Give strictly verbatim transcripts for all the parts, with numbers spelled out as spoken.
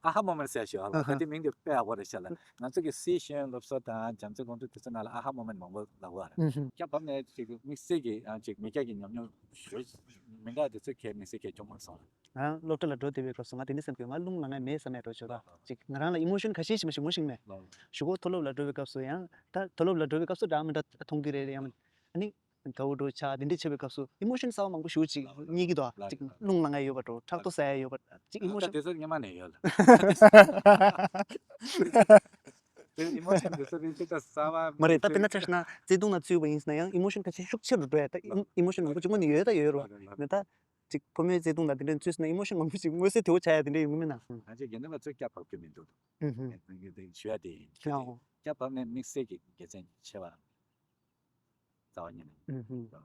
ཨ་ཧ་མོ་མེན་ཊི་ཟེར་ཞུ་ཨ་ལ། ཨ་ཧ། ད་དེ་མིང་དེ་དཔེ་ཡག་པོ་རེད་ཤག་ལ། ང་ཚོ་གི་སཱི་ཤེས་ཡོན་སློབ་གསོ་དང་བྱམས་བརྩེ་སྒོམ་སྒྲུབ་དེ་ཚོ་ནང་ལ་ཨ་ཧ་མོ་མེན་ཊི་མང་པོ་ལབ་པ་རེད། ཨུ་ཧུ། སྐྱབས་བབས་ནས་ཅིག་དམིགས་བསལ་གྱི་ཨ་ཅིག་མི་སྐྱ་གི་ཉམས་མྱོང་ཞུ་མི་འདྲ་དེ་ཚོ་གལ་མི་སྲིད་གལ་ཆེན་པོ་སོང་། ང་སློབ་གྲྭ་ལ་འགྲོ་བསྡད་པའི་སྐབས་སུ་ང་དེ་འདྲ་བསམ་གྱི་ང་རླུང་ལངས་ཡ་མེད་བསམ་ཡ་འགྲོ་ཆོག་ལ། ཅིག་ང་རང་ལ་ཨི་མོ་ཤན་ཁ་ཤས་ཤིག་མ་ཞིག་ངོ་ཤེས་མེད། ལ། གཞུག་གུ་མཐོ་སློབ་ལ་འགྲོ་བའི་སྐབས་སུ་ཡང་ད་མཐོ་སློབ་ལ་འགྲོ་བའི་སྐབས་སུ་འདྲ་མི་འདྲ་མཐོང་གི་རེད་ཡང་ཨ་ནི། དགའ་བོ་འགྲོ་ཆགས་དེ་འདྲ་བྱེད་པའི་སྐབས་སུ་ཨི་མོ་ཤན་གསར་པ་མང་པོ་ཞིག་ཅིག་རྙེད་ཀྱི་འདུག་ལ། ཅིག་རླུང་ལངས་ཡ་ཡོད་པ་འགྲོ་ཕྲག་དོག་ཟ་ཡ་ཡོད་པ་ཅིག་ཨི་མོ་ཤན། ད་དེ་ཚོ་སྔོན་མ་ནས་ཡོད་ལ། དེ་ཨི་མོ་ཤན་དེ་ཚོ་རིན་ཆེ་ད་གསར་པ་མ་རེད། ད་དཔེར་ན་ཆ་བཞག་ན་བརྩེ་དུང་ལ་ཚུད་པ་ཡིན་ཟེར་ན་ཡང་ཨི་མོ་ཤན་ཁ་ཤས་ཤུགས་ཆེ་རུ་འགྲོ་ཡ། ད་ཨི་མོ་ཤན་མང་པོ་ཅིག་སྔོན་ནས་ཡོད་ད་ཡོད་རོ། ད་ད་ད་ད། ད་ཅིག་ཕོ་མོའི་བརྩེ་དུང་དང་དེ་འདྲ་ཚུད་སོང་ན་ཨི་མོ་ཤན་མང་པོ་ཅིག་མངོན་གསལ་དོད་པོ་ཆགས་ཡ་དེ་འདྲ་ཡོང་གི་མིན་ན། ང་ཚོས་དགེ་འདུན་པ་ཚོས་སྐྱབས་བབས་ཀྱི་མི་འདུག་ཨུ་ཧུ། ངས་ངས་དེ་ཞུ་ཡ་དེ་ཡིན། ཨོ། སྐྱབས་བབས་ནས་དམིགས་བསལ་གྱི་དགེ་མཚན་ཆེ་བ་རྩ་བ་ཉིད་ནས། ཨུ་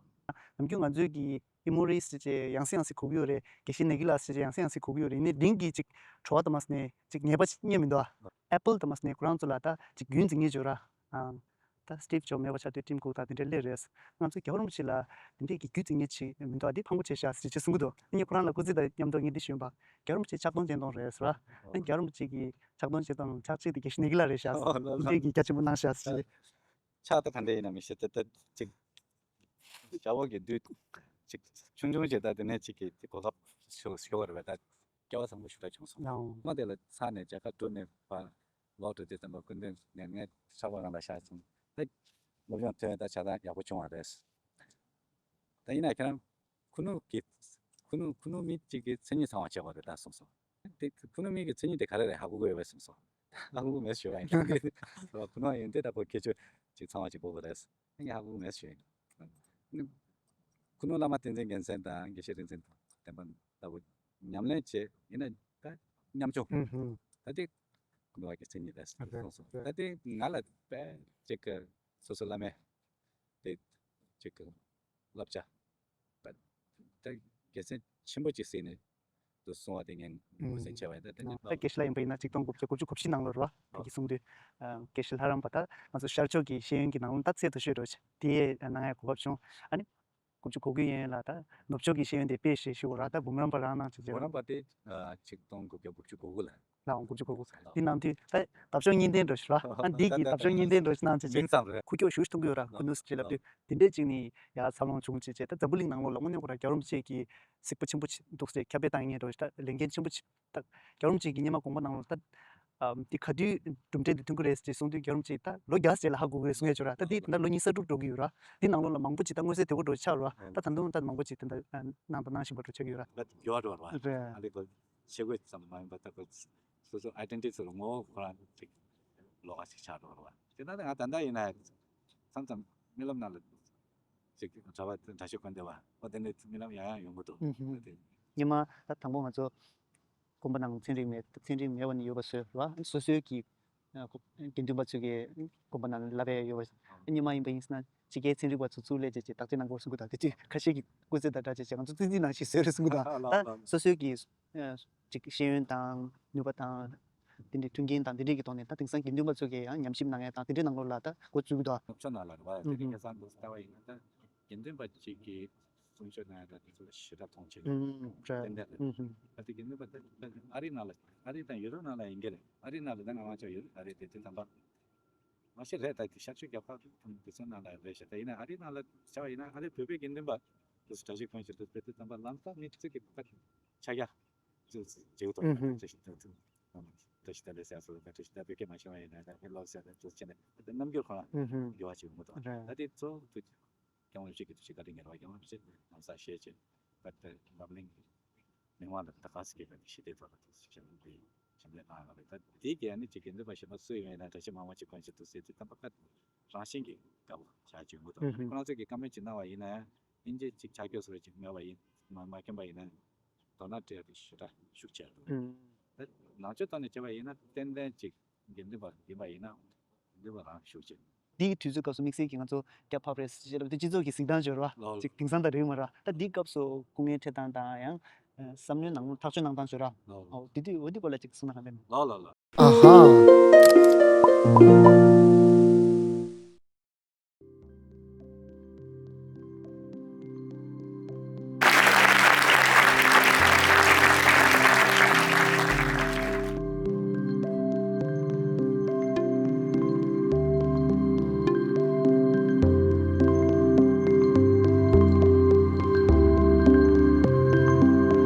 ཧུ། ནམ་རྒྱུན་ང་ཚོའི་གི་ཨི་མོ་རིས་ཟེར་བྱས་ཡང་སེ་ཡང་སེ་གོ་གི་ཡོད་རེད། དགེ་བཤེས་ནེ་གི་ལ་ཟེར་བྱས་ཡང་སེ་ཡང་སེ་གོ་གི་ཡོད་རེད། ནས་དེང་གི་ཅིག་བྲོ་བ་དང་མ་ཟེར་ནས་ཅིག་ཉེས་པ་རྙེད་མི་འདུག་ཨ། ཨེ་པལ་དང་མ་ཟེར་ནས་ཁོ་རང་ཚོ་ལ་ད་ཅིག་རྒྱུན་འཛིན་ངེས་བྱོས་ར། ཨང་། ད་སི་ཊིབ་ཇོབ་མེད་པ་ཆགས་དུས་ཊིམ་ཀུག་དང་དེ་འདྲ་སླེབས་རེད། ང་ཚོ་རྒྱལ་བ་རིན་པོ་ཆེ་ལ་དེ་འདྲས་ཀྱི་རྒྱུན་འཛིན་མཁན་ཅིག་མི་འདུག་ཨ། འདི་ཕངས་པོ་ཆེ་ཤག་ཟེར་ཅིག་གསུང་གི་འདུག་ངས་ཁོ་རང་ལ་སྐུ་ཚེ་དང་མཉམ་དུ་ངས་འདི་ཞུས་པ། རྒྱལ་བ་རིན་པོ་ཆེ་ཕྱག་སྟོང་སྤྱན་སྟོང་རེད་ཟེར་བ། ཨ་ནི་རྒྱལ་བ་རིན་པོ་ཆེ་གི་ཕྱག་སྟོང་སྤྱན་སྟོང་ཕྱག་ཕྱིད་དེ་དགེ་བཤེས་ནེ་གི་ལ་རེད་ཤག་ཟེར། འདི་འདྲས་ཀྱི་རྒྱ་ཆེན་པོ་གནང་ཤག་ཟེར། ཕྱག་ད་ག་འདྲས་ཡིན་ན་མི་ཤེས། ད་ད་ཅིག་ཞྭ་མོ་གི་དུས་ཅིག་ཆུང་ཆུང་ཞིག་ད་དེ་ནས་ཅིག་གི་གོ་སྐབས་ཞུ་ཞུ་བ་རེད་པས། ད་སྐལ་བ་བཟང་པོ་ཞེ་དྲག་བྱུང་སོང་། ཨང་། མ་དེ་ལ་ཚར་ནས་མཇལ་ཁ་སྒྲུབ་ནས་ཕར་ལོག་འགྲོ་དུས་ཙམ་པ་སྐུ་མདུན་ནས་ངའི་ཕྱག་པ་རང་ལ་བཞག་སོང་། ད་སློབ་སྦྱོང་ཐོན་ད་ཆ་ཚང་ཡག་པོ་བྱུང་བ་རེད། ད་ཡིན་ན་ཁྱེད་རང་ཁུ་ནུ་གི་ཁུ་ནུ་ཁུ་ནུ་མི་གཅིག་གི་མཚན་ཉིད་ཚང་བ་བྱས་པ་རེད་ད་གསུངས་སོང་། དེ་ཁུ་ནུ་མི་གི་མཚན་ཉིད་དེ་ག་རེ་རེད་ཧ་གོ་གི་ཡོད་པས་གསུངས་སོང་། ཧ་གོ་གི་མེད་ཞུ་བ་ཡིན། ཁུ་ནུ་ཡིན་དེ་ད་ཁོ་ཁྱད་ཆོས་གཅིག་ཚང་བ་གཅིག་གོ་གི་རེད། ངས་ཧ་གོ་མེད་ཞུ་ཡིན། ཁུ་ནུ་བླ་མ་བསྟན་འཛིན་རྒྱལ་མཚན་དང་དགེ་བཤེས་རིག་འཛིན་དང་བསྟན་པ་ལྟ་བུ་ཉམས་ལེན་བྱས་ཡིན་ན་ད་ཉམ་ཆུང་། ཧུམ་ཧུམ། ད་དེ་ཁུ་ནུ་བ་གི་མཚན་ཉིད་རེད་གསུངས་སོང་། ད་དེ་ང་ལ་དཔེ་ཅིག་གི་སོ་སོ་བླ་མས་དེ་ཅིག་གི་བསླབ་བྱ་ད་དགེ་མཚན་ཆེན་པོ་ཅིག་གཟིགས་ནས། དུ་སོང་བ་དེ་ངས་ངོས་འཛིན་བྱས་པ་ཡིན། ད་དེ་ནི་ད་དགེ་བཤེས་ལྷ་ཡིན་པ་ཡིན་ན་ཆིག་སྟོང་དགུ་བརྒྱ་དགུ་བཅུ་གོ་བཞི་ནང་ལོར་བ་དེ་གི་གསུང་དུས། དགེ་བཤེས་ལྷ་རམས་པ་ད་ང་ཚོ་ཤར་ཕྱོགས་ཀྱི་ཤེས་ཡོན་གྱི་ནང་ལ་ད་ཚད་དུ་ཤོད་འགྲོ་དེ་ནང་ཡང་གོ་སྐབས་བྱུང་ཨ་ནི། དགུ་བཅུ་གོ་དགུ་ཡན་ལ་ད་ནུབ་ཕྱོགས་ཀྱི་ཤེས་ཡོན་དེ་དཔེ་ཞེས་ཞུ་བ་ར་ད་འབུམ་རམས་པ་རང་གནང་བྱས་བྱས། འབུམ་རམས་པ་དེ་ཆིག་སྟོང་དགུ་བརྒྱ་དགུ་བཅུ་གོ་དགུ་ལ། ལའང་དགུ་བཅུ་གོ་དགུ་དེ་ནང་དུས་ད་འདབ་གཤོག་གཉིས་ལྡན་འགྲོ་ཞིག་ར་ཨ་འདི་གི་འདབ་གཤོག་གཉིས་ལྡན་འགྲོ་ཞིག་གནང་བྱས་བྱས། མིང་ཙམ་རེད། ཁུ་ཁྱོག་ཞུ་ཞིག་གཏོང་གི་ཡོད་ར་ཁུ་ནུ་སི་ཅི་ལབ་དུས་དེ་འདྲས་ཅིག་ནི་ཡ་འཚར་ལོངས་བྱུང་བྱས་བྱས་ད་འཛམ་བུ་གླིང་ནང་ལོགས་ལ་དངོས་གནས་ཁོ་ར་རྒྱལ་བ་རིན་པོ་ཆེ་གི་གཟིགས་པ་ཆེན་པོ་ཆེ་འདུག་ཟེར་ཁྱབ་སྤེལ་བཏང་མཁན་འགྲོ་ཞིག་ད་ལས་འགན་ཆེན་པོ་ཆེ། ད་རྒྱལ་བ་རིན་པོ་ཆེ་གི་སྔོན་མ་དགོངས་པ་ནང་ལོགས་ད། ཨམ། དེ་ག་དུས་གྲུབ་འབྲས་དེ་ཐོན་གྱི་རེད་ཟེར་གསུངས་དུས་རྒྱལ་བ་རིན་པོ་ཆེ་ད་ལོ་བརྒྱ་ཟེར་ལ་ཧ་གོ་གི་རེད་གསུང་ཡ་ཅིག་ཡོད་ར། ད་དེ་ད་ལྟ་ལོ་ཉི་ཤུ་རྩ་དྲུག་འགྲོ་གི་ཡོད་ར། དེ་ནང་ལོགས་ལ་མང་པོ་ཅིག་ད་མངོན་གསལ་དོད་པོ་འགྲོ་ཆགས་ར། ད་ད་དུང་ད་མང་པོ་ཅིག་དེ་འདྲ་གནང་དང་གནང་བཞིན་པ་འགྲོ་ཆགས་ཀྱི་ཡོད་ར། ད་འགྱུར་བ་འགྲོ་བ་རེད། ཨ་ལས་ཁོ་ཆས་གོས་ཙམ་མ་ཡིན་པ་ད་ཁོ་སོ་སོ་ཨའི་ཌེན་ཊི་ཊི་ཚོ་ལ་ངོ་བོ་ཁོ་རང་ཅིག་ལོགས་ཀ་ཅིག་ཆགས་འགྲོ་བ་རེད་བ། དེ་ན་ད་ང་ད་ལྟ་ཡིན་ན་མཚམས་མཚམས་རྨི་ལམ་ནང་ལ་ཅིག་གྲྭ་པ་གྲྭ་ཆས་གོན་བསྡད་པ་ཨོ་དེ་འདྲའི་རྨི་ལམ་ཡང་ཡང་ཡོང་གི་འདུག་ཨུ་ཧུ། དེ་སྔོན་མ་ད་དང་པོ་ང་ཚོ་དགོན་པ་ནང་ཚན་རིག་མེད་ཚན་རིག་མེད་པ་ནས་ཡོད་པ་བཟོས་ར། སོ་སོའི་གི་ཨ་ཁོ་དགེ་འདུན་པ་ཚོས་གི་དགོན་པ་ནང་བསླབ་པ་ཡོད་པ། སྔོན་མ་ཡིན་པ་ཡིན་ཟེར་ན་ཕྱི་རྒྱལ་ཚན་རིག་པ་ཚོ་ཚུར་སླེབས་བྱས་བྱས་བརྟག་དཔྱད་གནང་དགོས་གསུང་གི་འདུག་དེ་དུས་ཁ་ཤས་ཀྱིས་སྐུ་ཚེ་དང་སྦྲགས་བྱས་བྱས་ང་ཚོ་ཙི་ཙི་ནང་བཞིན་བཟོས་རེད་གསུང་གི་འདུག་ད་སོ་སོའི་གི་ཨ་ཅིག་ཤེས་ཡོན་དང་ནུས་པ་དང་དེ་འདྲའི་མཐུན་རྐྱེན་དང་དེ་འདྲའི་གི་ཐོག་ནས་ད་དེང་སང་དགེ་འདུན་པ་ཚོ་གི་ཡང་ཉམས་ཞིབ་གནང་ཡ་དང་དེ་འདྲའི་ནང་ལོགས་ལ་ད་འགོ་བཙུགས་གི་འདུག་ནུབ་ཕྱོགས་ནང་ལ་རེད་བ། དེ་ཨུ་རིང་ཧུ། ཁ་སང་འདུག་ལྟ་བ་ཡིན་ན་ད་དགེ་འདུན་པ་གཅིག་གིས་གསུང་ཆོས་གནང་ཡ་ད་དེ་ཚོ་ཞེ་དྲག་མཐོང་ཆེན་ཨུ་ཧུ། རེད། ཏན་ཏན་རེད། ཨུ་ཧུ། ད་དེ་དགེ་འདུན་པ་ད་ད་ཨ་རི་ནང་ལ་ཨ་རི་དང་ཡུ་རོབ་ནང་ལ་ཡིན་གྱི་རེད། ཨ་རི་ནང་ལ་ད་ང་རང་ཚོ་ཡོད་ཨ་རི་དེ་དུས་ཙམ་པ། མ་གཞི་རེད། ད་དེ་ཤར་ཕྱོགས་རྒྱལ་ཁབ་དེ་ཚོ་ནང་ལ་རེད་ཤག་ད་ཡིན་ན་ཨ་རི་ནང་ལ་བྱ་བ་ཡིན་ན་ཨ་རི་བོད་པའི་དགེ་འདུན་པ་དེ་ཚོ་གྲྭ་ཆས་གོན་བཞིན་དུ་བོད་དུ་དམ་པ་ལམ་སང་ནི་ཚིག་གི་ཕ་ཆ་ཡ་ཚོ་བྱེའུ་དོ་ཨུ་ཧུ། བཀྲ་ཤིས་ཐང་ཚོ་བཀྲ་ཤིས་ད་ལེ་སེ་སོ་བཀྲ་ཤིས་ད་བོད་སྐད་མ་ཤེས་པ་ཡིན་ན་ད་ཧེ་ལོ་ཟེར་ད་ཚོ་བྱས་ནས་ད་རྣམ་འགྱུར་ཁོ་ན་ཨུ་ཧུ། འགྱུར་བ་ཅིག་ཡོང་གི་འདུག་རེད། ད་དེ་ཚོ་དུ་སྐྱབས་མགོན་རིན་པོ་ཆེ་གི་ཐུགས་རྗེ་བཀའ་དྲིན་གཉེར་བ་སྐྱབས་མགོན་རིན་པོ་ཆེ་ལམ་སང་ཞལ་གྱི་བཀའ་ད་འཛམ་གླིང་མི་དམངས་ལ་ད་ག་ཟེ་གི་ག་ནི་ཞི་བདེ་ཐོག་ལ་ཞབས་འདེགས་ཞབས་འདེགས་གནང་ཡོད་རེད། ད་དེ་གི་ཨ་ནི་ཅིག་དགེ་འདུན་པ་གཞན་པ་སུ་ཡོད་ན་གྲྭ་ཆས་མང་མང་ཅིག་གོན་ཞིག་འདུག་ཟེར་དུས་ཙམ་པ་ཀ་རང་བཞིན་གྱི་དགའ་པོ་བྱ་བྱུང་གི་འདུག་ཨུ་ཧུ། ཁོ་རང་ཚོ་གི་བཀའ་མོལ་ཅིག་གནང་བ་ཡིན་ན་ཡང་དབྱིན་ཇི་ཅིག་ཆ་རྒྱུས་སོ་ཅིག་མེད་པ་ཡིན་མ་མ་མཁྱེན་པ་ཡིན་ན་དོ་སྣང་སྤྲད་དེ་ཞེ་དྲག་ཤུགས་ཆེ་འདུག་ཨུ་ཧུ། ད་ནང་ཆོས་ཐོག་ནས་བྱས་པ་ཡིན་ན་ཏན་ཏན་ཅིག་དགེ་འདུན་པ་ཡིན་པ་ཡིན་ན་དགེ་འདུན་པ་རང་ཤུགས་ཆེ། འདིའི་དུས་ཚོད་སྐབས་སུ་དམིགས་བསལ་གྱིས་ང་ཚོ་སྐྱ་ཕབ་རེས་ཞེས་ལབ་དུས་སྤྱི་ཚོགས་ཀྱི་གཟིགས་སྟངས་བརྗོད་ར་ལོ་ཅིག་དེང་སང་དང་རིག་མ་ར་ད་འདིའི་སྐབས་སུ་སྐུ་ངལ་འཕྲད་སྟངས་དང་ཡང་བསམ་བློའི་ནང་ཐག་གཅོད་གནང་སྟངས་བརྗོད་ར་ལོ་ལོ་འོ་དེ་དུས་འོ་འདི་སྐོར་ལ་ཅིག་གསུང་ན་ག་འདྲ་ལོ་ལོ་ལོ། ཨ་ཧ།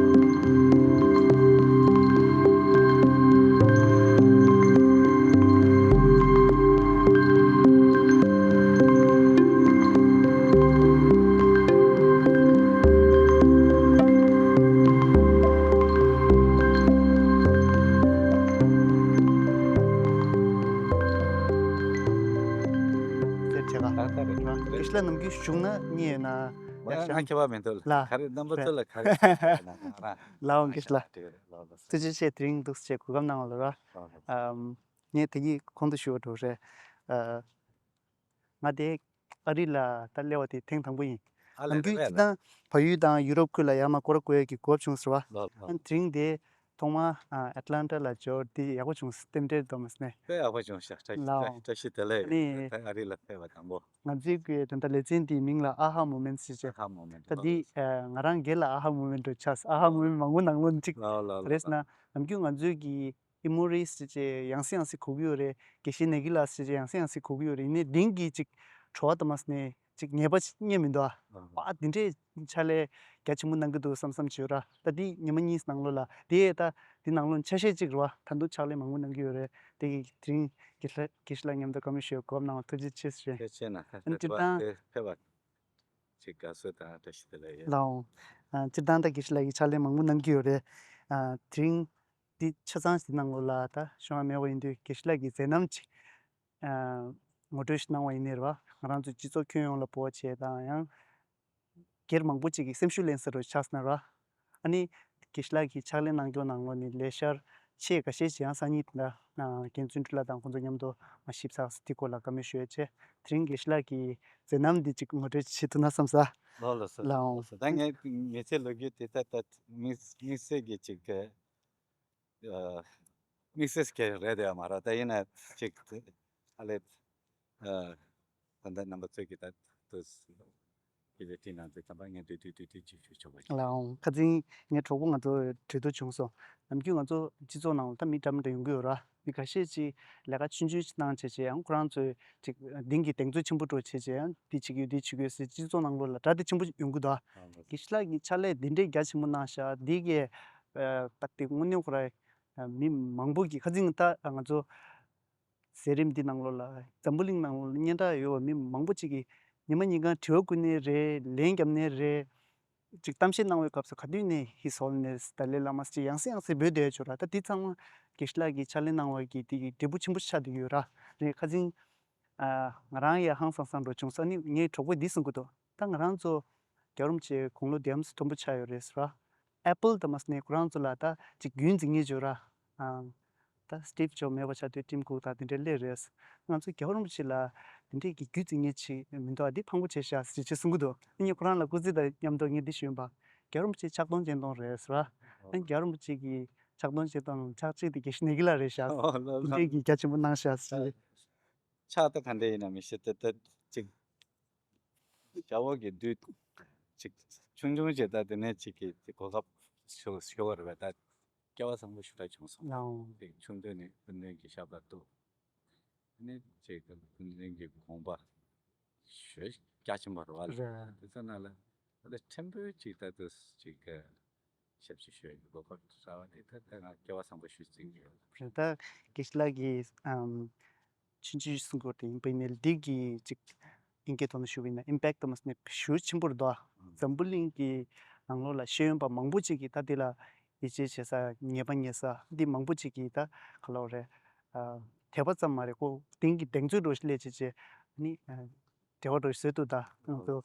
ཁྱེད་ལ་ནམ་རྒྱུན་བྱུང་ན་གཉིས་ཡོད་ན། ང་ཡག་ཤོས། ང་ཁྱད་པར་མི་འདུག་ལ། ལ། ག་རེ་རྣམ་པ་ཚོ་ལ་ག་རེ་ལ་ང་རང་། ལའོ་དགེ་བཤེས་ལགས། ལ་ལ་ལ། ཐུགས་རྗེ་ཆེ། དེ་རིང་འདུག་སེ་གོ་སྐབས་གནང་བ་ལ་ར། ལ་ལ། ཨམ། ངས་དེ་གི་གོང་དུ་ཞུ་བ་འགྲོ་རེད། ཨ། ང་དེ་ཨ་རི་ལ་ད་སླེབས་པ་དེ་ཐེངས་དང་པོ་ཡིན། ཨ་ལས་ནམ་རྒྱུན་རེད་སྤྱིར་བཏང་བལ་ཡུལ་དང་ཡུ་རོབ་ཁུལ་ལ་ཡར་མར་སྐོར་ར་སྐོར་ཡས་ཀྱི་གོ་སྐབས་བྱུང་ཟེར་བ། ལ་ལ། ཨ་དེ་རིང་དེ་ཐོག་མར་ཨ་ཨེ་ཊ་ལན་ཊ་ལ་འབྱོར་དེ་ཡག་པོ་བྱུང་། རྟེན་འབྲེལ་དོ་མ་སྣེ། དཔེ་ཡག་པོ་བྱུང་ཤག་བཀྲ་ལའོ། བཀྲ་ཤིས་བདེ་ལེགས། ནི་ད་ཨ་རི་ལ་ཕེབས་པ་དང་པོ། ང་ཚོའི་གི་ད་ལྟ་ལེ་ཚན་དེའི་མིང་ལ་ཨ་ཧ་མོ་མེན་ཊི་ཟེར་བྱས། ཨ་ཧ་མོ་མེན་ཊི། ད་འདི་ཨ་ང་རང་སྒེར་ལ་ཨ་ཧ་མོ་མེན་ཊི་འདྲ་ཆགས། ཨ་ཧ་མོ་མེན་ཊི་མང་པོ་ནང་ལོགས་ནས་གཅིག་ལ་ལ་ལ་རེད་ཟེར་ན། ནམ་རྒྱུན་ང་ཚོའི་གི་ཧི་མོ་རིས་ཟེར་བྱས་ཡང་སེ་ཡང་སེ་གོ་གི་ཡོད་རེད། དགེ་བཤེས་ནེ་གི་ལ་ཟེར་བྱས་ཡང་སེ་ཡང་སེ་གོ་གི་ཡོད་རེད། ཡིན་ནའི་དེང་གི་ཅིག་བྲོ་བ་དང་མ་སྣེ་ཅིག་ངེས་པ་རྙེད་མི་འདུག་ཨ། ཨ། ཨ་འདི་འདྲའི་ཕྱག་ལས་རྒྱ་ཆེན་པོ་གནང་གི་འདུག་བསམ་བསམ་བྱས་ཡོད་ར། ད་འདི་ཉི་མ་གཉིས་ནང་ལོགས་ལ་དེ་ད་འདི་ནང་ལོགས་ཆ་ཤས་གཅིག་རེད་བ། ད་དུང་ཕྱག་ལས་མང་པོ་གནང་གི་ཡོད་རེད། དེ་གི་དེ་རིང་དགེ་བཤེས་དགེ་བཤེས་ལགས་མཉམ་དུ་བཀའ་མོལ་ཞུ་གོ་སྐབས་གནང་བ་ཐུགས་རྗེ་ཆེ་ཞུ། ཐུགས་རྗེ་ཆེ་གནང་། ཨ་ནི་སྤྱིར་བཏང་དེ་ཕེབས་པ་ཅིག་དགའ་བསུ་དང་བཀྲ་ཤིས་བདེ་ལེགས་ཡོད། ལའོ། ཨ་སྤྱིར་བཏང་ད་དགེ་བཤེས་ལགས་ཀྱིས་ཕྱག་ལས་མང་པོ་གནང་གི་ཡོད་རེད། ཨ་དེ་རིང་འདི་ཆ་ཚང་ཞིག་ནང་ལོགས་ལ་ད་ཤོང་བ་མེད་པ་ཡིན་དུས་དགེ་བཤེས་ལགས་ཀྱིས་མཛད་རྣམ་ཅིག་ཨ་ངོ་སྤྲོད་ཞིག་གནང་བ་ཡིན་ནའི་རེད་བ། ང་རང་ཚོའི་སྤྱི་ཚོགས་ཁྱོན་ཡོངས་ལ་འབོ་བ་བྱས་དང་ཡང་སྒེར་མང་པོ་ཅིག་གིས་སེམས་ཤུགས་ལེན་ས་རུ་ཆགས་སོང་ན་ར། ཨ་ནི་དགེ་བཤེས་ལགས་ཀྱིས་ཕྱག་ལས་གནང་སྐྱོང་ནང་ལོགས་ནས་ལས་འཆར་ཆེ་ཁ་ཤས་ཤིག་ཡང་སང་ཉིན་དེ་འདྲ་རྒན་བརྩོན་འགྲུས་ལགས་དང་ཁོང་ཚོ་མཉམ་དུ་མར་ཞིབ་ཚགས་སུ་དེ་སྐོར་ལ་བཀའ་མོལ་ཞུ་ཡ་བྱས། དེ་རིང་དགེ་བཤེས་ལགས་ཀྱི་མཛད་རྣམ་འདི་ཅིག་ངོ་སྤྲོད་བྱེད་ཐུབ་ན་བསམ་ས། ལགས་ལགས་སོ། ལགས་འོང་། ལགས་སོ། ད་ངའི་མི་ཚེ་ལོ་རྒྱུས་དེ་ད་ད་དམིགས་དམིགས་བསལ་གྱི་ཅིག་གི་ཨ་དམིགས་བསལ་གྱི་རེད་དེ་ཡ་མ་རེད། ད་ཡིན་ན་ཅིག་ཨ་ལས་ཨ་ད་ལྟ་རྣམ་པ་ཚོས་ཀྱི་ད་དུ་ཀི་ལི་ཏི་ནང་དུ་ད་པ་ངས་དུས་དུས་དུས་དུས་ཅིག་ཞུ་ཆོག་པ་ཞིག། ལགས་འོང་། ཁ་སང་ངའི་གྲོགས་པོ་ང་ཚོ་གྲོས་བསྡུར་བྱུང་སོང་། ནམ་རྒྱུན་ང་ཚོ་སྤྱི་ཚོགས་ནང་ལ་ད་མི་འདྲ་མི་འདྲ་ཡོང་གི་ཡོད་ར། མི་ཁ་ཤས་ཅིག་ལས་ཀ་ཆུང་ཆུང་ཅིག་གནང་བྱས་བྱས་ཡང་ཁོ་རང་ཚོའི་ཅིག་དེང་གི་གདེང་ཚོད་ཆེན་པོ་འགྲོ་བྱས་བྱས་ཡང་འདི་བྱེད་ཀྱི་ཡོད་འདི་བྱེད་ཀྱི་ཡོད་ཟེར་སྤྱི་ཚོགས་ནང་ལོགས་ལ་གྲ་སྒྲིག་ཆེན་པོ་ཡོང་གི་འདུག་ཨ། དགེ་བཤེས་ལགས་ཀྱིས་ཕྱག་ལས་འདི་འདྲའི་རྒྱ་ཆེན་པོ་གནང་ཤག་འདི་གས་ཨ་ད་དེ་དངོས་གནས་ཁོ་ར་མི་མང་པོ་གིས་ཁ་སང་ད་ང་ཚོ་ཟས་རིམ་འདི་ནང་ལོགས་ལ་འཛམ་བུ་གླིང་ནང་ལོགས་ལ་སྙན་གྲགས་ཡོད་པ་མི་མང་པོ་ཅིག་གིས་ཉི་མ་ཉིན་གང་དྲི་བ་བཀོད་ནའི་རེད། ལན་བརྒྱབ་ནའི་རེད། ཅིག་གཏམ་བཤད་གནང་བའི་སྐབས་སུ་ག་དུས་ནས་ཧི་སོལ་ནས་ཏཱ་ལའི་བླ་མ་ཅིག་ཡང་སེ་ཡང་སེ་འབོད་བསྡད་ཡོད་ཅོག་ར། ད་འདི་ཚང་མ་དགེ་བཤེས་ལགས་ཀྱིས་ཕྱག་ལས་གནང་བ་གི་དེ་གི་འབྲས་བུ་ཆེན་པོ་ཆགས་བསྡད་ཡོད་ར། རེད། ཁ་སང་ཨ་ང་རང་ཡང་ཧང་སང་སང་འགྲོ་བྱུང་ས་ནི་ངའི་གྲོགས་པོས་འདི་གསུང་གི་འདུག་ད་ང་རང་ཚོ་རྒྱལ་བ་རིན་པོ་ཆེ་དགུང་ལོ་བདུན་ཙམ་མཐོན་པོ་ཆགས་ཡོད་རེད་ཟེར་བ། ཨེ་པལ་དང་མ་སོང་ནས་ཁོ་རང་ཚོ་ལ་ད་ཅིག་རྒྱུན་འཛིན་ངེས་བྱོས་ར། ཨང་། ད་སི་ཊིབ་ཇོབ་མེད་པ་ཆགས་དུས་ཊིམ་ཀུག་དང་དེ་འདྲའི་སླེབས་རེད། ང་ཚོ་རྒྱལ་བ་རིན་པོ་ཆེ་ལ་དེ་འདྲའི་གི་རྒྱུན་འཛིན་ངེས་ཅིག་མི་འདུག་ཨ་འདི་ཕངས་པོ་བྱས་ཤག་ཟེར་ཅིག་གསུང་གི་འདུག་ངས་ཁོ་རང་ལ་སྐུ་ཚེ་དང་མཉམ་དུ་ངས་འདི་ཞུས་པ། རྒྱལ་བ་རིན་པོ་ཆེ་ཕྱག་སྟོང་སྤྱན་སྟོང་རེད་ཟེར་བ། ཨ་ནི་རྒྱལ་བ་རིན་པོ་ཆེ་གི་ཕྱག་སྟོང་སྤྱན་སྟོང་ཕྱག་གཅིག་དེ་དགེ་བཤེས་ནེ་གི་ལ་རེད་ཤག་ཨོ་ལ་ལ། དེ་འདྲའི་གི་རྒྱ་ཆེན་པོ་གནང་ཤག་ཟེར། ཕྱག་ད་ག་འདྲ་ཡིན་ན་མི་ཤེས། ད་ད་ཅིག་ཞབས་འོག་གི་དུས་ཅིག་ཆུང་ཆུང་བྱས་ད་དེ་ནས་ཅིག་གི་གོ་སྐབས་ཞུ་ཞུ་བ་རེད་པས། ད་སྐལ་བ་བཟང་པོ་ཞུ་ར་བྱུང་སོང་། ཨང་། དེ་ཆུང་དུས་ནས་སྐུ་མདུན་གྱི་ཞབས་ལ་གཏུགས། ཨ་ནི་ཅིག་སྐུ་མདུན་གྱི་དགོངས་པ་ཞེ་རྒྱ་ཆེན་པོ་རེད་བ། རེད། དེ་ཚོ་ནང་ལ་ད་ལྟ་ཕྲན་བུ་ཅིག་ད་དུ་ཅིག་ཞབས་ཕྱི་ཞུ་ཡག་གི་གོ་སྐབས་རག་པ་དེ་ད་ད་ང་སྐལ་བ་བཟང་པོ་ཞུ་རྩིས་ཡོད། རེད། ད་དགེ་བཤེས་ལགས་ཀྱིས་ཨམ་ཆུང་ཆུང་གསུང་གི་ཡོད་རེད། ཡིན་པ་ཡིན་ནའི་འདི་གི་ཅིག་ཨིན་སྐད་ཐོག་ནས་ཞུ་བ་ཡིན་ན་ཨིམ་པེག་ཊི་དུ་མ་སོང་ནས་ཞེ་པོ་ཆེན་པོ་རེད་དོ། འཛམ་བུ་གླིང་གི་ནང་ལོགས་ལ་ཤེས་ཡོན་པ་མང་པོ་ཅིག་གིས་ད་འདི་ལ་ཡིད་ཆེས་བྱེད་ས་ངེས་པ་རྙེད་ས་འདི་མང་པོ་ཅིག་གིས་ད་ག་ལབ་རེད། ཨ་དད་པ་ཙམ་མ་རེད། ཁོ་དེང་གི་གདེང་ཚོད་འགྲོ་ཞིག་སླེབས་བྱས་བྱས་ནི་ཨ་འབྲེལ་བ་འགྲོ་ཞིག་བཟོས་འདུག་ད་ང་ཚོ་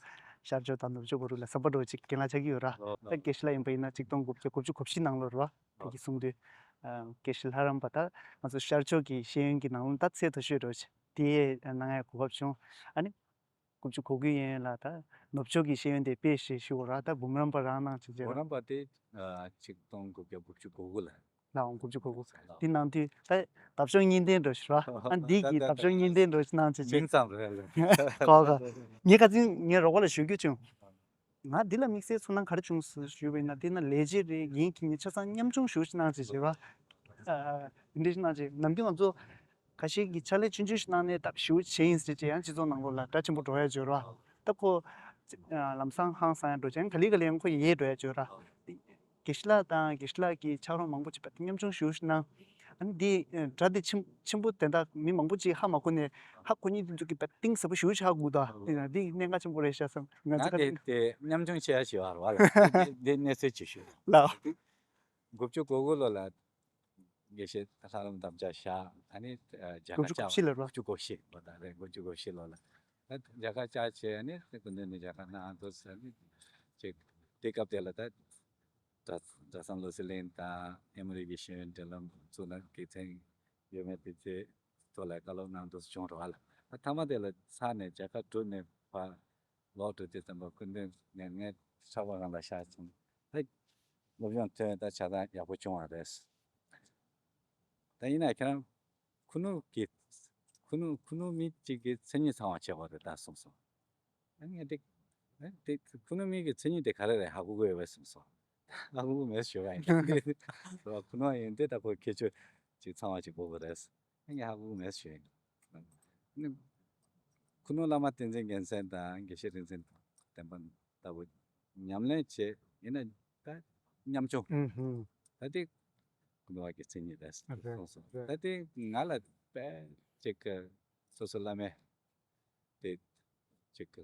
ཤར་ཕྱོགས་དང་ནུབ་ཕྱོགས་བར་ལ་ཟམ་པ་འགྲོ་ཅིག་རྒན་ལགས་ཆགས་ཀྱི་ཡོད་ར། ད་དགེ་བཤེས་ལགས་ཡིན་པ་ཡིན་ན་ཆིག་སྟོང་དགུ་བརྒྱ་དགུ་བཅུ་གོ་བཞི་ནང་ལོགས་རེད་བ། དེ་གི་གསུང་དུས་ཨ་དགེ་བཤེས་ལྷ་རམས་པ་ད་ང་ཚོ་ཤར་ཕྱོགས་ཀྱི་ཤེས་ཡོན་གྱི་ནང་ལོགས་ད་ཚད་མཐོ་ཤོས་འགྲོ་ཅིག་དེ་གནང་ཡ་གོ་སྐབས་བྱུང་། ཨ་ནི་དགུ་བཅུ་གོ་དགུ་ཡན་ལ་ད་ནུབ་ཕྱོགས་ཀྱི་ཤེས་ཡོན་དེ་དཔེ་ཞེས་ཞུ་བ་ར། ད་འབུམ་རམས་པ་རང་གནང་བྱས་བྱས་འབུམ་རམས་པ་དེ་ཨ་ཆིག་སྟོང་དགུ་བརྒྱ་དགུ་བཅུ་གོ་དགུ་ལ། ལའང་དགུ་བཅུ་གོ་དགུ། ལའང་། དེ་གནང་དུས་ད་འདབ་གཤོག་གཉིས་ལྡན་འགྲོ་ཞིག་ར། ཨ་འདི་གི་འདབ་གཤོག་གཉིས་ལྡན་འགྲོ་ཞིག་གནང་བྱས་བྱས། མིང་ཙམ་རེད་ལ། གོ་ག་ངས་ཁ་སང་ངའི་རོགས་པ་ལ་ཞུ་རྒྱུ་བྱུང་། ང་འདི་ལ་དམིགས་བསལ་ཚོར་སྣང་ག་རེ་བྱུང་སོང་ཞུས་པ་ཡིན་ན། འདི་ན་ལས་བྱེད་རེད། རྒན་གྱིས་ངས་ཆ་ཚང་མཉམ་ཆུང་ཞེ་པོ་ཅིག་གནང་བྱས་བྱས་ར། ཨ་འདི་འདྲ་ཞིག་གནང་བྱས་ནམ་རྒྱུན་ང་ཚོ་ཁ་ཤས་ཀྱིས་ཕྱག་ལས་ཆུང་ཆུང་ཞིག་གནང་ནས་སྟབས་ཞེ་པོ་ཅིག་བྱས་ཡིན་ཟེར་བྱས་ཡང་སྤྱི་ཚོགས་ནང་ལོགས་ལ་སྒྲ་ཆེན་པོ་འགྲོ་ཡ་ཅིག་ཡོད་ར། ད་ཁོ་ཨ་ལམ་སང་ཧང་སང་ཡ་འགྲོ་བྱས་ཡང་ག་ལེ་ག་ལེ་ཡང་ཁོ་ཡལ་འགྲོ་ཡ་ཅིག་ཡོད་ར། དགེ་བཤེས་ལགས་དང་དགེ་བཤེས་ལགས་ཀྱི་ཕྱག་རོགས་མང་པོ་ཅིག་མཉམ་ཆུང་ཞེ་པོ་ཞིག་གནང་། ཨ་ནི་འདི་ཨ་སྒྲ་དེ་ཆེན་ཆེན་པོ་དེ་འདྲ་མི་མང་པོ་ཅིག་ཧ་མ་གོ་ནས་ཧ་གོ་མཁན་དེ་ཚོ་གིས་དཔེ་གཏིང་ཟབ་པོ་ཞེ་པོ་ཅིག་ཧ་གོ་འདུག་ཨ། འདི་འདི་གནད་འགག་ཆེན་པོ་རེད་ཤག་བསམ། ང་ང་ཚོ་དེ་ག་དེ་མཉམ་ཆུང་བྱེད་ཡ་ཞིག་ཡོད་རེད་བ་ལ། འདི་འདི་གནས་ཚུལ་ཅིག་ཞུ། ལའོ། དགུ་བཅུ་གོ་དགུ་ལོ་ལ་དགེ་བཤེས་ལྷ་རམས་དམ་བཅའ་བཞག་ཨ་ནི་ཨ་རྒྱ་དགུ་བཅུ་གོ་བཞི་ལ་རེད་བ། དགུ་བཅུ་གོ་བཞི་ལོ་ད་རེད། དགུ་བཅུ་གོ་བཞི་ལོ་ལ་ ད་མཇལ་ཁ་བཅར་བྱས་ནས་དེ་སྐུ་མདུན་ནས་མཇལ་ཁ་གནང་འདུག་ཟེར་ནས་ཅིག་དེ་སྐབས་དེ་ལ་ད་གྲྭ་གྲྭ་ཚང་བློ་གསལ་གླིང་དང་ཨེ་མོ་རི་གི་ཤེས་ཡོན་འབྲེལ་ལམ་ཚོགས་ནང་དགེ་མཚན་ཡོད་མེད་དེ་ཚོའི་ཐོག་ལ་བཀའ་སློབ་གནང་འདུག་བྱུང་རེད་བ་ལ། ད་མཐའ་མ་དེ་ལ་ཚར་ནས་མཇལ་ཁ་གྲུབ་ནས་ཕར་ལོག་འགྲོ་དུས་ཙམ་པ་སྐུ་མདུན་ནས་ངའི་ཕྱག་པ་རང་ལ་བཞག་བྱུང་། ད་སློབ་སྦྱོང་ཐོན་ད་ཆ་ཚང་ཡག་པོ་བྱུང་བ་རེད། ད་ཡིན་ན་ཁྱེད་རང་ཁུ་ནུ་གི་ཁུ་ནུ་ཁུ་ནུ་མི་གཅིག་གི་མཚན་ཉིད་ཚང་བ་བྱེད་དགོས་རེད་ད་གསུངས་སོང་། ཨ་ངས་དེ་ཨ་དེ་ཁུ་ནུ་མི་གི་མཚན་ཉིད་དེ་ག་རེ་རེད་ཧ་གོ་གི་ཡོད་པས་གསུངས་སོང་། ཧ་གོ་གི་མེད་ཞུ་བ་ཡིན། ཁུ་ནུ་ཡིན་དེ་ད་ཁོ་ཁྱད་ཆོས་ཅིག་ཚང་བ་ཅིག་དགོས་ཀྱི་རེད། ཨ་ངས་ཧ་གོ་གི་མེད་ཞུ་ཡིན། ཨ་ནི་ཁུ་ནུ་བླ་མ་བསྟན་འཛིན་རྒྱལ་མཚན་དང་དགེ་བཤེས་རིག་འཛིན་བསྟན་པ་ལྟ་བུ་ཉམས་ལེན་བྱས་ཡིན་ན་ད་ཉམ་ཆུང་། ཨུ་ཧུ། ད་དེ་ཀུན་དགའ་བ་གི་མཚན་ཉིད་རེད་རེད་གསུངས་སོང་། རེད། ད་དེ་ང་ལ་དཔེ་ཅིག་གི་སོ་སོ་བླ་མས་དེ་ཅིག་གི་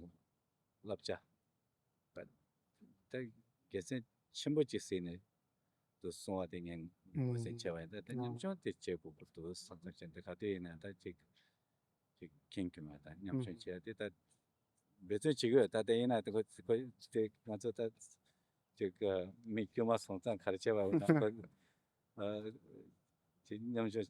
བསླབ་བྱ་ད་དེ་དགེ་མཚན་ཆེན་པོ་ཅིག་ཟིན་ནས་དུ་གསུང་བ་དེ་ངས་ངོས་ཟིན་བྱས་པ་ཡིན། ད་དེ་ཉམ་ཆུང་དེ་བྱེད་དགོས་ཀྱི་འདུག་བསམ་བསམ་བྱས་འདི་ག་དུས་ཡིན་ན་ད་ཅིག་ཅིག་མཁྱེན་གྱི་མེད་ད་ཉམ་ཆུང་བྱས་དེ་ད་འབད་བརྩོན་བྱེད་དགོས། ད་དེ་ཡིན་ན་དེ་ཁོ་ཁོ་དེ་ང་ཚོ་ད་ཅིག་མི་དཀྱུས་མ་སོང་ཙང་ག་རེ་བྱས་པ་ཡིན་ན་ཁོ་ཅིག་ཉམ་ཆུང་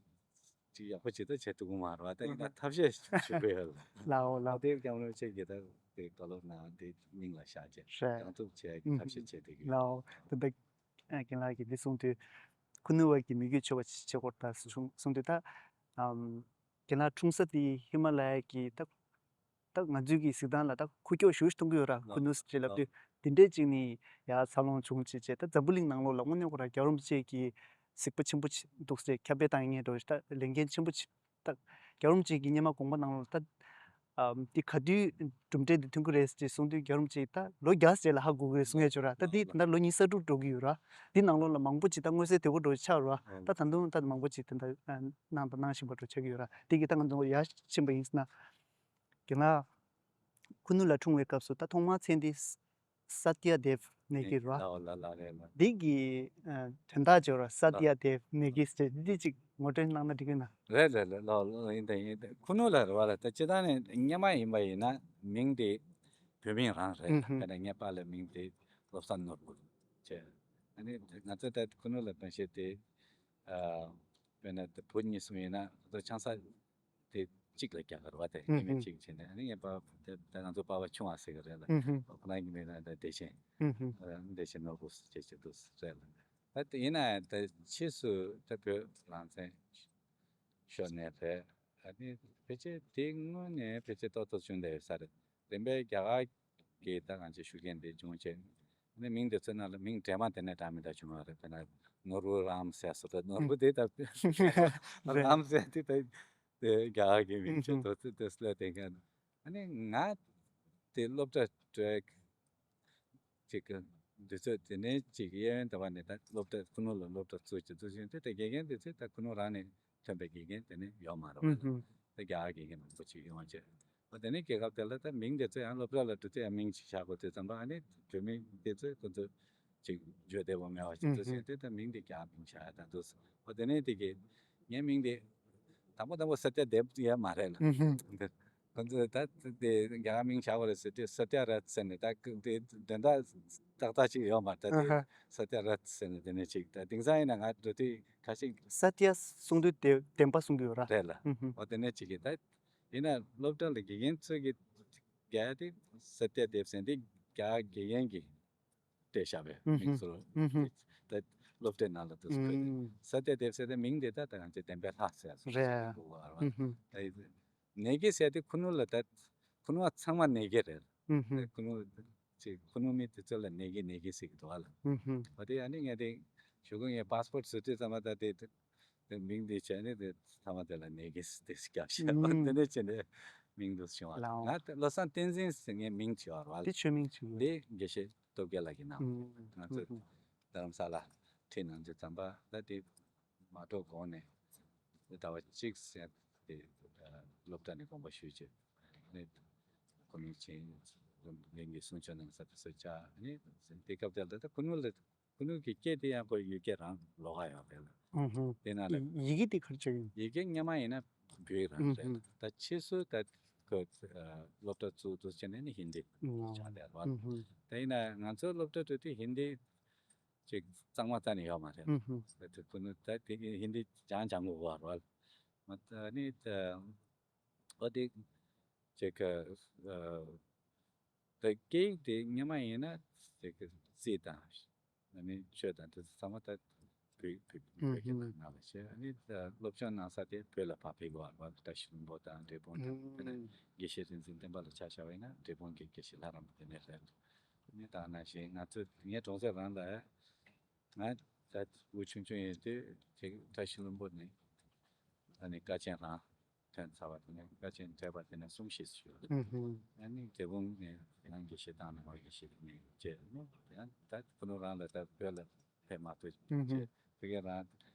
ཅིག་ཡག་པོ་ཅིག་ད་བྱེད་ཐུབ་ཀྱི་མ་རེད་བ། ད་ཡིན་ན་ཐབས་ཤེས་ཞུ་གི་ཡོད་ལ། ལའོ་ལའོ། དེ་སྐྱབས་མགོན་ཆེན་གྱིས་ད་དེ་བཀའ་སློབ་གནང་དེ་སྙིང་ལ་བཞག་བྱས་རེད། གང་ཐུབ་བྱས་ཀྱི་ཐབས་ཤེས་བྱས་དེ་གི་ལའོ། ད་ལྟ་རྒན་ལགས་ཀྱིས་འདི་གསུངས་དུས་ཁུ་ནུ་བ་གི་མི་རྒྱུད་ཆོས་པ་ཆེ་སྐོར་ད་གསུངས་དུས་ད་རྒན་ལགས་འཁྲུངས་ས་དེ་ཧི་མ་ལ་ཡ་གི་ད་ད་ང་ཚོའི་གི་གཟིགས་སྟངས་ལ་ད་ཁུག་ཀྱོག་ཞུ་ཞུ་གཏོང་གི་ཡོད་ར། ཁུ་ནུ་ཟེར་ལབ་དུས་དེ་འདྲས་ཅིག་ནི་ཡ་འཚར་ལོངས་བྱུང་བྱས་བྱས་ད་འཛམ་བུ་གླིང་ནང་ལོགས་ལ་དངོས་གནས་ཁོ་ར་རྒྱལ་བ་རིན་པོ་ཆེ་གི་གཟིགས་པ་ཆེན་པོ་ཆེ་འདུག་ཟེར་ཁྱབ་སྤེལ་བཏང་ཡིན་འགྲོ་ད་ལས་འགན་ཆེན་པོ་ཆེ་ད་རྒྱལ་བ་རིན་པོ་ཆེ་གི་སྙེ་མ་དགོངས་པ་ནང་ལོགས་ད་དེ་ག་དུས་གྲུབ་འབྲས་དེ་ཐོན་གི་རེད་ཅེས་གསུངས་དུས་རྒྱལ་བ་རིན་པོ་ཆེ་ད་ལོ་བརྒྱ་ཟེར་ལ་ཧ་གོ་གི་རེད་གསུང་ཡ་ཅོ་ར། ད་དེ་ད་ལོ་ཉི་ཤུ་རྩ་དྲུག་འགྲོ་གི་ཡོད་ར། དེ་ནང་ལོགས་ལ་མང་པོ་ཅིག་ད་མངོན་གསལ་དོད་པོ་འགྲོ་ཆགས་ར། ད་ད་དུང་ད་མང་པོ་ཅིག་དེ་འདྲ་གནང་དང་གནང་བཞིན་པ་འགྲོ་ཆགས་ཀྱི་ཡོད་ར། དེ་གི་ད་ང་ཚོ་ཡར་ཕྱིན་པ་ཡིན་ཟེར་ན། རྒན་ལགས་ཁུ་ནུ་ལ་འཁྲུངས་པའི་སྐབས་སུ་ད་ཐོག་མར་མཚན་དེ་ས་ཏྱ་དེབ་ནེ་གི་ར། ལའོ་ལ་ལ་རེད་ལ། འདི་གི་དོན་དག་ཅོ་ར་ས་ཏྱ་དེབ་ནེ་གི་ཟེར་འདི་ཅིག་ངོ་སྤྲོད་གནང་ན་འགྲིག་གི་ན། རེད་རེད་རེད་ལའོ་ལའོ་ཡིན་ད་ཡིན་ད་ཁུ་ནུ་ལ་རེད་བ་ལ། ད་སྤྱིར་བཏང་ནས་སྔོན་མ་ཡིན་པ་ཡིན་ན་མིང་དེ་བོད་མིང་རང་རེད། ཨུ་ཧུ། དཔེར་ན་ངའི་པཱ་ལགས་མིང་དེ་བློ་བཟང་ནོར་བུ་བྱས། ཨ་ནི་ང་ཚོ་ད་ཁུ་ནུ་ལ་གཏོང་བྱེད་དེ་དཔེར་ན་དེ་བུ་གཉིས་གསུམ་ཡིན་ན་ང་ཚོ་ཆང་ས་དེ་གཅིག་ལ་རྒྱག་གི་རེད་བ། དེ་ཨུ་ཧུ། ཉི་མ་གཅིག་བྱས་ནས་ཨ་ནི་ངའི་པཱ་དེ་ད་ང་ཚོ་པཱ་ཕ་ཆུང་བ་ཟེར་གི་རེད་ལ། ཨུ་ཧུ། ཁོ་རང་གི་མིང་ལ་ད་བདེ་ཆེན། ཨུ་ཧུ། བདེ་ཆེན་ནོར་བུ་ཟེར་བྱས་བྱས་འདུག་རེད་ལ། ད་དེ་ཡིན་ན་ཡང་ད་ཕྱིས་སུ་ད་བོད་རང་བཙན་ཤོར་ནས་རེད། ཨ་ནི་ཕལ་ཆེར་དེ་སྔོན་ནས་ཕལ་ཆེར་ཏོག་ཏོག་བྱུང་བསྡད་ཡོད་ས་རེད། རིམ་པས་རྒྱ་གར་གྱི་ད་ང་ཚོའི་ཞུ་མཁན་དེ་བྱུང་བྱས། ཨ་ནི་མིང་དེ་ཚོའི་ནང་ལ་མིང་འདྲེས་མ་དེ་ནས་འདྲ་མི་འདྲ་བྱུང་བ་རེད། དཔེར་ན་ནོར་བུ་རམ་ཟེར་སོ། ད་ནོར་བུ་དེ་ད་རེད། རམ་ཟེར་དེ་ད་དེ་རྒྱ་གར་གྱི་མིང་བྱས་ཏོག་ཙམ་དེ་སླེབས་བསྡད་མཁན། ཨ་ནི་ང་དེ་སློབ་གྲྭ་གྲོལ་ཅིག་གི་དུས་ཚོད་དེ་ནས་ཅིག་གཡས་གཡོན་དེ་བ་ནས་ད་སློབ་གྲྭ་ཁུ་ནུ་ལ་སློབ་གྲྭ་བཙུགས་ཅིག་བཙུགས་ཤིང་དེ་ད་དགེ་རྒན་དེ་ཚོས་ད་ཁུ་ནུ་རང་ནས་ཐོན་པའི་དགེ་རྒན་དེ་ནས་ཡོད་མ་རེད་བ། ཨུ་ཧུ། ད་རྒྱ་གར་དགེ་རྒན་མང་པོ་ཅིག་ཡོང་བ་བྱས། ཨོ་དེ་ནས་རྒྱལ་ཁབ་དེ་ལ་ད་མིང་དེ་ཚོ་ཡང་སློབ་གྲྭ་ལ་འགྲོ་དུས་ཡང་མིང་ཅིག་བཞག་དགོས་དུས་ཙམ་པ་ཨ་ནི་བོད་མིང་དེ་ཚོ་ཁོ་ཚོ་ཅིག་བརྗོད་བདེ་པོ་མེད་པ་ཅིག་ཚོ་ཨུ་ཧུ། བྱས་དེ་ད་མིང་དེ་རྒྱ་མིང་བཞག་ཡ་ད་འདུག་ཨོ་དེ་ནས་དེ་གི་ངའི་མིང་དེ་དང་པོ་དང་པོ་ས་ཏྱ་དེབ་ཡ་མ་རེད་ལ། ཨུ་ཧུ། ཁོ་ཚོས་ད་དེ་རྒྱ་གར་མིང་བཞག་པ་རེད་ཟེར་དུས་ས་ཏྱ་རད་ཟེར་ནས་ད་དེ་དོན་དག་ཏག་ཏག་ཅིག་ཡོད་མ་རེད། ད་དེ་ཨ་ཧ། ས་ཏྱ་རད་ཟེར་ནས་དེ་ནས་ཅིག་ད་དེང་སང་ཡིན་ན་ང་འགྲོ་དུས་ཁ་ཤས་ས་ཏྱ་གསུང་དུས་དེ་བདེན་པ་གསུང་གི་ཡོད་ར། རེད་ལ། ཨུ་ཧུ། འོ་དེ་ནས་ཅིག་གིས་ད་ཡིན་ན་སློབ་གྲྭ་ལ་དགེ་རྒན་ཚོས་ཀྱི་རྒྱ་དེ་ས་ཏྱ་དེབ་ཟེར་དེ་རྒྱ་དགེ་རྒན་གྱི་སྤྲད་བཞག་པའི་ཨུ་ཧུ། མིང་ཚོ་ཨུ་ཧུ། ད་སློབ་གྲྭའི་ནང་ལ་དུ་འཁོད་དེ་ཨུ་ས་ཏྱ་དེབ་ཟེར་དེ་མིང་དེ་ད་ད་ང་ཚོས་བདེན་པའི་ལྷ་ཟེར་སོང་རེད། ཟེར་གོ་བ་ར། ཨུ་ཧུ། ད་ནེ་གི་ཟེར་དེ་ཁུ་ནུ་ལ་ད་ཁུ་ནུ་བ་ཚང་མ་ནེ་གི་རེད། ཨུ་ཧུ། ཁུ་ནུ་ཅིག་ཁུ་ནུ་མི་དེ་ཚོ་ལ་ནེ་གི་ནེ་གི་ཟེར་གི་འདུག་ཨ་ལ། ཨུ་ཧུ། འོ་དེ་ཨ་ནི་ངས་དེ་གཞུག་གུ་ངས་པཱ་སི་པོར་བཟོ་དུས་ཙམ་པ་ད་དེ་དེ་མིང་དེ་བྱས་ནས་དེ་ཐ་མ་དེ་ལ་ནེ་གི་དེ་སྐྱབས་བཤད་པ་ཨུ་དེ་ནས་བྱས་ནས་མིང་དུ་བྱུང་བ་ལའོ། ང་དེ་བློ་བཟང་བསྟན་འཛིན་ཟེར་ངའི་མིང་བྱས་པ་རེད་བ་ལ། དེ་ཆོས་མིང་བྱས་ཡོད། དེ་དགེ་བཤེས་སྟོབས་རྒྱལ་ལགས་ཀྱིས་གནང་། ཨུ་ང་ཚོ་ཨུ་རྡ་རམ་ས་ལ་ཁྲིད་གནང་དུས་ཙམ་པ་ད་དེ་མ་གཏོགས་གོང་ནས་ཟླ་བ་གཅིག་ཟེར་དེ་སློབ་གྲྭ་ནས་དགོངས་པ་ཞུས་བྱས་ནས་ཁོ་མིང་ཆེན་ལྷན་རྒྱས་གསུང་ཆོས་གནང་ས་དེ་ཚོ་བཅར་ནས་དེ་སྐབས་དེ་ལ་ད་ཁུ་ནུ་ལ་ཁུ་ནུ་གི་སྐད་དེ་ཡང་ཁོ་ཡུལ་སྐད་རང་ལོགས་ཀ་ཡོད་རེད་ལ། ཨུ་ཧུ། དེ་ན་ལ་ཡི་ཡི་གེ་དེ་ག་རེ་ཆགས་ཡོད། ཡི་གེ་སྔོན་མ་ཡིན་ན་བོད་ཡིག་རང་རེད་ལ། ཨུ་ཧུ། ད་ཕྱིས་སུ་ད་ ཁོ་ཨ་སློབ་གྲྭ་བཙུགས་དུས་ཙམ་ནས་ནི་ཧིན་དི་ཨ་ཆགས་བསྡད་རེད་བ། ཨུ་ཧུམ། དེ་ཡིན་ན་ང་ཚོ་སློབ་གྲྭ་དེ་དུས་ཧིན་དི་ཅིག་གཙང་མ་རྩ་ནས་ཡོད་མ་རེད། ཨུ་ཧུམ། དེ་དུས་ཁོ་ནི་ད་དེ་ཧིན་དི་སྦྱང་སྦྱང་དགོས་བ་རེད་བ། མ་ད་ནི་ད་ཨོ་དེ་ཅིག་ཨ་ད་སྐད་ཡིག་དེ་སྔོན་མ་ཡིན་ན་ཅིག་རྩིས་དང་ཨ་ནི་ཆོས་དང་དེ་ཚོ་ཚང་མ་ད་བོད་བོད་ཨུ་བོད་སྐད་ཧུམ། ནང་ལ་བཤད། ཨ་ནི་ད་སློབ་སྦྱོང་གནང་ས་དེ་བོད་ལ་ཕར་ཕེབས་དགོས་བ་རེད་བ། བཀྲ་ཤིས་ལྷུན་པོ་དང་འབྲས་སྤུངས་དང་། དེ་ནས་དགེ་བཤེས་རིག་འཛིན་བསྟན་པ་ལ་ཆ་བཞག་པ་ཡིན་ན་འབྲས་སྤུངས་ཀྱི་དགེ་བཤེས་ལྷ་རམས་པ་དེ་ནས་རེད། ཨ་ནི་ད་ནང་བཞིན་ང་ཚོ་ངའི་གྲོང་གསེབ་རང་ལ་ང་ད་འུ་ཆུང་ཆུང་ཡིན་དུས་དེ་བཀྲ་ཤིས་ལྷུན་པོ་ནས་ཨ་ནི་དཀའ་ཆེན་རང་ཐོན་ཚར་བ་དེ་ནས་དཀའ་ཆེན་ཐོན་པ་དེ་ནས་གསུམ་བཞི་ཞུ། ཨུ་ཧུམ། ཨ་ནི་འབྲས་སྤུངས་ནས་ཡང་དགེ་བཤེས་དང་ནང་པ་དགེ་བཤེས་ནས་བྱས་ནས་ཡང་ད་ཁོ་ནོ་རང་ལ་ད་བོད་ལ་ཕེབས་མ་ཐུབ་ཨུ་ཧུམ། བྱས་དེ་ག་རང་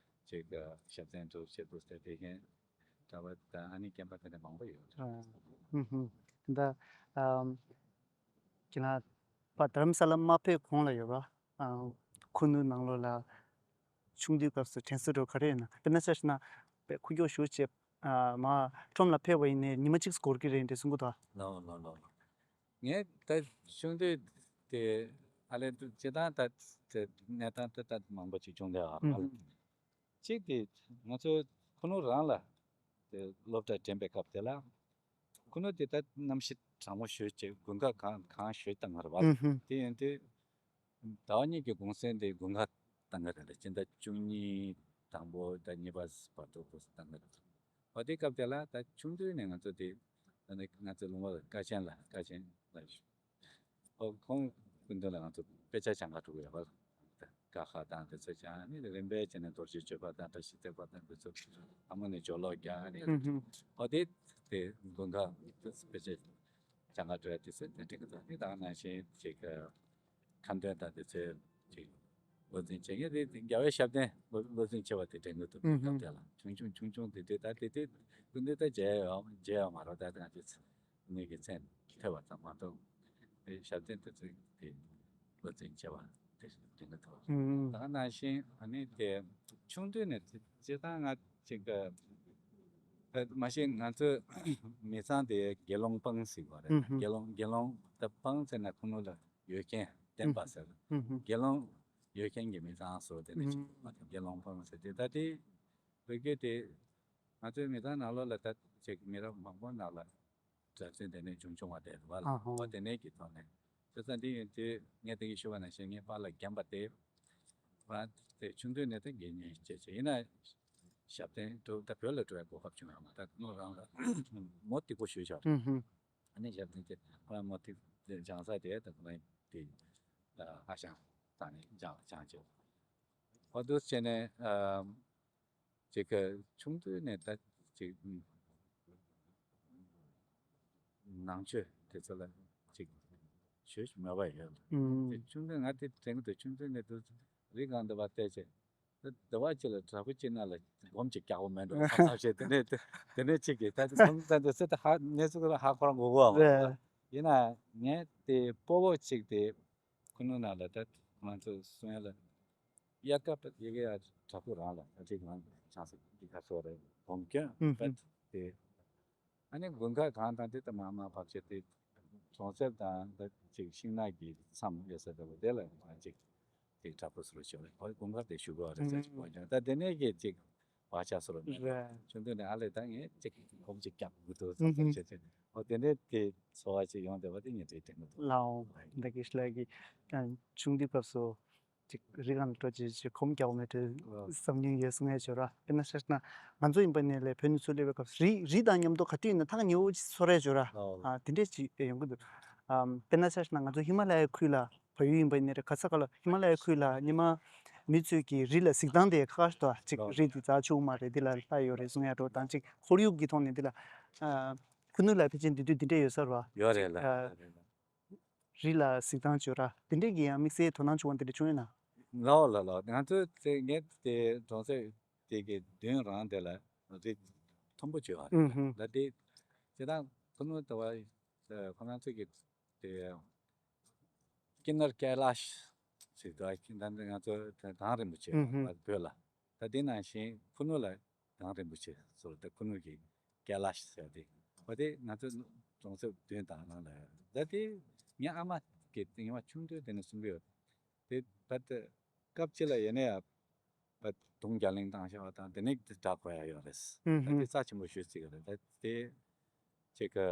ཅིག་ཞབས་བརྟན་སྒྲུབ་བྱེད་དུ་ཟེར་དེ་བཞིན་གྲྭ་པ་དང་ཨ་ནི་རྐྱེན་པ་དེ་འདྲ་མང་པོ་ཡོད། ཨ། ཨུ་ཧུམ། ད་ཨམ། ཁྱེད་རང་པ་རྡ་རམ་ས་ལ་མ་ཕེབས་གོང་ལ་ཡོད་པ། ཨ། ཁུ་ནུ་ནང་ལོགས་ལ་ཆུང་དུས་སྐབས་སུ་དྲན་གསོ་འདྲ་ག་རེ་ཡོད་ན། དཔེར་ན་ཆ་བཞག་ན་དཔེ་ཁུ་སྐྱོ་ཞུ་བྱས། ཨ། མ་ཁྲོམ་ལ་ཕེབས་པ་ཡིན་ནའི་ཉི་མ་གཅིག་འགོར་གི་རེད་འདྲ་གསུང་གི་འདུག་ལོ་ལོ་ལོ། ངས་ད་ཆུང་དུས་དེ་ཨ་ལས་སྤྱིར་བཏང་ད་དེ་གནས་སྟངས་དེ་ད་མང་པོ་ཅིག་བྱུང་བསྡད་ཨ་ཨུ་ཧུམ། གཅིག་དེ་ང་ཚོ་ཁུ་ནུ་རང་ལ་དེ་སློབ་གྲྭ་འགྲིམ་པའི་སྐབས་དེ་ལ་ཁུ་ནུ་དེ་ད་གནམ་གཤིས་གྲང་མོ་ཞེ་པོ་ཅིག་དགུན་ཁ་གང་གང་ཞེ་པོ་བཏང་གི་རེད་བ། ཨུ་ཧུམ། དེ་ཡིན་དུས་ཟླ་བ་གཉིས་ཀྱི་གུང་སེང་དེ་དགུན་ཁ་བཏང་གི་རེད་ལ། སྤྱི་ཟླ་བཅུ་གཉིས་དང་པོ་ད་གཉིས་པ་བར་དུ་གུང་སེང་བཏང་གི་རེད། འོ་དེ་སྐབས་དེ་ལ་ད་ཆུང་དུས་ནས་ང་ཚོ་དེ་ད་ནི་ང་ཚོ་ལུང་པ་ཀ་ཆེན་ལ་ཀ་ཆེན་ལ་ཨོ་ཁོང་སྐུ་མདུན་ལ་ང་ཚོ་དཔེ་ཆ་སྦྱང་ག་འགྲོ་གི་ཡོད་པ། ཀ་ཁ་དང་དེ་ཚོ་སྦྱང་ནི་རིམ་པས་བྱས་ནས་རྡོ་རྗེ་གཅོད་པ་དང་བཀྲ་ཤིས་བདེ་བ་དང་དེ་ཚོ་ཨ་མ་ནས་སྦྱོར་ཀློག་རྒྱག་ནི། ཨུ་ཧུམ། ཨོ་དེ་དེ་དགུན་ཁ་དཔེ་ཆ་སྦྱང་ག་འགྲོ་ཡ་དེ་ཚོ་དེ་འགྲིག་གི་འདུག་ནི་ད་ནང་བཞིན་ཅིག་ཁ་འདོན་དང་དེ་ཚོ་ཅིག་བློ་འཛིན་བྱེད་ངེས་རེད། རྒྱལ་བའི་ཞབས་བརྟན་བློ་བློ་འཛིན་ཆེ་བ་དེ་དྲན་གི་འདུག་ཨུ་ཧུམ། སྐབས་དེ་ལ་ཆུང་ཆུང་ཆུང་ཆུང་དེ་དུས་ད་དེ་དུས་སྐུ་མདུན་ད་མཇལ་ཡོད་མཇལ་ཡོད་མ་རེད། ད་ང་ཚོ་ནས་ཀྱི་མཚན་ཐོས་པ་ཙམ་མ་གཏོགས་དེ་ཞབས་བརྟན་དེ་ཚོ་དེ་བློ་འཛིན་བྱས་པ་དེ་དྲན་གི་འདུག་ཨུ་ཧུམ། ད་ནང་བཞིན་ཨ་ནི་དེ་ཆུང་དུས་ནས་སྤྱིར་བཏང་ང་ཅིག་ད་མ་གཞི་ང་ཚོ་མི་ཚང་དེ་དགེ་སློང་སྤངས་ཟེར་བ་རེད། ཨུ་ཧུམ། དགེ་སློང་དགེ་སློང་ད་སྤངས་ཟེར་ན་ཁོ་ནོ་ལ་ཡོད་མཁན་བསྟན་པ་ཟེར། ཨུ་ཧུམ། དགེ་སློང་ཡོད་མཁན་གྱི་མི་ཚང་སོགས་དེ་འདྲ་ཞིག་ཨུ་ཧུམ། དགེ་སློང་སྤངས་ཟེར་དེ་ད་དེ་བོད་སྐད་དེ་ང་ཚོའི་མི་ཚང་ནང་ལོགས་ལ་ད་ཅིག་མི་རབས་མང་པོ་ནང་ལ་གྲྭ་བཙུན་དེ་ནས་བྱུང་བྱུང་བ་དེ་རེད་བ་ལ། ཨ་ཧོ། འོ་དེ་ནས་ཀྱི་ཐོག་ནས་བྱས་ཙང་འདི་ཡིན་དུས་ངས་དེ་གི་ཞུ་བ་ནང་བཞིན་ངའི་པཱ་ལགས་རྒན་པ་དེ་བ་དེ་ཆུང་དུས་ནས་ད་དགེ་བསྙེན་བྱས་བྱས་ཡིན་ན་ཞབས་བརྟན་འགྲོ་ད་བོད་ལ་འགྲོ་བའི་གོ་སྐབས་བྱུང་ཡོད་མ་རེད། ད་ཁོ་རང་ལ་མོ་གཏི་པོ་ཞུས་བཞག་རེད། ཨུ་ཧུམ། ཨ་ནི་ཞབས་བརྟན་དེ་ཁོ་རང་མོ་དེ་སྦྱང་ས་དེ་ད་ཁོ་རང་དེ་ཧ་ཤང་ད་ནི་སྦྱང་སྦྱང་བྱས། ཨོ་དུ་བྱས་ནས་ཨམ་ཅིག་གི་ཆུང་དུས་ནས་ད་ཅིག་ནང་ཆོས་དེ་ཚོ་ལ་ཅིག་ཞེ་པོ་མོས་པ་ཡོད། ཨུམ། དེ་ཆུང་དུས་ང་དེ་དྲན་གི་འདུག་ཆུང་དུས་ནས་དུ་རི་སྒང་དུ་བ་བལྟས་བྱས། དེ་བ་ཅིག་ལ་བྲག་ཕུག་ཅིག་ནང་ལ་སྒོམ་ཅིག་རྒྱག་པ་མེད་འགྲོ་བསམ་བསམ་བྱས། དེ་ནས་དེ་དེ་ནས་ཅིག་གིས་ད་དེ་ཁོང་ད་དེ་ཚོ་དེ་ཧ་གནས་ཚུལ་ཁོ་རང་ཧ་གོ་རང་གོ་གོ་བ་རེད། ཡིན་ན་ངས་དེ་སྤོ་བོ་ཅིག་དེ་ཁུ་ནུ་ནང་ལ་ད་ང་ཚོ་སོང་ཡ་ལ་དབྱར་ཁ་ཡི་གེ་ཡ་བྲག་ཕུག་རང་ལ་ད་ཅིག་ང་ཆང་ས་གི་ཁ་སོ་རེད་སྒོམ་སྐྱོན་ཨུམ་ད་དེ། ཨ་ནི་དགུན་ཁ་གང་དང་དེ་ལྟ་མ་མ་བབས་བྱས་ཏེ་གྲོང་གསེབ་དང་ད་ཅིག་ཤིང་ནགས་ཀྱི་མཚམས་ཡོད་ས་འདྲ་བོ་དེ་ལ་ང་ཅིག་ཅིག་བྲག་ཕུག་སུ་རུ་ཤོར་རེད། ཨོ་དགུན་ཁ་དེ་ཞུ་དགོས་རེད་ཟེར་ཅིག་གོ་ཀྱང་ད་དེ་ནས་ཀྱི་ཅིག་བག་ཆགས་སུ་རུ་མེད་རེད། ཆུང་དུས་ནས་ཨ་ལས་ད་ངས་ཅིག་སྒོམ་ཅིག་རྒྱག་དགོས་འདུག་བསམ་བསམ་བྱས་ཏེ་ཨོ་དེ་འདྲའི་དེ་ཚོར་བ་ཅིག་ཡོང་བསྡད་པ་དེ་ངས་དེ་དྲན་གྱི་འདུག་ལའོ། འདི་གི་ཤི་ལ་གི་ཆུང་དུས་སྐབས་སུ། ཅིག་རི་སྒང་ལ་འགྲོ་ཅིག་ཅིག་སྒོམ་རྒྱག་མེད་དུ་བསམ་མྱོང་ཡོད་སོང་ངས་བརྗོད་ར། དཔེར་ན་ཆ་བཞག་ན་ང་ཚོ་ཡིན་པ་ནས་ལས་བོད་ནས་ཚུར་སླེབས་པའི་སྐབས་རི་རི་དང་མཉམ་དུ་ག་དུས་ཡིན་ན་ཐག་ཉེ་བོ་ཅིག་ཚོར་རས་བརྗོད་ར། ཨ་དེ་འདྲས་ཅིག་ཡོང་གི་འདུག་ཨམ་དཔེར་ན་ཆ་བཞག་ན་ང་ཚོ་ཧི་མ་ལ་ཡའི་ཁུལ་ལ་བལ་ཡུལ་ཡིན་པ་ནས་རེད་ག་ས་ག་ལ་ཧི་མ་ལ་ཡའི་ཁུལ་ལ་ཉི་མ་མི་ཚོས་ཀྱི་རི་ལ་གཟིགས་སྟངས་དེ་ཁ་ཁ་ཞིག་འདུག་ཅིག་རི་དེ་རྩ་ཆེ་བོ་མ་རེད་འདི་ལ་ལྷ་ཡོད་རེད་གསུང་ཡ་འགྲོ་དང་ཅིག་ཁོར་ཡུག་གི་ཐོག་ནས་འདི་ལ་ཨ་ཁུ་ནུ་ལ་ཕལ་ཆེར་འདི་དུས་འདི་འདྲས་ཡོད་ས་རེད་བ། ཡོད་རེད་ལ། ཨ། རི་ལ་གཟིགས་སྟངས་བརྗོད་ར་དེ་འདྲས་ཀྱི་ཡང་དམིགས་བསལ་དོ་སྣང་བྱུང་བ་དེ་འདྲས་བྱུང་ཡོད་ན། ལའོ་ལ་ལའོ་ང་ཚོ་དེ་ངས་དེ་གྲོང་གསེབ་དེ་གི་མདུན་རང་དེ་ལ་རི་མཐོན་པོ་བྱོས་པ་ཨུ་ཧུམ། ལ་དེ་དེ་དང་ཁོ་ནོ་དེ་བ་ཁོ་རང་ཚོ་གི་དེ་ཀི་ནར་ཀེ་ལཱཤ་ཟེར་དུས་ད་ང་ཚོ་གངས་རིན་པོ་ཆེ་ཨུ་ཧུམ། བོད་ལ་ད་དེ་ནང་བཞིན་ཁུ་ནུ་ལ། གངས་རིན་པོ་ཆེ་ཟེར་ཏེ་ཁུ་ནུ་གི་ཀེ་ལཱཤ་ཟེར་ཏེ་འོ་དེ་ང་ཚོ་ གྲོང་གསེབ་བདུན་དང་ནང་ལ་ཡོད། ད་དེ་ངའི་ཨ་མ་གིས་ཉི་མ་ཆུང་དུས་དེ་ནས་གསུང་གི་ཡོད། དེ་ད་ལྟ་སྐབས་གཅིག་ལ་ཡིན་ན་ཡང་བ་དུང་རྒྱ་གླིང་བཏང་བཞག་པ་དང་དེ་ནས་དེ་འདྲ་གོ་ཡ་ཡོད་རེད། ད་དེ་རྩ་ཆེན་པོ་ཞུ་རྩིས་ཀྱི་རེད། ད་དེ་ཅིག་གི་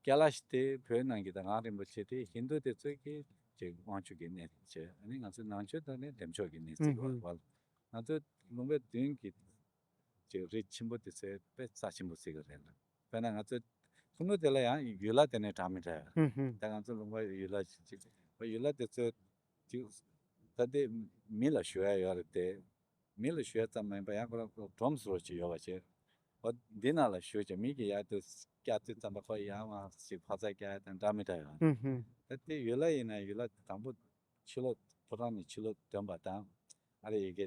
ཀ་ལ་ཤི་དེ་བོད་ནང་གི་ད་ངག་རིན་པོ་ཆེ་དེ་ཧིན་རྡུ་དེ་ཚོ་གི་ཅིག་དབང་ཕྱུག་གི་གནས་ཚུལ། ཨ་ནི་ང་ཚོ་ནང་ཆོས་དང་ནི་འདེམས་ཆོག་གི་གནས་ཚུལ་བ། ང་ཚོ་ལུང་པ་བདུན་གི་ཅིག་རིགས་ཆེན་པོ་དེ་ཚོའི་དཔེ་རྩ་ཆེན་པོ་བརྩི་གི་རེད་ལ། དཔེར་ན་ང་ཚོ་ཁུ་ནུ་དེ་ལ་ཡང་ཡུལ་ལྷ་དེ་ནས་གྲངས་མི་འདྲ་ཡ། ད་ང་ཚོ་ལུང་པ་ཡུལ་ལྷ་ཅིག་ཅིག་ཡུལ་ལྷ་དེ་ཚོ་ཅིག་ད་དེ་མི་ལ་ཞུ་ཡ་ཡོད་རེད་དེ། མི་ལ་ཞུ་ཡ་ཙམ་མ་ཡིན་པ་ཡང་ཁོ་རང་སྒྲོམ་བཟོ་ཅིག་ཡོད་པ་བྱས། འོ་འདི་ནང་ལ་ཞུ་བྱས་མི་གི་ཡར་དུ་བསྐྱལ་དུས་ཙམ་པ་ཁོ་ཡར་མར་ཞིག་ཕར་ཚུར་བསྐྱལ་ཡ་དང་འདྲ་མི་འདྲ་ཡོད་རེད། ད་དེ་ཡུལ་ལྷ་ཡིན་ན་ཡུལ་ལྷ་དང་པོ་ཕྱི་ལོགས་ཕོ་བྲང་ནས་ཕྱི་ལོགས་ཐོན་པ་དང་ཨ་རེ་ཡི་གེ་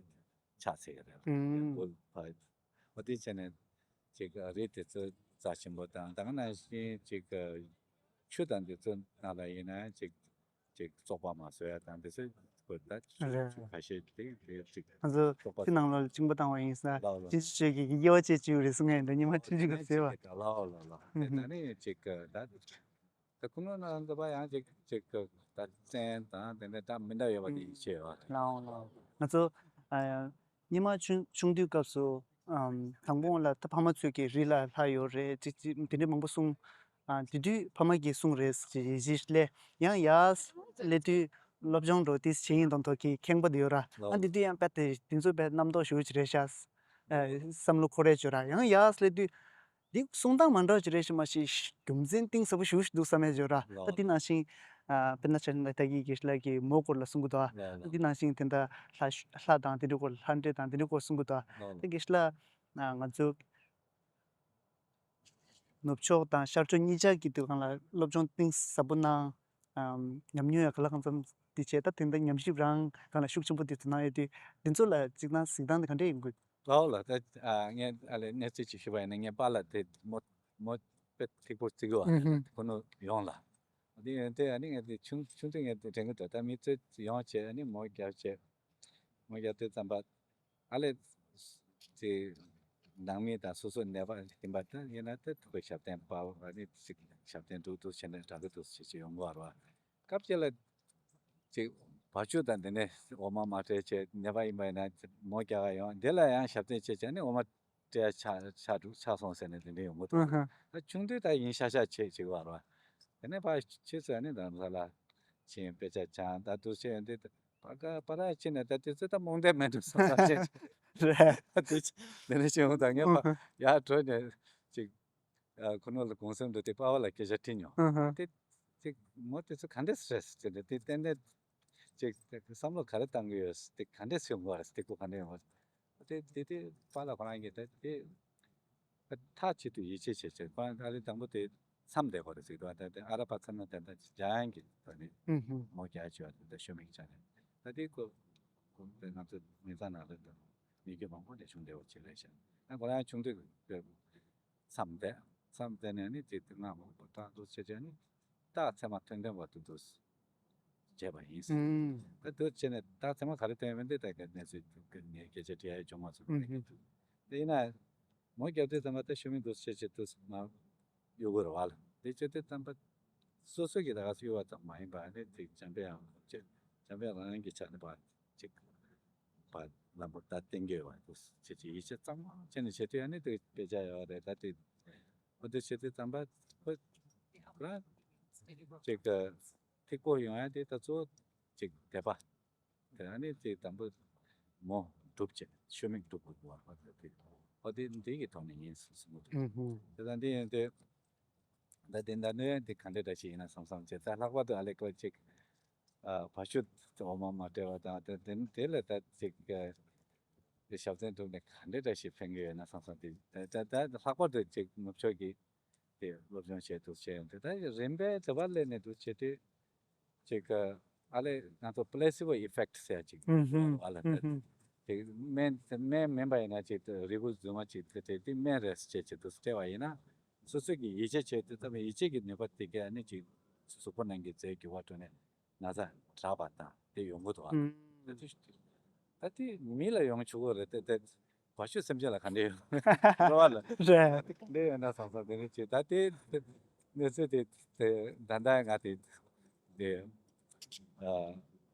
ཆགས་ཚེ་གི་རེད། ཨུམ། འོ་དེ་བྱས་ནས་ཅིག་རི་དེ་ཚོ་རྩ་ཆེན་པོ་དང་ད་ག་ནང་བཞིན་ཅིག་ཆུ་དང་དེ་ཚོ་ནང་ལ་ཡིན་ན་ཅིག་ཅིག་བཙོག་པ་མ་བཟོ་ཡ་དང་དེ་ཚོ་དགོས། ད་ཆུ་རེད། ཆུ་ཁ་ཤས་དེ་དེ་ཅིག་ང་ཚོ་བཙོག་པ་ཕྱི་ནང་ལོགས་ལ་བཅིངས་པ་བཏང་བ་ཡིན་ས། ལའོ་ལའོ། ཅི་ཅི་ཅིག་གི་དབྱེ་བ་བཅད་ཅིག་རེད་གསུང་ངེས་འདི་ཉི་མ་ཆུ་ཅིག་གི་ཟེར་བ། ལའོ་ལའོ་ལའོ། དེ་ད་ནི་ཅིག་ད། ད་ཁུ་ནུ་ནང་འདི་པ་ཡང་ཅིག་ཅིག་ད་བཙན་དང་དེ་འདྲ་འདྲ་མི་འདྲ་ཡོད་པ་དེ་ཡིད་ཆེས་ཡོད་རེད། ལའོ་ལའོ། ང་ཚོ་ཨ་སྔོན་མ་ཆུང་ཆུང་དུས་སྐབས་སུ་ཨམ་དང་པོ་ལ་ད་ཕ་མ་ཚོས་ཀྱི་རི་ལ་ལྷ་ཡོད་རེད་ཅིག་ཅིག་དེ་འདྲ་མང་པོ་གསུངས། ཨ་དེ་དུས་ཕ་མ་གིས་གསུངས་རེད་ཅེས་ཡིད་ཆེས་སླེབས། ཡང་ཡར་སླེབས་དུས་སློབ་སྦྱོང་འགྲོ་དུས་བྱེད་ཡིན་དང་ཐོག་གི་ཁེངས་པ་དེ་ཡོད་ར། ཨ་དེ་དུས་ཡང་དཔེ་དེ་དེ་ཚོ་དཔེ་རྣམ་རྟོག་ཞེ་པོ་ཅིག་རེད་ཤག་ཨ་བསམ་བློ་འཁོར་རེ་བྱོས་ར། ཡང་ཡར་སླེབས་དུས། འདི་གསུང་སྟངས་མ་འདྲ་ཅིག་རེད་ཤག་མ་གཞི་རྒྱུ་མཚན་གཏིང་ཟབ་པོ་ཞེ་པོ་ཞིག་འདུག་བསམ་ཡས་བྱོས་ར། ད་འདི་ནང་བཞིན་ཨ་དཔེར་ན་ཆ་བཞག་ན་ད་གིན་དགེ་བཤེས་ལགས་ཀྱིས་མོའི་སྐོར་ལ་གསུང་གི་འདུག་ཨ། ད་འདི་ནང་བཞིན་དེ་འདྲ་ལྷ་ལྷ་དང་དེ་འདྲའི་སྐོར་ལྷ་འདྲེ་དང་དེ་འདྲའི་སྐོར་གསུང་གི་འདུག་ཨ། ད་དགེ་བཤེས་ལགས་ང་ཚོ་ནུབ་ཕྱོགས་དང་ཤར་ཕྱོགས་གཉིས་ཆ་གི་དུས་སྒང་ལ་སློབ་སྦྱོང་གཏིང་ཟབ་པོ་གནང་། ཨམ་ཉམས་མྱོང་ཡང་ག་ལ་གང་འཚམ་འདི་བྱས། ད་དེ་འདྲ་ཉམས་ཞིབ་རང་སྒང་ལ་ཤུགས་ཆེན་པོ་འདི་ཚོ་གནང་ཡོད་དུས་འདི་ཚོ་ལ་གཅིག་ན་གཟིགས་སྟངས་འདི་ག་འདྲས་ཡིན་དགོས། ལའོ་ལ་ད་ཨ་ངས་ཨ་ལས་གནས་ཚུལ་ཅིག་ཞུས་པ་ཡིན་ན་ངའི་པཱ་ལགས་དེ་མོ་མོ་དཔེ་ཐིག་པོ་བརྩི་གི་བ་ཁོ་ནོ་ཡོང་ལ། དེ་ཡོན་ཏན་ཨ་ནི་ངས་དེ་ཆུང་ཆུང་དུས་ངས་དེ་དྲན་གི་འདུག་ད་མི་ཚོས་ཡོང་བྱས་ཨ་ནི་མོ་རྒྱབ་བྱས་མོ་རྒྱབ་དུས་ཙམ་པ། ཨ་ལས། དེ། ནང་མི་དང་སོ་སོ་ནད་པ་ཡིན་པ་དང་ཡིན་ན་དེ་ཐུག་པའི་ཞབས་བརྟན་པ་ཨ་ནི་ཞབས་བརྟན་འགྲོ་འདུག་བྱས་ནས་དྲག་གི་འདུག་ཞེས་ཅིག་ཡོང་གི་བར་བ། སྐབས་ཅིག་ལ། ཅིག་བ་ཕྱུགས་དང་དེ་ནས་འོ་མ་མ་སྤྲད་བྱས་ནད་པ་ཡིན་པ་ཡིན་ན་མོ་རྒྱག་ག་ཡོང་དེ་ལ་ཡང་ཞབས་བརྟན་བྱས་བྱས་ནས་འོ་མ་སྤྲད་ཆག་ཆག་འགྲོ་ཆག་སོང་ཟེར་ནས་དེ་འདྲ་ཡོང་གི་འདུག་ད་ཆུང་དུས་ད་ཡིན་ཤག་ཤག་བྱས་ཅིག་བར་བ། དེ་ནས་ཕར་ཕྱིས་སུ་ཨ་ནི་རྡ་རམ་ས་ལ་ཕྱིན་དཔེ་ཆ་སྦྱངས་ད་འདུག་བྱས་ཡོང་དུས། པ་ག་པ་ར་ཕྱིན་ནས་ད་དེ་ཚོ་ད་རྨོངས་དད་མེད་འགྲོ་བསམ་པ་ཅན་རེད། དེ་དེ་ནས་ཕྱིན་འོང་ད་ངས་ཕ་ཡར་བྲོས་ནས་ཅིག་ཁོ་ནོ་ལ་དགོངས་སེམས་འགྲོ་དེ་པ་བ་ལ་སྐད་ཆ་དྲིས་མྱོང་། དེ་ཅིག་མོ་དེ་ཚོ་ག་འདྲས་རེད་ཟེར་ནས་དེ་ཏན་ཏན་ཅིག་བསམ་བློ་ག་རེ་བཏང་གི་ཡོད་དེ་ག་འདྲས་ཡོང་གི་རེད་དེ་ཁོ་ག་འདྲས་ཡོང་གི་རེད། དེ་དེ་དེ་པཱ་ལགས་ཁོ་རང་གིས་ད་དེ་མཐའ་གཅིག་ཏུ་ཡིད་ཆེས་བྱེད་ཆེད་ཁོ་རང་ཨ་རི་དང་པོ་དེ་མཚམས་བསྡད་དགོས་རེད་ཟེར་འདུག་ད་དེ་ཨ་ར་པ་མཚམས་ན་དེ་འདྲ་འཇམ་དབྱངས་ཀྱི་ད་ནི་མོ་རྒྱ་ཆེ་བ་དེ་འདྲ་ཤོ་མིག་ཆ་ནས་ད་དེ་ཁོ་ཁོ་དེ་ང་ཚོ་མི་ཚང་ནང་ལ་དང་མི་རྒྱུ་མང་པོ་ནས་བྱུང་བསྡད་པ་ཅིག་རེད་ཤག་ད་ཁོ་རང་ཆུང་དུས་མཚམས་བསྡད་མཚམས་བསྡད་ནས་ནི་དེ་དེ་སྔ་མོ་པོ་ཏང་དུ་བྱེད་བྱས་ནི་ད་ཚད་མ་ཐོན་ཐོན་པ་དུ་དུ། བྱས་པ་ཡིན། ད་དུ་བྱས་ནས་ད་ཚད་མ་ག་རེ་ཐོན་ཡོད་མིན་དེ་ད་ག་གནས་ཚུལ་ངས་སྐད་ཆ་དྲི་ཡ་ཡོད་བྱུང་མ་སོང་། དེ་ཡིན་ན་མོ་རྒྱབ་དུས་ཙམ་པ་ད་ཤོ་མི་འདུག་བྱས་བྱས་དུས་མ་གཡུག་དགོས་རེད་བ་ལ། དེ་བྱས་དུས་ཙམ་པ་སོ་སོ་གི་ད་ག་སེ་གཡུག་པ་ཙམ་མ་ཡིན་པ་ནི་དེ་འཇམ་པའི་དབྱངས་བྱས་འཇམ་པའི་དབྱངས་རང་གི་ཆ་ནས་པ་ཅིག་པ་ལམ་བུ་ད་བསྟན་གྱི་ཡོད་པ་འདུག་བྱས་བྱས་ཡིད་ཆེས་གཙང་མ་བྱས་ནས་བྱས་དུས་ཨ་ནི་དེ་དཔེ་ཆ་ཡོད་རེད། ད་དེ་ཨོ་དེ་བྱས་དུས་ཙམ་པ་ཁོ་རང་ཅིག་ཐིག་པོ་ཡོང་ཡ་དེ་ད་གཙོ་བོ་ཅིག་དད་པ། དེ་ནས་ཅིག་དང་པོ་མོ་སྒྲུབ་བྱེད་ཤོ་མིག་སྒྲུབ་དགོས་པ་དེ་ཨོ་དེ་འདི་གི་ཐོག་ནས་ཡིན་གསུངས་གསུངས་འདུག་དེ་དང་འདི་ཡིན་དུས་ད་དེ་འདྲ་ནས་དེ་ག་འདྲ་འདྲ་ཞིག་ཡིན་ན་བསམ་བསམ་བྱས་ད་ལྷག་པར་དུ་ཨ་ལེ་ཁོ་ཅིག་བ་ཕྱུགས་འོ་མ་མ་སྤྲད་པ་དང་དེ་དེ་ལ་ད་ཅིག་དེ་ཞབས་བརྟན་སྒྲུབ་ནས་ག་འདྲ་འདྲ་ཞིག་ཕན་གི་ཡོད་ན་བསམ་བསམ་དེ་ད་ད་ལྷག་པར་དུ་ཅིག་ནུབ་ཕྱོགས་ཀྱི་དེ་སློབ་སྦྱོང་བྱས་འདུག་བྱས་ཡོང་དུས་ད་རིམ་པས་དེ་བར་སླེབས་ནས་འདུག་བྱས་དུས་ཅིག་ཨ་ལས་ང་ཚོ་placebo effect ཟེར་ཡ་ཅིག་ཨ་ལ་ད་ཅིག་སྨན་སྨན་མིན་པ་ཡིན་ན་ཅིག་རིལ་བུ་རྫུན་མ་ཅིག་དེ་དེ་དེ་སྨན་རེད་ཟེར་བྱས་ཅིག་འདུག་སྤྲད་པ་ཡིན་ན་སོ་སོ་གི་ཡིད་ཆེས་བྱས་དུས་ཙམ་ཡིད་ཆེས་ཀྱི་ནུས་པ་དེ་གས་ནི་ཅིག་གཟུགས་པོ་ནང་གི་རྫས་འགྱུར་བ་འགྲོ་ནས་ན་ཚ་དྲག་པ་དང་དེ་ཡོང་གི་འདུག་ཨ། ད་དེ་མི་ལ་ཡོང་ཆོག་གི་རེད་དེ་དེ། བ་ཕྱུགས་སེམས་ཅན་ལ་ག་འདྲ་ཡོད་རེད་བ་ལ། རེད། ག་འདྲ་ཡོད་ན་བསམ་བསམ་དེ་འདྲ་བྱས་ད་དེ་དེ་ གནས་ཚུལ་དེ་དེ་ད་ལྟ་ང་དེ་དེ་ཨ་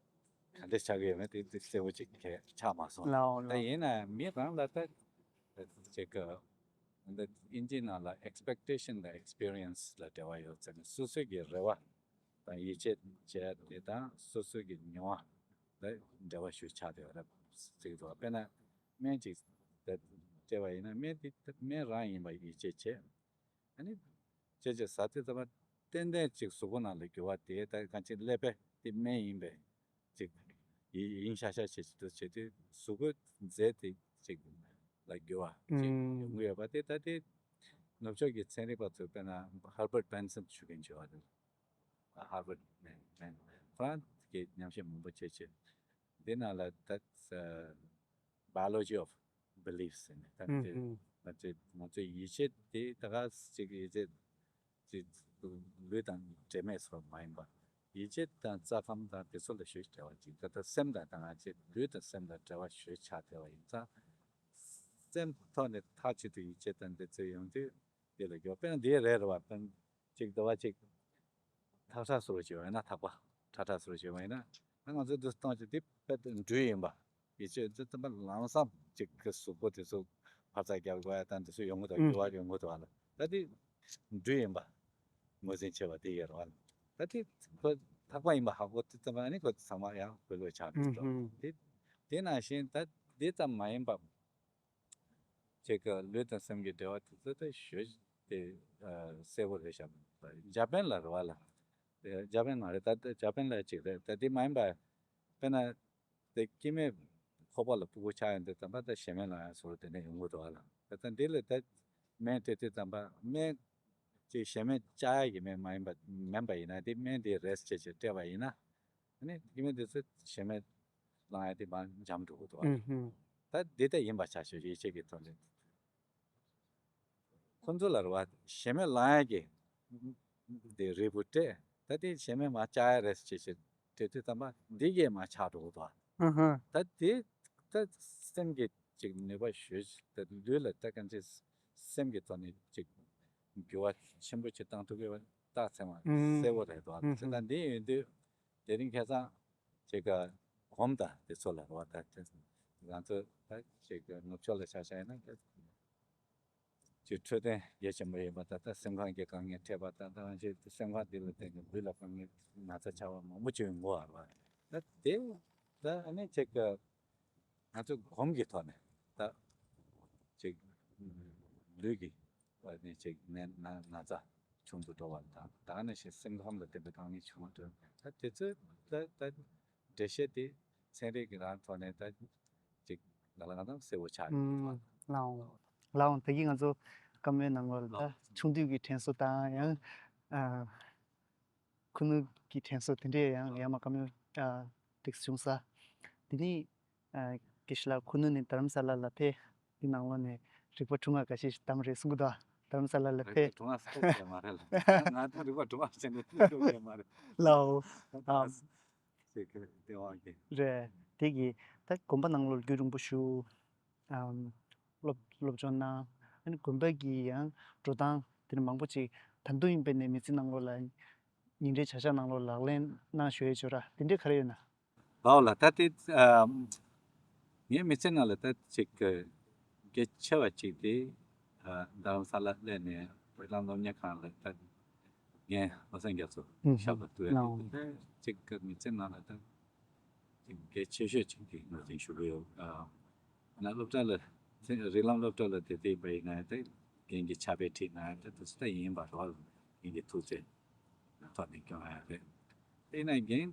ག་འདྲ་ཆགས་ཀྱི་ཡོད་མེད་དེ་དེ་གསལ་པོ་ཅིག་གས་ཆགས་མ་སོང་། ལའོ་ད་ལའོ། ཡིན་ན་མི་རང་ལ་ད་ཅིག་ག་འདི་ཨིན་ཇི་ནང་ལ་expectation དང་experience ལ་འབྲེལ་བ་ཡོད་ཟེར་ནས་སོ་སོ་གི་རེ་བ་དང་ཡིད་ཆེས་བྱས་དེ་དང་སོ་སོ་གི་མྱོང་བ་ལ་འབྲེལ་བ་ཞུ་ཆགས་བསྡད་པ་རེད་ཟེར་གྱི་འདུག་དཔེར་ན་སྨན་ཅིག་སྤྲད་པ་ཡིན་ན་སྨན་དེ་སྨན་རང་ཡིན་པ་ཡིད་ཆེས་བྱས། ཨ་ནི། ཅེས་ཅེས་ཟ་དེ་ཙམ་པ་ཏན་ཏན་ཅིག་གཟུགས་པོ་ནང་ལ་འགྱུར་བ་དེ་ད་གང་ཅི་ཀླད་པ་དེ་སྨན་ཡིན་པས་ཅིག་ཡིན་ཤ་ཤ་བྱེད་ཅིག་ཏུ་བྱེད་དུས་གཟུགས་པོ་རྫས་དེ་ཅིག་ལ་འགྱུར་བ་ཅིག་ཡོང་གི་ཡོད་པ་དེ་ད་དེ་ནུབ་ཕྱོགས་ཀྱི་ཚན་རིག་པ་ཚོས་དཔེར་ན་Herbert Benson ཞུ་མཁན་བྱུང་བ་དེ་Herbert Benson ཁོ་རང་གིས་ཉམས་ཞིབ་མང་པོ་བྱས་བྱས་འདི་ནང་ལ་ད། Biology of Beliefs ཟེར་ནས་ད་ཨུ་དེ་ཧུ། ང་ཚོས་ང་ཚོའི་ཡིད་ཆེས་དེ་ད་ག་ཅིག་ཡིད་ཆེས་ཅིག་ལུས་དང་འབྲེལ་མེད་སོགས་མ་ཡིན་པ། ཡིད་ཆེས་དང་རྩ་ཁམས་དང་དེ་ཚོ་ལ་ཞུ་བྲལ་བ་ཅིག་ད་ལྟ་སེམས་དང་ད་ང་ཚོའི་ལུས་དང་སེམས་ལ་འབྲེལ་བ་ཞུ་ཆགས་བྲལ་བ་ཡིན་ཙང་། སེམས་ཐོག་ནས་མཐའ་གཅིག་ཏུ་ཡིད་ཆེས་དང་འདི་ཚོ་ཡོང་དུས། དེ་ལ་འགྱོ་དཔེར་ན་འདི་རེད་རེད་བ་དཔེར་ན་ཅིག་འདི་བ་ཅིག་ཐག་ཁྲ་བཟོ་རོགས་བྱེད་བ་ཡིན་ན་ཐག་པ་ཁྲ་ཁྲ་བཟོ་རོགས་བྱེད་བ་ཡིན་ན་ད་ང་ཚོ་འདི་གཏོང་ཅིག་འདི་དཔེ་དེ་འགྲུལ་ཡིན་པ་ཡིད་ཆེས་འདི་ཙམ་པ་ལམ་སང་ཅིག་གི་གཟུགས་པོ་དེ་ཚོ་འཕར་རྩ་རྒྱག་དགོས་ཡ་དང་འདི་ཚོ་ཡོང་གི་འདུག་ཨུ་འགྱུར་བ་ཡོང་གི་འདུག་བ་ལ་ད་འདི་འགྲུལ་ཡིན་པ་ངོས་འཛིན་བྱེད་པ་དེ་ཡོད་རེད་བ་ལ་ད་འདི་ཁོ་ཐག་པ་ཡིན་པ་ཧ་གོ་དེ་ཙམ་པ་ཨ་ནི་ཁོ་ཚང་མ་ཡང་ཁོ་ལོས་ཆགས་འགྲོ་འདུག་ཨུ་དེ་དེ་ནང་བཞིན་ད་འདི་ཙམ་མ་ཡིན་པ། ཅིག་གི་ལུས་དང་སེམས་ཀྱི་འབྲེལ་བ་དེ་ཚོ་ད་ཞོད་དེ་གསལ་པོ་རེད་ཤག་འཇར་པན་ལ་རེད་བ་ལ། འཇར་པན་མ་རེད་ད་འཇར་པན་ལ་ཅིག་རེད་ད་དེ་མ་ཡིན་པ། དཔེར་ན། དེ་སྐྱེ་མེད་ཁོག་པ་ལ་ཕྲུ་གུ་ཆགས་ཡོང་དུས་ཙམ་པ་ད་ཞེ་མེར་ལངས་ཡ་སོགས་དེ་འདྲ་ཡོང་གི་འདུག་བ་ལ། ད་ལྟ་འདི་ལ་ད་སྨན་སྤྲད་དུས་ཙམ་པ་སྨན་ཅིག་ཞེ་མེར་བཅག་ཡ་གི་སྨན་མ་ཡིན་པ་མིན་པ་ཡིན་ན་དེ་སྨན་དེ་རེས་བྱས་བྱས་སྤྲད་པ་ཡིན་ན། ཨ་ནི་དེ་མིན་དེ་ཚོ་ཞེ་མེར་ལངས་ཡ་དེ་མར་འཇམ་འགྲོ་གི་འདུག་ཨ། ཨུ་ཧུ། ད་འདི་ལྟ་ཡིན་པ་ཆ་ཞོད་ཡིད་ཆེས་ཀྱི་ཐོག་ནས། ཁོ་ཚོ་ལ་རེད་བ་ཞེ་མེར་ལངས་ཡ་གི་དེ་རིལ་བུ་སྤྲད་ད་དེ་ཞེ་མེར་མར་བཅག་ཡ་རེད་ཟེར་བྱས་བྱས་སྤྲད་དུས་ཙམ་པ་འདི་གས་མར་ཆག་འགྲོ་གི་འདུག་ཨ། ཨུ་ཧུ། ད་དེ་ད་སེམས་ཀྱི་ཅིག་ནུས་པ་ཞོད་ད་ལུས་ལ་ད་གང་ཅི་སེམས་ཀྱི་ཐོག་ནས་ཅིག་འགྱུར་བ་ཆེན་པོ་ཅིག་བཏང་ཐུབ་ཀྱི་བ་རྟགས་མཚན་མ་ཨུ། གསལ་པོ་རེད་འདུག་ཨ། ཨུ་དེ་ད་ཧུ། འདི་ཡིན་དུས། དེ་རིང་ཁ་སང་ཅིག་ག་གོམ་དང་དེ་ཚོ་ལ་རོ་ད་དེ་ང་ཚོ་ད་ཅིག་ག་ནུབ་ཕྱོགས་ལ་ཆ་བཞག་ཡིན་ན་ཅིག་འཕྲོད་བསྟེན་གལ་ཆེན་པོ་ཡིན་པ་ད་ལྟ་སེམས་ཁམས་ཀྱི་དཀའ་ངལ་འཕྲད་པ་ད་ལྟ་ང་ཚོའི་སེམས་ཁམས་འདི་ལ་བརྟེན་ནས་ལུས་ལ་དཀའ་ངལ་ན་ཚ་ཆགས་པ་མང་པོ་ཅིག་ཡོང་གི་ཡོད་རེད་བ། ད་དེ་ད་ཨ་ནི་ཅིག་ག་ང་ཚོ་གོམ་གྱི་ཐོག་ནས་ད་ཅིག་ལུས་ཀྱི་བ་ནི་ཅིག་ནད་ན་ན་ཚ་ཆུང་དུ་འགྲོ་བ་དང་ད་ནི་ཞིག་སེམས་ཁམས་ལ་བརྟེན་པའི་དཀའ་ངལ་བྱུང་བ་འདྲ་ད་དེ་ཚོའི་ད་ད་འགྲེལ་བཤད་དེ་ཚན་རིག་གི་རང་ཐོག་ནས་ད་ཅིག་ལ་ལ་ང་དང་གསལ་བོ་ཆགས་ཡོད་པ། ལའོ་ལའོ་ད་གིན་ང་ཚོ་བཀའ་མོལ་ནང་ལོགས་ལ་ད་ཆུང་དུས་ཀྱི་དྲན་གསོ་དང་ཡང་ཁུ་ནུ་གི་དྲན་གསོ་དེ་འདྲས་ཡང་ཡང་མ་བཀའ་མོལ་ཏིག་བྱུང་ས། དེ་ནི་དགེ་བཤེས་ལགས་ཁུ་ནུ་ནི་དྷ་རམ་ས་ལ་ལ་ཕེབས་དེ་ནང་ལོགས་ནས་རིག་པ་དྲུང་ང་འགའ་ཤས་ཤིག་བདམས་རེད་གསུང་གི་འདུག་དྷ་རམ་ས་ལ་ལ་རིག་པ་ཕེབས། དྲུང་ང་སོགས་ཡོད་མ་རེད་ལ་ང་ད་རིག་པ་དྲུང་ང་བྱས་ནས་ཐུག་ཡོད་མ་རེད། ལའོ། ཨ། ཅིག་གི་ལྟེ་བ་གི་རེད་དེ་གི་ད་དགོན་པ་ནང་ལོགས་རྒྱུན་རིང་པོ་བཞུགས། ཨམ། སློབ་སློབ་སྦྱོང་གནང་། ཨ་ནི་དགོན་པ་གི་ཡང་འགྲོ་སྟངས་དེ་ནི་མང་པོ་ཅིག་ད་དུང་ཡིན་པས་ནས་མི་ཚེ་ནང་ལོགས་ལ་ཉིན་རེའི་བྱ་གཞག་ནང་ལོགས་ལག་ལེན་གནང་ཞུ་ཡས་བྱོས་ར་དེ་འདྲས་ག་རེ་ཡོད་ན། ལའོ་ལ་ད་དེ་ཨམ། ངའི་མི་ཚེ་ནང་ལ་ད་ཅིག་གི་གལ་ཆེ་བ་ཅིག་དེ་ཨ། རྡ་རམ་ས་ལ་སླེབས་ནས་རིགས་ལམ་སློབ་གཉེར་ཁང་ལ་ད་རྒན་བློ་བཟང་རྒྱ་མཚོ་ཨུ་ཧུ་ཞབས་ལ་གཏུགས་ཡ་ལའོ་དེ་ད་ཅིག་གི་མི་ཚེ་ནང་ལ་ད། ཅིག་གལ་ཆེ་ཤོས་ཅིག་དེ་ངོས་འཛིན་ཞུ་གི་ཡོད། ཨ་ན་སློབ་གྲྭ་ལ་ཚེ་རིགས་ལམ་སློབ་གྲྭ་ལ་དེ་དེ་པ་ཡིན་ན་ད་རྒན་གྱི་ཕྱག་དཔེ་ཁྲིད་ན་ད་དུ་སུ་ད་ཡིན་པ་རོགས་རྒན་གྱི་ཐུགས་རྗེ་ཐོག་ནས་སྐྱོང་ཡ་རེད། དེ་ན་རྒན་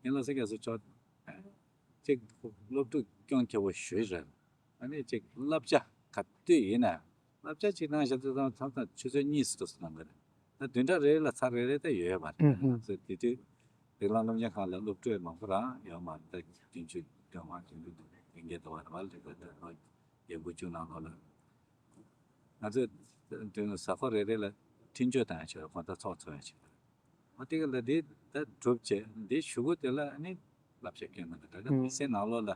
རྒན་བློ་བཟང་རྒྱ་མཚོ་མཆོག་ཅིག་སློབ་ཕྲུག་སྐྱོང་མཁས་པོ་ཞུ་རེད། ཨ་ནི་ཅིག་བསླབ་བྱ་ག་དུས་ཡིན་ན་བསླབ་བྱ་ཅིག་གནང་བཞག་དུས་ཙམ་མཚམས་མཚམས་ཆུ་ཚོད་གཉིས་སུ་འགྲོ་སུ་གནང་གི་རེད། ད་བདུན་ཕྲག་རེ་རེ་ལ་ཚར་རེ་རེ་ད་ཡོད་ཡོད་མ་རེད། ཨུ་ཧུ། སོ་དེ་དུས་རིགས་ལམ་སློབ་གཉེར་ཁང་ལ་སློབ་ཕྲུག་མང་པོ་རང་ཡོད་མ་རེད། ད་བདུན་ཅུ་དོན་ལྔ་བདུན་ཅུ་དོན་བརྒྱད་དོ་བ་རེད་བ་ལས་ཀ་ད་ལོ་བརྒྱད་དགུ་བཅུ་ནང་ལོགས་ལ་ང་ཚོས་དོན་གཟའ་འཁོར་རེ་རེ་ལ་འཕྲིན་བཅོལ་བཏང་ཡ་ཆོག་གོང་ད་ཚོགས་འཚོགས་ཡ་ཆོག་རེད། འོ་དེ་ག་ལ་དེ་ད་གྲུབ་བྱས་འདི་ཞུ་གུ་དེ་ལ་ནི་བསླབ་བྱ་སྐྱོན་མི་འདུག་ད་ག་ཨུ་མི་ཚེ་ནང་ལོགས་ལ་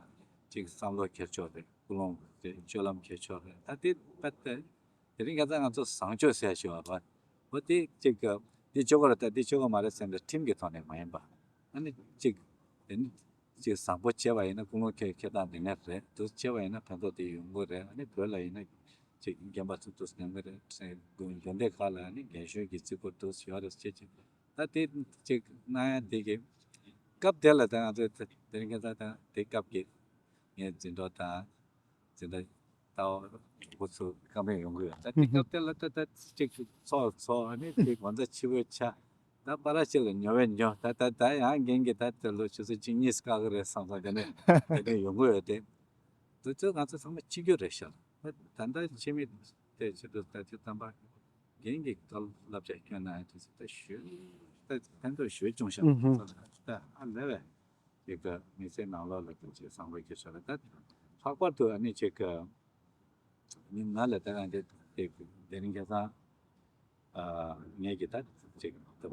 ཅིག་བསམ་བློ་འཁྱེར་ཆོག་རེད། ཀུན་སློང་རེད། སྤྱོད་ལམ་འཁྱེར་ཆོག་རེད། ད་དེ་ད་ད་དེ་རིང་ཁ་སང་ང་ཚོ་བཟང་སྤྱོད་ཟེར་ཡ་ཞིག་ཡོད་རེད་བ། འོ་དེ་གཅིག་གི་དེ་ཆོག་གི་རེད། ད་དེ་ཆོག་གི་མ་རེད་ཟེར་ནས་ཁྲིམས་ཀྱི་ཐོག་ནས་མ་ཡིན་པ། ཨ་ནི་གཅིག་དེ་ནི་གཅིག་བཟང་པོ་བྱས་པ་ཡིན་ན་ཀུན་སློང་འཁྱེར་འཁྱེར་སྟངས་དེ་ནས་རེད། སྡུག་བྱས་པ་ཡིན་ན་ཕན་ཐོགས་དེ་ཡོང་གི་རེད། ཨ་ནི་བོད་ལ་ཡིན་ན་གཅིག་རྒན་པ་ཚོ་འདུག་ཉམས་གི་རེད། དགོན་སྡེ་ཁག་ལ་ཨ་ནི་རྒན་གཞོན་གྱི་བརྩི་བཀུར་འདུག་ཡོད་རེད་ཟེར་གྱི། ད་དེ་གཅིག་གནང་ཡ་དེ་གི་སྐབས་དེ་ལ་ད་ང་ཚོ་དེ་རིང་ཁ་སང་ད་དེ་སྐབས་ཀྱི་ངའི་འཛིན་གྲོགས་དང་། འཛིན་གྲྭ་ལྟ་བ་ཁོ་ཚོ་བཀའ་མོལ་ཡོང་གི་ཡོད། ད་དེ་སྐབས་དེ་ལ་ད་ད་གཅིག་ཚོགས་ཚོགས་ནི་དེ་གོང་ཚད་ཆེ་བོའི་ཆ། ད་པ་ར་ཅིག་ལ་ཉོ་བའི་ཉོ། ད་ད་ད་ཡང་རྒན་གྱི་ད་དེ་ལོ་ཆུ་ཚོད་གཅིག་གཉིས་བཀག་གི་རེད་བསམ་བསམ་དེ་ནས་དེ་ནས་ཡོང་གི་ཡོད་དེ། དུས་ཚོད་ང་ཚོ་ཚང་མ་གཅིག་གྱུར་རེད་ཤག་ད་ད་ལྟ་ཕྱི་མི་དེ་བྱེད་དུས་ད་དེ་ཙམ་པ་རྒན་གྱི་བཀའ་སློབ་བྱ་སྐྱོན་ན་དུས་ཚོད་ད་ཞོལ་ད་ཕན་ཐོགས་ཞོལ་བྱུང་ཤག་ད་ཨ་ལས་བས། དེ་ག་མི་ཚེ་ནང་ལོགས་ལ་དེ་ཚོ་བཟང་པོ་སྐྱེ་ཤོར་རེད། ད་ལྷག་པར་དུ་ཨ་ནི་ཅིག་ག་ནི་ང་ལ་ད་ག་འདི་དེ་དེ་རིང་ཁ་སང་ཨ་ངས་ཀྱི་ད་ཅིག་ད་པ་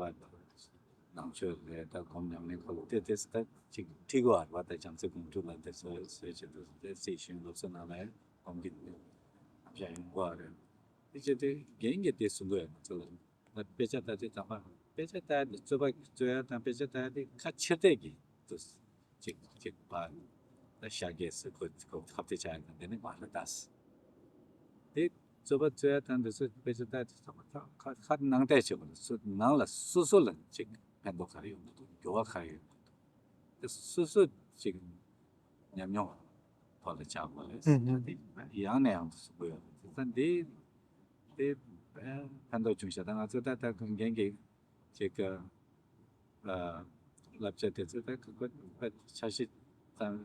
ནང་ཆོས་རེད། ད་སྒོམ་ཉམས་ལེན་སྐོར་ལ་དེ་དེ་ད་ཅིག་ཁྲིད་དགོས་པ། ད་བྱམས་བརྩེ་དགོངས་གྲུབ་ལ་དེ་ཚོ་བཟོས་བྱེད་དུ་དེ་སྲིད་ཞུའི་སློབ་གསོ་ནང་ལ་སྒོམ་གྱི་བྱ་ཡོང་དགོས་པ་རེད། དེ་བྱས་ཏེ་རྒན་གྱིས་དེ་གསུང་གི་ཡོད། ང་ཚོ་ལ་ད་དཔེ་ཆ་ལྟ་དུས་ཙམ་པ་དཔེ་ཆ་ལྟ་ཡ་དེ་རྩོད་པ་རྩོད་ཡ་དང་དཔེ་ཆ་ལྟ་ཡ་དེ་ཁ་ཕྱིར་བལྟས་ཀྱི་དུས་ཅིག་ཅིག་པ་ད་ཤ་རྒྱས་སུ་ཁོ་ཁོ་ཁ་གཏད་བྱ་ཡ་དང་དེ་ནི་མ་ལ་ལྟ་སི་དེ་རྩོད་པ་རྩོད་ཡ་དང་དེ་ཚོ་དཔེ་ཆ་ལྟ་ཡ་དེ་ཚོ་ཁ་ཁ་ཁ་ནང་བལྟས་བྱེད་དགོས། སུ་ནང་ལ་སོ་སོ་ལ་ཅིག་ཕན་ཐོགས་ག་རེ་ཡོང་གི་འདུག་འགྱུར་བ་ག་རེ་ཡོང་གི་འདུག་དེ་སོ་སོ་ཅིག་ཉམས་མྱོང་ཐོག་ལ་བྱ་དགོས་རེད། ཨུ་ཧུམ། དེ་ཡང་ནས་ཡང་དུ་གསུང་གི་ཡོད་རེད། ད་འདི་དེ་ཕན་ཐོགས་བྱུང་ཤག་ད་ང་ཚོ་ད་ལྟ་རྒན་གྱི་ཅིག་གི་བསླབ་བྱ་དེ་ཚོ་ད་ཁོ་ཁོ་འཆར་གཞི་བཏང་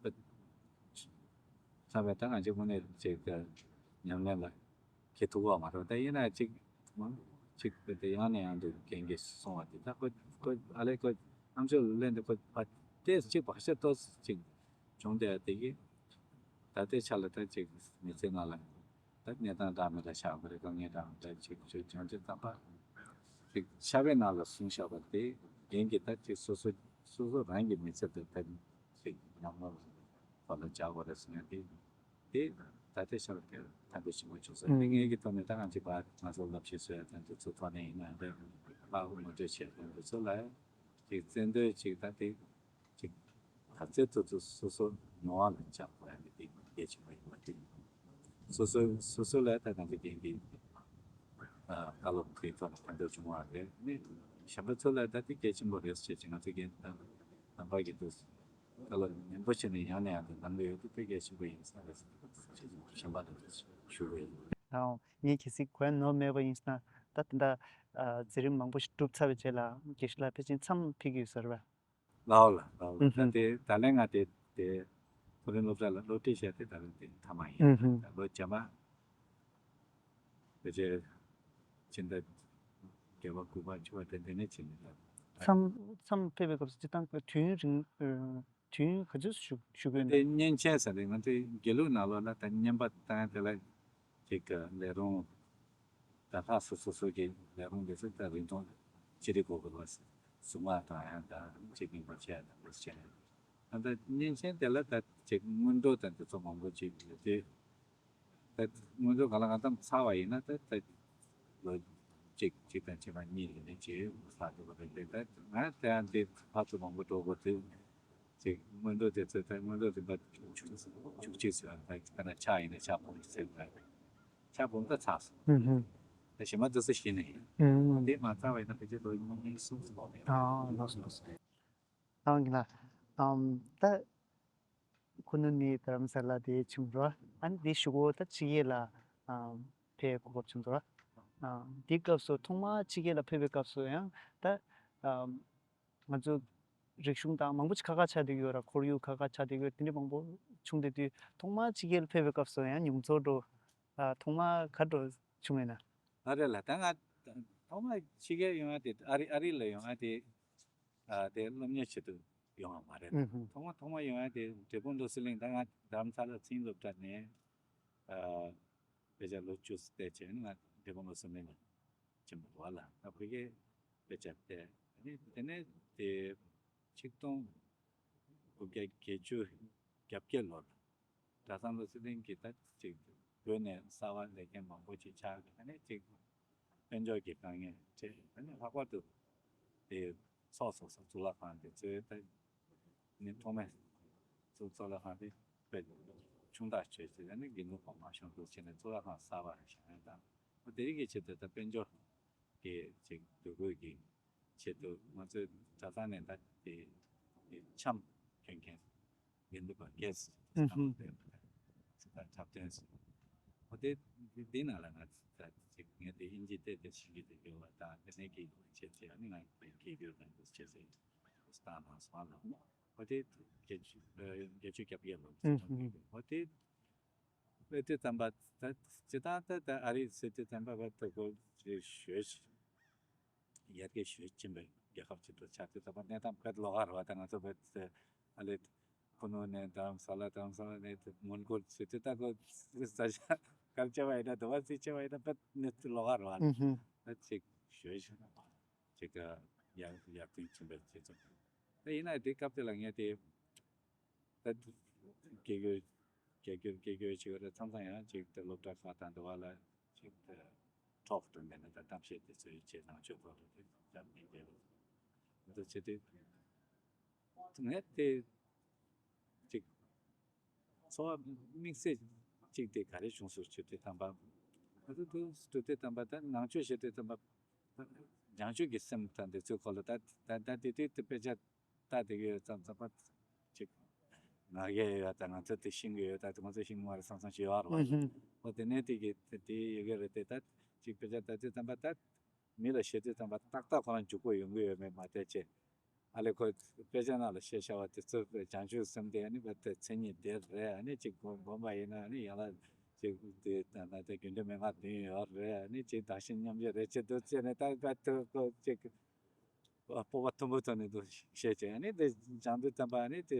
བཏང་བས་ད་ང་ཚོ་དངོས་གནས་ཅིག་གི་ཉམས་ལེན་ལ་འཁེལ་ཐུབ་པ་མ་རེད། ད་ཡིན་ན་ཅིག་མང་ཅིག་དེ་ཡང་ནས་ཡང་དུ་རྒན་གྱིས་གསུང་བ་དེ་ད་ཁོ་ཁོ་ཨ་ལས་ཁོ་ཨམ་ཅོག་ལ་ལན་དེ་ཁོ་ཕ་དེ་ཅིག་བག་ཆགས་ཏོག་ཙམ་ཅིག་བྱུང་བསྡད་དེ་གི་ད་ལྟའི་ཆ་ལ་ད་ཅིག་མི་ཚེ་ནང་ལ་ད་གནས་སྟངས་འདྲ་མི་འདྲ་ཆགས་པ་རེད། དཀའ་ངལ་འདྲ་མི་འདྲ་ཅིག་ཅིག་བྱུང་དུས་ཙམ་པ་ཅིག་ཕྱག་དཔེ་ནང་ལ་གསུངས་བཞག་པ་དེ་རྒན་གྱིས་ད་ཅིག་སོ་སོ་སོ་སོ་རང་གི་མི་ཚེ་དེ་ད་ཅིག་ཉམས་མྱོང་ཐོག་ལ་བྱ་དགོས་རེད་ཟེར་ནས་དེ། དེ་ད་ལྟའི་ཆར་དེ་ཕན་ཐོགས་ཆེན་པོ་བྱུང་སོང་། དེ་ངེད་ཀྱི་ཐོག་ནས་ད་ང་ཚོ་བར་ང་ཚོ་བསླབ་བྱའི་བཟོ་ཡ་དང་དེ་ཚོ་ཐོག་ནས་ཡིན་ན་ཡང་དེ་ལྷག་ངོ་སྤྲོད་བྱས་དང་དེ་ཚོ་ལ་ཅིག་བཙན་དོན་ཅིག་ད་དེ་ཅིག་ག་ཚོད་ཐུབ་ཐུབ་སོ་སོ་མྱོང་བ་ལ་བཅངས་དགོས་ཡ་དེ་གལ་ཆེན་པོ་ཡིན་པ་དེ་སོ་སོ་སོ་སོ་ལ་ད་ང་ཚོ་རྒན་གྱི་བཀའ་སློབ་དེའི་ཐོག་ནས་ཕན་ཐོགས་བྱུང་བ་རེད། ནི་གཞན་པ་ཚོ་ལ་ད་དེ་གལ་ཆེན་པོ་རེད་ཟེར་ཅིག་ང་ཚོ་རྒན་དང་རྣམ་པ་གི་འདུག་བཀའ་སློབ་ནན་པོ་བྱས་ནས་ཡང་ནས་ཡང་དུ་གནང་གི་ཡོད་དུས་དཔེ་གལ་ཆེན་པོ་ཡིན་བསམ་པའི་གཞན་པ་ལ་ཞུ་གི་ཡོད། ཨོ། ངས་གལ་སྲིད་གོ་ཡ་ནོར་མེད་པ་ཡིན་ན་ད་ད་ལྟ་ཨ་མཛད་རིམ་མང་པོ་ཞིག་གྲུབ་ཚར་བའི་རྗེས་ལ་དགེ་བཤེས་ལགས་ཕལ་ཆེར་མཚམས་ཕེབས་ཀྱི་ཡོད་ས་རེད་པ། ལའོ་ལ་ལའོ་ལ་ད་དེ་ད་ལན་ང་དེ་དེ་མཐོ་རིམ་སློབ་གྲྭ་ལ་སློབ་ཁྲིད་བྱས་ཏེ་ད་ལན་དེ་མཐའ་མ་ཡིན། ད་ལོ་བརྒྱ་མ་དེ་རྗེས་ཕྱི་ཟླ་བརྒྱད་པ་དགུ་པ་བཅུ་པ་དེ་འདི་ནས་ཕྱིན་ནས་ད། མཚམས་མཚམས་ཕེབས་པའི་སྐབས་སུ་སྤྱིར་བཏང་དུས་ཡུན་རིང་དུས་ཡུན་ག་ཚོད་བཞུགས་བཞུགས་ཡོད་ན། དེ་བསྙེན་ཆེན་ཟེར་ཏེ་ང་ཚོའི་དགེ་ལུགས་ནང་ལོགས་ལ་ད་བསྙེན་པ་བཏང་དེ་ལ་ཅིག་ལས་རུང་ད་ལྷ་སོ་སོ་སོ་གི་ལས་རུང་དེ་ཚོ་ད་རིང་ཐུང་ཅི་རིགས་དགོས་དགོས་ལ་གཟུངས་སྔགས་དང་ཡང་ད་ཅིག་ཡིན་པ་བྱས་ད་བུ་བྱས་ད་ལྟ་བསྙེན་ཆེན་དེ་ལ་ད་ཅིག་སྔོན་འགྲོ་དང་དེ་ཚོ་མང་པོ་ཅིག་ཡོད་དེ། ད་སྔོན་འགྲོ་གང་ལ་གང་འཚམ་ཚར་བ་ཡིན་ན་ད་ད་ལོ་གཅིག་གཅིག་དང་ཕྱེད་མ་གཉིས་ལ་ནི་ཅིག་ལྷག་འགྲོ་གི་རེད་དེ། ད་ང་དེ་ཡང་འདི་ཕར་ཚུར་མང་པོ་འགྲོ་དགོས་དུས་ཅིག་སྔོན་འགྲོ་དེ་ཚོ་ད་སྔོན་འགྲོ་རིམ་པ་བཅུ་གཅིག་ཟེར་བ་ད་ད་ན་ཕྱག་ཡིན་ན་ཕྱག་སྦོམ་ཟེར་བ་ཕྱག་སྦོམ་ད་ཚར་སོང་། ད་ཞེ་མ་དུ་སུ་ཤེས་ནི་ཡིན། དེ་མ་ཚར་བ་ཡིན་ན་ཕལ་ཆེར་ལོ་གཉིས་གསུམ་ཙམ་ལོག་ནས། ཨ་ལགས་སོ་ལགས་སོ། ཨང་གི་ན། ཨམ་ད། ཁུ་ནུ་ནི་དྷ་རམ་ས་ལ་དེ་བྱུང་རོ། ཨ་ནི་དེ་གཞུག་གུ་ད་ཕྱི་རྒྱལ་ལ་ཨམ་ཕེབས་གོ་སྐབས་བྱུང་རོ། ཨམ་དེ་སྐབས་སུ་ཐོག་མ་ཕྱི་རྒྱལ་ལ་ཕེབས་པའི་སྐབས་སུ་ཡང་ད་ཨམ་ང་ཚོ་རིག་གཞུང་དང་མང་པོ་ཞིག་ཁ་ཁ་ཆགས་བསྡད་ཡོད་ར། ཁོར་ཡུག་ཁ་ཁ་ཆགས་བསྡད་ཡོད། དེ་འདྲ་མང་པོ་བྱུང་བསྡད་དུས་ཐོག་མ་ཕྱི་རྒྱལ་ལ་ཕེབས་པའི་སྐབས་སུ་ཡང་མྱོང་ཚོར་འགྲོ་ཨ་ཐོག་མ་ག་འགྲོ་བྱུང་ཡོད་ན། ཨ་རེད་ལ་ད་ང་ཐོག་མ་ཕྱི་རྒྱལ་ཡོང་ཡ་དེ་ཨ་རི་ཨ་རི་ལ་ཡོང་ཡ་དེ། ཨ་དེ་སློབ་གཉེར་ཆེད་དུ་ཡོང་བ་མ་རེད། ཨུ་ཧུ། ཐོག་མ་ཐོག་མ་ཡོང་ཡ་དེ་འབྲས་སྤུངས་བློ་གསལ་གླིང་། ད་ང་རྡ་རམ་ས་ལ་ཚན་རིག་སློབ་གྲྭ་ནས་ཨ་དཔེ་ཆ་ལོ་བཅུ་བལྟས་བྱས་ང་འབྲས་སྤུངས་བློ་གསལ་གླིང་ལ་ཕྱིན་པ་རེད་ལ། ད་བོད་སྐད་དཔེ་ཆ་བལྟས། ཨ་ནི་དེ་ནས་དེ་ཆིག་སྟོང་དགུ་བརྒྱ་བརྒྱད་ཅུ་གྱ་བརྒྱད་ལོར་གྲྭ་ཚང་བློ་གསལ་གླིང་གི་ད་ཅིག་བོད་ནས་གསར་བ་ལས་མཁན་མང་པོ་ཅིག་ཆགས། ཨ་ནི་ཅིག་ དཔལ་འབྱོར་གྱི་དཀའ་ངལ་འཕྲད། ཨ་ནི་ལྷག་པར་དུ་དེ་ཚོགས་སོ་སོ་གཙུག་ལག་ཁང་དེ་ཚོའི་ད་ནི་ཐོག་མའི་གཙུག་གཙུག་ལག་ཁང་དེ་དཔེ་ཆུང་དྲགས་བྱས་ཚེ། ཨ་ནི་དགེ་འདུན་གོང་མ་ཤོང་འདུག་བྱས་ནས་གཙུག་ལག་ཁང་གསར་པ་རེ་བཞེངས་ཡ་དང་། འོ་དེ་རིགས་ཀྱི་ཆེད་དུ་ད་དཔལ་འབྱོར་གྱི་ཅིག་འདུ་འགོད་ཀྱི་ཆེད་དུ་ང་ཚོས་གྲྭ་ཚང་ནས་ད་དེ་འཆམ་གྱོན་མཁན་དགེ་འདུན་པ་སྒེར་སུ་ཨུ་ཧུམ། ཚང་མ་ཕེབས་པ་དང་། ད་འཁྲབ་སྟོན་སུ། འོ་དེ་འདི་ནང་ལ་ང་ཚོ་ད་ཅིག་ངས་དེ་དབྱིན་ཇི་བལྟས་ཏེ་ཤེས་ཀྱི་དེ་ཡོད་པ་དང་། དེ་ནས་གི་ཆེད་དུ་ཨ་ནི་ང་ཡི་སྐད་སྒྱུར་དང་དེ་ཆེད་དུ་བཏང་གནང་སོང་ལ། འོ་དེ་བརྒྱད་ཅུ་ཨ་བརྒྱད་ཅུ་གྱ་བརྒྱད་ལོ་ཨུ་ཧུམ། འོ་དེ་ལས་དུས་ཙམ་པ་ད་ཇི་ལྟར་ད་ད་ཨ་རི་ཟེར་དུས་ཙམ་པ་བར་དུ་གོ་ཞོལ་ཡར་རྒྱས་ཞོལ་ཕྱིན་པའི་རྒྱལ་ཁབ་ཅིག་ཏུ་ཆགས་དུས་ཙམ་པ་གནས་སྟངས་དཔེ་ལོགས་ཀ་རེད་པ། ད་ང་ཚོ་དཔེ་ཨ་ལེ་ཁུ་ནུ་ནས་རྡ་རམ་ས་ལ། རྡ་རམ་ས་ལ་ནས་མོན་གྷོ་ཟེར་དུས་ད་གོ་ས་ཆ་ག་རེ་བྱས་པ་ཡིན་ན། འདི་པར་ཅིག་བྱས་པ་ཡིན་ན་དཔེ་གནས་ཚུལ་ལོགས་ཀ་རེད་པ། ཨུ་ཧུམ། ད་ཅིག་ཞོལ་ཅིག་ཡར་ཡར་ཐོན་ཕྱིན་པའི་རྗེས་སུ། ད་ཡིན་ན་དེ་སྐབས་དེ་ལ་ངས་དེ། ད་སྐད་སྒྱུར་སྐད་སྒྱུར་སྐད་སྒྱུར་བྱེད་པ་རེད། མཚམས་མཚམས་ཡང་ཅིག་དེ་སློབ་གྲྭ་ཁག་དང་འདི་པ་ལ་ཅིག་དེ་ཐོག་ཏུ་མེད་ན་ད་གཏམ་བཤད་དེ་ཚོའི་ཆེད་ནང་ཆོས་ཐོག་ཏུ་དེ་བྱ་མི་འདུག་འདི་བྱེད་དུས་ངས་དེ་ཅིག་འཚོ་བ་དམིགས་བསལ་ཅིག་དེ་ག་རེ་བྱུང་སོང་ཞུ་དུས་ཙམ་པ། ང་ཚོ་དུ་ཞུ་དུས་ཙམ་པ་ད་ནང་ཆོས་བྱེད་དུས་ཙམ་པ། བྱང་ཆུབ་ཀྱི་སེམས་དང་འདི་ཚོའི་སྐོར་ལ་ད་ད་ད་དེ་དུས་དེ་དཔེ་ཆ་ལྟ་བསྡད་ཀྱི་ཡོད་ཙང་ཙམ་པ་ཅིག་ང་རྒྱལ་ཡོད་དང་། ང་ཚོ་དེ་ཤེས་ཀྱི་ཡོད་དང་། དེ་ང་ཚོ་ཤེས་ཀྱི་མ་རེད་བསམ་བསམ་ཞིག་ཡོད་རེད་པ། ཨུ་ཧུམ། འོ་དེ་ནས་དེ་གི་དེ་དེ་ཡོད་ཀྱི་རེད་དེ། ད་ཅིག་དཔེ་ཆ་ལྟ་དུས་ཙམ་པ་ད་མི་ལ་བཤད་དུས་ཙམ་པ་ཏག་ཏག་ཁོ་རང་འཇུག་པོ་ཡོང་གི་ཡོད་མེད་མ་བལྟས་བྱས། ཨ་ལེ་ཁོ་དཔེ་ཆ་ནང་ལ་བཤད་བྱ་བ་དེ་ཚོ་བྱང་ཆུབ་སེམས་དེ་ཨ་ནི་བ་དེ་མཚན་ཉིད་དེ་རེད། ཨ་ནི་ཅིག་སྒོམ་སྒོམ་པ་ཡིན་ན་ཨ་ནི་ཡང་ལ་ཅིག་དེ་ད་ད་དེ་དགེ་འདུན་མན་ངག་བདུན་ཡོད་རེད། ཨ་ནི་ཅིག་བདག་གཞན་མཉམ་བརྗེ་རེད་ཅེས་འདུག་ཅེས་ནས་ད་བ་དེ་ཁོ་ཅིག་སྤོབས་པ་མཐོན་པོ་ཐོག་ནས་འདུག་བཤད་བྱས། ཨ་ནི་དེ་སྦྱང་དུས་ཙམ་པ་ཨ་ནི་དེ་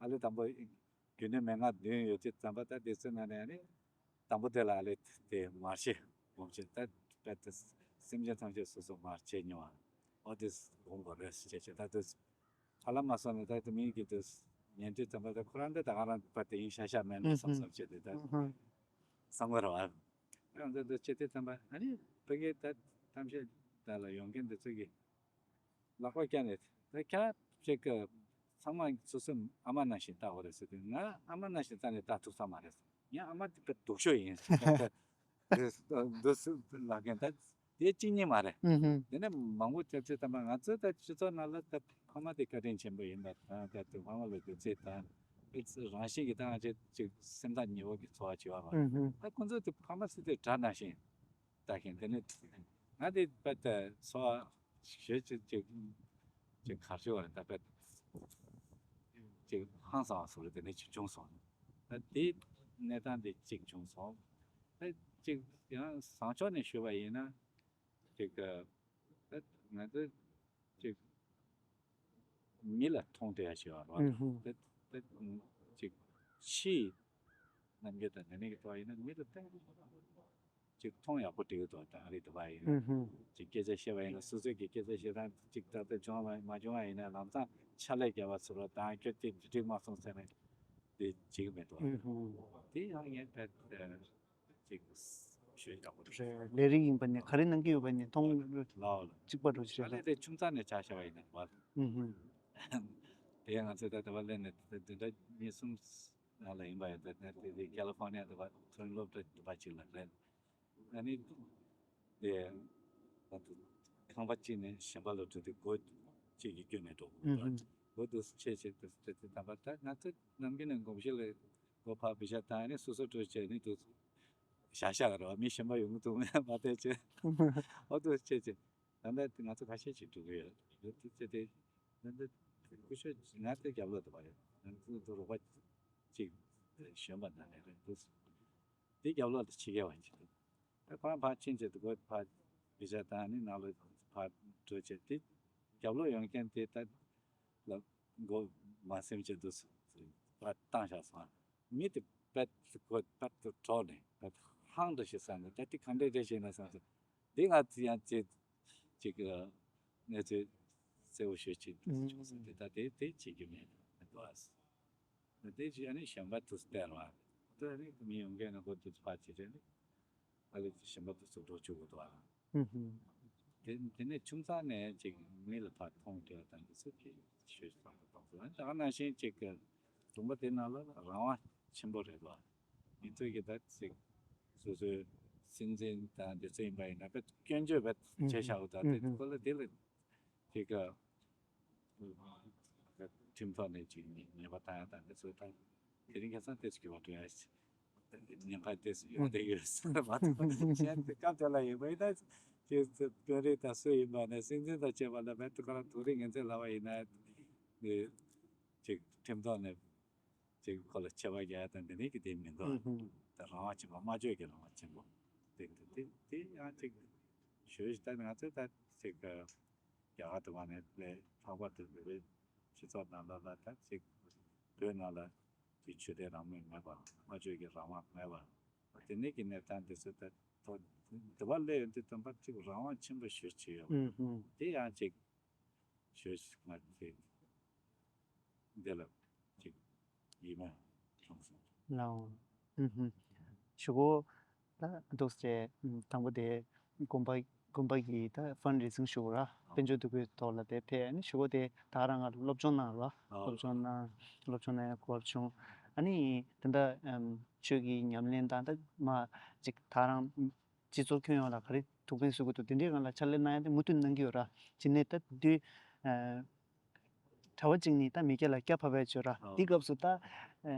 ཨ་ལེ་དང་པོ་དགེ་འདུན་མན་ངག་བདུན་ཡོད་དུས་ཙམ་པ་ད་དེ་ཚོའི་ནང་ནས་ཨ་ནི་དང་པོ་དེ་ལ་ཨ་ལེ་དེ་མར་ཤེས་སྒོམ་བྱེད། ད་དཔེ་དེ་སེམས་ཅན་ཐམས་ཅད་སོ་སོ་མར་ཆད་མྱོང་བ། ཨོ་དེ་སྒོམ་དགོས་རེད་ཟེར་བྱས་བྱས། ད་དེ་ཧ་ལམ་མ་སོང་ནས་ད་དེ་མིང་གི་དེ་ཉན་དུས་ཙམ་པ་ད་ཁོ་རང་འདི་ད་ག་རང་པ་དེ་ཡིན་ཤག་ཤག་མེད་ན་བསམ་བསམ་བྱས་ཏེ་ད་བསམ་གི་རེད་པ། ཡང་འདི་འདི་བྱེད་དུས་ཙམ་པ་ཨ་ནི་ཕ་གི་ད་ཐམས་ཅད་ད་ལ་ཡོང་མཁན་འདི་ཚོ་གི་ལག་པ་བཀྱག་ནས། ད་ཁྱེད་ཅིག་གི་ཚང་མ་སོ་སོའི་ཨ་མ་ནང་བཞིན་བལྟ་དགོས་རེད་ཟེར་དུས། ང་ཨ་མ་ནང་བཞིན་བལྟ་ནས་བལྟ་ཐུབ་ས་མ་རེད། ངའི་ཨ་མ་དེ་དཔེ་སྡུག་ཤོས་ཡིན། འདི་སུ་ལབ་མཁན་ད་དེ་གཅིག་གཉིས་མ་རེད། ཨུ་ཧུམ། དེ་ནས་མང་པོ་བྱས་བྱས་ཙམ་པ་ང་ཚོའི་ད་སྤྱི་ཚོགས་ནང་ལ་ད་ཕ་མ་དེ་བཀའ་དྲིན་ཆེན་པོ་ཡིན་པ་དང་། ད་དེ་ཕ་མ་ལ་གུས་བརྩི་དང་། དེ་རང་བཞིན་གྱིས་ད་ང་ཚོས་ཅིག་སེམས་ཐག་ཉེ་བོ་གི་འཚོ་བ་བྱེད་པ་མ་རེད། ཨུ་ཧུམ། ད་ཁོང་ཚོ་དེ་ཕ་མ་ཟེར་དུས་དགྲ་ནང་བཞིན་ལྟ་མཁན། དེ་ནས་ང་དེ་དཔེ་ད་འཚོ་བ་ཞེ་ཅིག་ཅིག་ཅིག་གར་ཞོར་བ་རེད། ད་དཔེ་ཅིག་ཧང་སང་བ་བཟོ་རེད། དེ་ནས་ཅིག་བྱུང་སོང་། ད་དེ་གནས་སྟངས་དེ་གཅིག་བྱུང་སོང་། ད་ཅིག་ཡང་བཟང་ཕྱོགས་ནས་ཞུས་པ་ཡིན་ན་ཅིག་ད་ང་ཚོ་ཅིག་མི་ལ་མཐོང་དྲགས་ཡ་ཞིག་ཡོད་རེད་པ། ཨུ་ཧུ། ད་ད་ཅིག་ཕྱིའི་རྣམ་འགྱུར་དང་དེ་ནས་ཀྱི་ཐོག་ཡིན་ན་མི་ལ་ད་ཅིག་མཐོང་ཡག་པོ་འགྲིག་གི་འདུག་ད་ཨ་རི་དུ་བ་ཡིན་ན། ཨུ་ཧུ། ཅིག་སྐད་ཆ་བཤད་པ་ཡིན་ན་སོ་སོའི་གི་སྐད་ཆ་བཤད་སྟངས་ཅིག་ཏག་ཏག་བྱུང་བ་མ་བྱུང་བ་ཡིན་ན་ལམ་སང་ཕྱག་ལས་རྒྱབ་པ་ཚོ་ལ་ད་ཁྱོད་དེ་འགྲིག་མ་སོང་ཟེར་ནས་དེ་བྱེད་ཀྱི་མི་འདུག་ཨུ་ཧུ། དེ་ཡང་ངས་ད་ཅིག་ཞུ་ཡག་པོ་འདུག་རེད། ལས་རིགས་ཡིན་པ་ནས་ག་རེ་གནང་གི་ཡོད་པ་ནས་མཐོང་ལགས་ལགས། གཅིག་པ་འགྲོ་ཅི་ཨ་ལས་རེད་པ། དེ་ཆུང་ཙག་ནས་ཆ་བཞག་པ་ཡིན་ན་བ། ཨུ་ཧུ། དེ་ང་ཚོ་ད་ལྟ་བ་ལས་ནས་བདུན་ཕྲག་གཉིས་གསུམ་ནང་ལ་ཡིན་པ་ཡིན། ད་ནས་དེ་དེ་ཀ་ལི་ཧྥོར་ནི་ཡ་དུ་བ་ཐོན་སློབ་གྲྭ་དུ་བ་ཅིག་ལ་རེད། ཨ་ནི་དེ་ང་ཚོ་ཁང་པ་གཅིག་ནས་གཞན་པ་ལ་འགྲོ་དུས་སྒོ་གཅིག་གིས་བསྐྱོན་ནས་འགྲོ་དགོས་འདུག་སྒོ་དུ་ཕྱེ་བྱས་དུ་དེ་དེ་དམ་པ་ད་ང་ཚོ་ནམ་རྒྱུན་ནས་དགོངས་གཞི་ལ་སྒོ་ཕར་བི་ཤ་བཏང་ནས་སོ་སོ་འགྲོ་བྱས་ནས་དུ་བཞག་བཞག་རེད་བ། མི་གཞན་པ་ཡོང་གི་འདུག་མ་བལྟས་བྱས་སྒོ་དུ་ཕྱེ་བྱས། ད་ལྟ་ང་ཚོ་ཁ་ཤས་ཅིག་འགྲོ་གི་ཡོད། ཡོད་དུས་ཚེ་དེ་ད་ལྟ་སྐུ་ཞབས་ང་ཚོའི་རྒྱབ་ལོགས་དུ་བ་ཡོད། ང་ཚོ་དུ་རོགས་པ་ཅིག་གཞོན་པ་ན་ནས་རེད་འདུག་དེ་རྒྱབ་ལོགས་དུ་ཕྱི་རྒྱལ་བ་ཅིག་འདུག་ད་ཁོ་རང་ཕར་ཕྱིན་བྱས་དུ་ཁོ་ཕར་བི་ཤ་བཏང་ནས་ནང་ལ་ཕར་འགྲོ་བྱས། དེ་རྒྱབ་ལོགས་ཡོང་མཁན་དེ་ད་ལ་མགོ་མ་སེམས་བྱས་འདུག་ཕར་བཏང་བཞག་སོང་། མི་དེ་པད་ཀོ་པད་དུ་གྲོགས་ནས་པད་ཧང་དུ་ཞིག་བསམ་ནས། ད་དེ་ག་འདྲས་འདྲས་བྱས་ན་བསམ་སོང་། འདི་ང་ཚོ་ཡང་ཅིག་ཅིག་གི་གནས་ཚུལ་གསལ་བོ་ཤོད་ཅིག་བྱུང་སོང་སྟེ། ད་དེ་དེ་བྱེད་རྒྱུ་མེད་མི་འདུག་ཨ། ད་དེ་བྱས་ཨ་ནི་གཞན་པ་དུ་སྟེར་བ། ད་ཨ་ནི་མི་ཡོང་མཁན་ནི་ཁོ་དུ་ཕར་བྱེད་རེད། ཨ་ལས་གཞན་པ་དུ་ཚུར་འགྲོ་བཅུག་དགོས་འདུག་ཨ། ཧུམ་ཧུམ། དེ་དེ་ནས་ཆུང་ཙག་ནས་ཅིག་མི་ལ་ཕར་མཐོང་ཐུབ་ཡ་དང་དེ་ཚོ་གི་ཤོད་བཏང་དུ་གཏོང་དགོས། ད་ག་ནང་བཞིན་ཅིག་གི་ལུང་པ་དེ་ནང་ལ་རང་དབང་ཆེན་པོ་རེད་བ། མི་ཚོས་ཀྱི་ད་ཅིག་སོ་སོའི་སྲིད་འཛིན་དང་དེ་ཚོ་ཡིན་པ་ཡིན་ན་དཔེ་སྐྱོན་བརྗོད་དཔེ་བྱས་བཞག་འོ། ད་དེ་ཁོ་ལ་དེ་ལ་ཅིག་གི་ཁྲིམས་ཐོག་ནས་ཅིག་ཉེས་པ་བཏང་ཡ་དང་དེ་ཚོ་དང་དེ་རིང་ཁ་སང་ཏོག་ཙམ་འགྱུར་བ་འགྲོ་ཡ་ཞིག་ཉེན་ཁ་ཏོག་ཙམ་ཡོང་བསྡད་ཡོད་ཟེར་བ་དང་། གཞན་དེ་སྐབས་དེ་ལ་ཡིན་པ་ཡིན་ན་ཅིག་དཔོན་རིགས་དང་སུ་ཡིན་པ་ནས་སྲིད་འཛིན་དང་བཅས་པ་ལ་བས་དུ་ག་རང་དུག་རིགས་ངན་ཚད་ལབ་པ་ཡིན་ན་ནི་ཅིག་ཁྲིམས་ཐོག་ནས་ཅིག་ཁོ་ལ་ཆད་པ་རྒྱག་ཡ་དང་དེ་འདྲའི་གི་དེ་མི་འདུག་ད་རང་དབང་ཆེན་པོ་སྨྲ་བརྗོད་ཀྱི་རང་དབང་ཆེན་པོ་དེ་དེ་དེ་དེ་ཡང་ཅིག་ཞུ་ཞིག་ད་ང་ཚོས་ད་ཅིག་རྒྱ་གར་དུ་བ་ནས་ལས་ལྷག་པར་དུ་བོད་པའི་སྤྱི་ཚོགས་ནང་ལ་ལ་ད་ཅིག་བོད་ནང་ལ་ཅིག་ཆོས་དད་རང་མོས་མེད་པ། སྨྲ་བརྗོད་ཀྱི་རང་དབང་མེད་པ། དེ་ནས་ཀྱི་གནས་སྟངས་དེ་ཚོ་ད་དོ་དུ་བ་སླེབས་ཡོང་དུས་དམ་པ་ཅིག་རང་དབང་ཆེན་པོ་ཞེ་ཅིག་ཡོད་པ། ཨུ་ཧུ། དེ་ཡང་ཅིག་ཞེ་ཅིག་ང་ཚོས་འདི་ལ་ཅིག་ཡིད་མོས་བྱུང་སོང་། ལའོ། ཨུ་ཧུ། ཞུ་གོ། ད་འདུག་སེ་དང་པོ་དེ་དགོན་པ་དགོན་པ་གི་ད་ཕན་རེ་ཟིང་ཞུ་གོ་ར། དཔལ་འབྱོར་འདུ་འགོད་ཐོག་ལ་དེ་ཕེ་ནི་ཞུ་གོ། དེ་ད་རང་ང་སློབ་སྦྱོང་གནང་ར། སློབ་སྦྱོང་གནང་སློབ་སྦྱོང་གནང་ཡ་གོ་བྱུང་། ཨ་ནི་དེ་འདྲ་ཆོས་ཀྱི་ཉམས་ལེན་དང་ད་མ་ཅིག་ད་རང་སྤྱི་ཚོགས་ཁྱོན་ཡོངས་ལ་ག་རེ་ཐུགས་ཕན་གསོས་ཀྱི་འདུག་དེ་འདྲའི་སྒང་ལ་ཕྱག་ལས་གནང་ཡ་དེ་མུ་མཐུད་གནང་གི་ཡོད་ར། ཅི་ནས་ད་དུས་གྲྭ་པ་གཅིག་ནི་ད་མི་སྐྱ་ལ་སྐྱ་ཕབ་པའི་ཆོས་ར། འདི་སྐབས་སུ་ད་